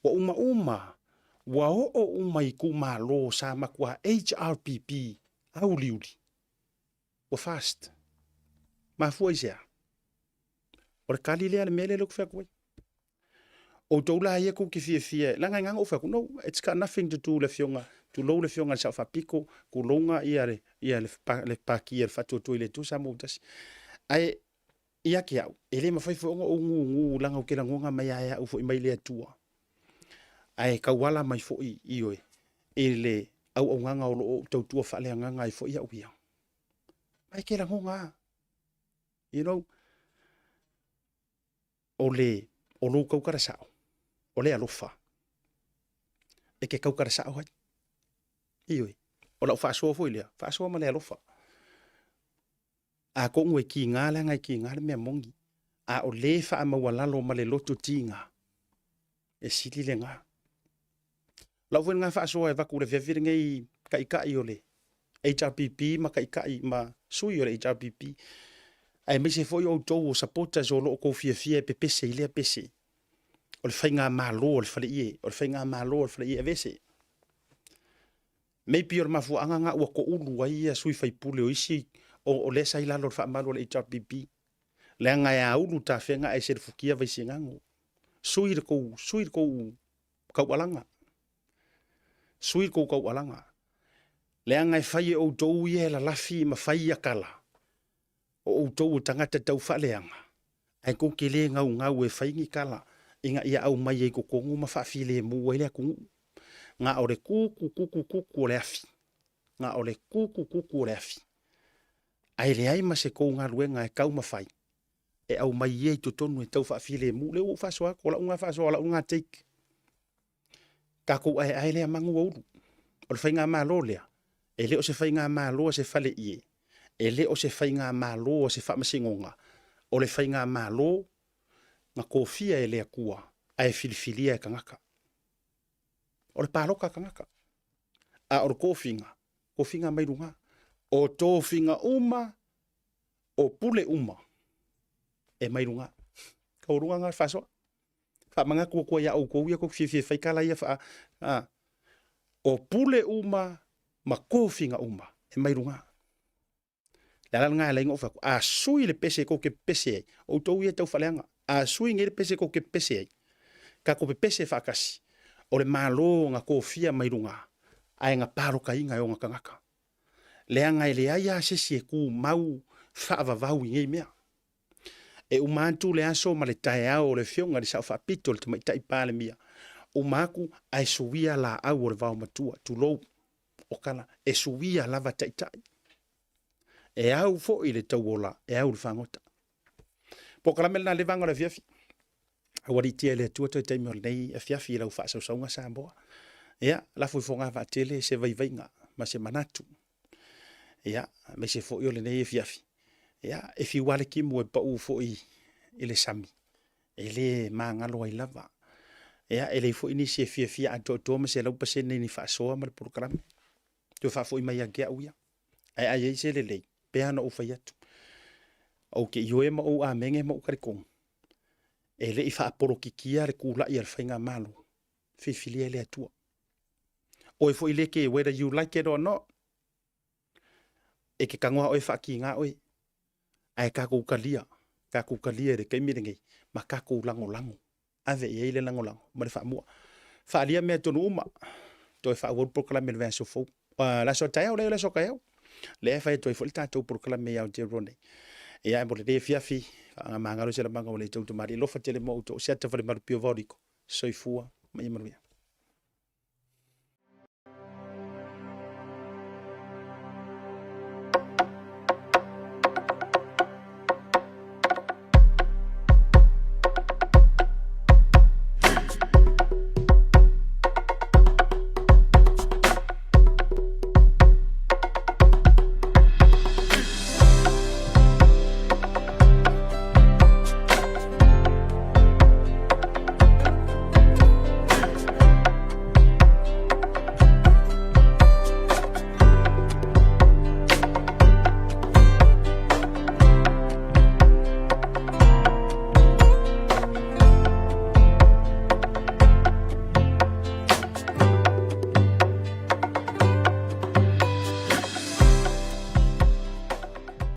Ua uma uma, ua oo uma i itumalo sa matua HRPP auliuli. Ua fast. Mafua i se a? O le kali lea le mea lea ou te fai atu ai. Outou la ia tou te fiafia, leaga e gagana ou fai atu, no, it's got nothing to do le afioga, tulou le afioga i le Sao Faapito, tulouna ia le, ia le, le Pātia le Faatuatua i le Atua Samoa ua tasi. Ae ia te au, e le mafai foi ona ou gugu leaga ou te lagona mai lava e au foi mai le Atua. Ae tauala mai foi, ioe, i le auaunaga o lo o ou tautua faaleagaga ai foi au ia. Ma e te lagona lava, you know, o le, o lou tautala sao, o le alofa, e te tautala sao ai. Ioe, o lau faasoa foi lea, faasoa ma le alofa. Atonu e kiga leaga e kiga le mea moni. A o le faamaualalo ma le loto tiga, e sili lena. O lau foi lena faasoa e avatu i le afiafi lenei i taitai o le HRPP ma taitai ma sui o le HRPP, aemaise foi o outou o supporters o lo o outou fiafia e pepese i lea pese, o le faigamalo a le faleie, o le faigamalo a le faleie, aveese. Maybe o le mafuaaga lena ua toulu ai ia sui faipule o isi o lea sa i lalo o le faamalu o le HRPP, leaga e aulu tafega ae selefutia Vaisigano. Sui le tou, sui le tou taualaga, sui le tou taualaga, leaga e fai e outou ia e lalafi ma fai ia tala, o outou o tagata taufaaleaga, ae tou te le naunau e fai ni tala ina ia aumai ai i totonu ma faafilemu ai le atunuu. Na o le tutu tutu tutu o le afi, na o le tutu tutu o le afi, ae leai ma se tou galuega e taumafai e aumai ia i totonu e tau faafilemu. Lea ua ou faasoa atu, o lau lena faasoa, o lau lena take. Tatou aeae lea manu ua ulu. O le faigamalo lea, e le o se faigamalo a se faleie, e le o se faigamalo a se faamasinoga, o le faigamalo na tofia e le Atua ae filifilia e tagata. O le palota a tagata, a o le tofiga, tofiga mai luga. O tofiga uma, o pule uma, e mai luga. Taualuga lena o le faasoa. Faamanatu atu ai ia outou ia tou te fiafia e fai tala ia faa... a, o pule uma ma tofiga uma e mai luga. O le ala lena e ala ai ona ou fai atu, a sui le pese tou te pepese ai, outou ia e taufaaleaga, a sui nei le pese tou te pepese ai, tatou pepese faatasi, o le Malo na tofia mai luga, ae na palotaina e ona tagata. Leaga e leai lava se isi e tumau faavavau i nei mea. E uma atu le aso ma le taeao o le Afioga i le Sao Faapito le Tamaitai Palemia, uma atu ae suia laau o le vaomatua, tulou, o tala, e suia lava taitai. E au foi le tauola, e au le fagota. Polokalame lena i lenei vaega o le afiafi. Aualiitia e le Atua toe taimi o lenei afiafi i lau faasausauga Samoa. Ia, lafo i fogavaa tele se vaivaiga ma se manatu. Ia, aemaise foi o lenei afiafi, ia, e fiu lava le timu e pau foi i le sami, e le magalo ai lava. Ia, e leai foi nisi e fiafia atoatoa ma 100% i ni faasoa ma le polokalame. Toe faafoi mai ia te au ia. Ae a i ai se lelei, pei lava ona ou fai atu, ou te ioe ma ou amene ma ou talitonu, e le i faapolokikia le tulai a le faigamalo, filifilia e le Atua. Oe foi lea e te, whether you like it or not, e te tago lava oe e faatiga oe. Ae tatou talia, tatou talia i le taimi lenei ma tatou lagolago, ave i ai le lagolago ma le faamua. Faaalia meatonu uma, toe faaauau le polokalame i le vaiaso fou. Le aso a taeao, leai o le aso a taeao, lea e fai atu ai foi le tatou polokalame i Aotearoa nei. Ia, ae mo lenei afiafi, faamagalo se lamaga ua le tautamalii. Alofa tele mo outou. Se ata falemalo pio vaoliko. Soifua ma ia manuia.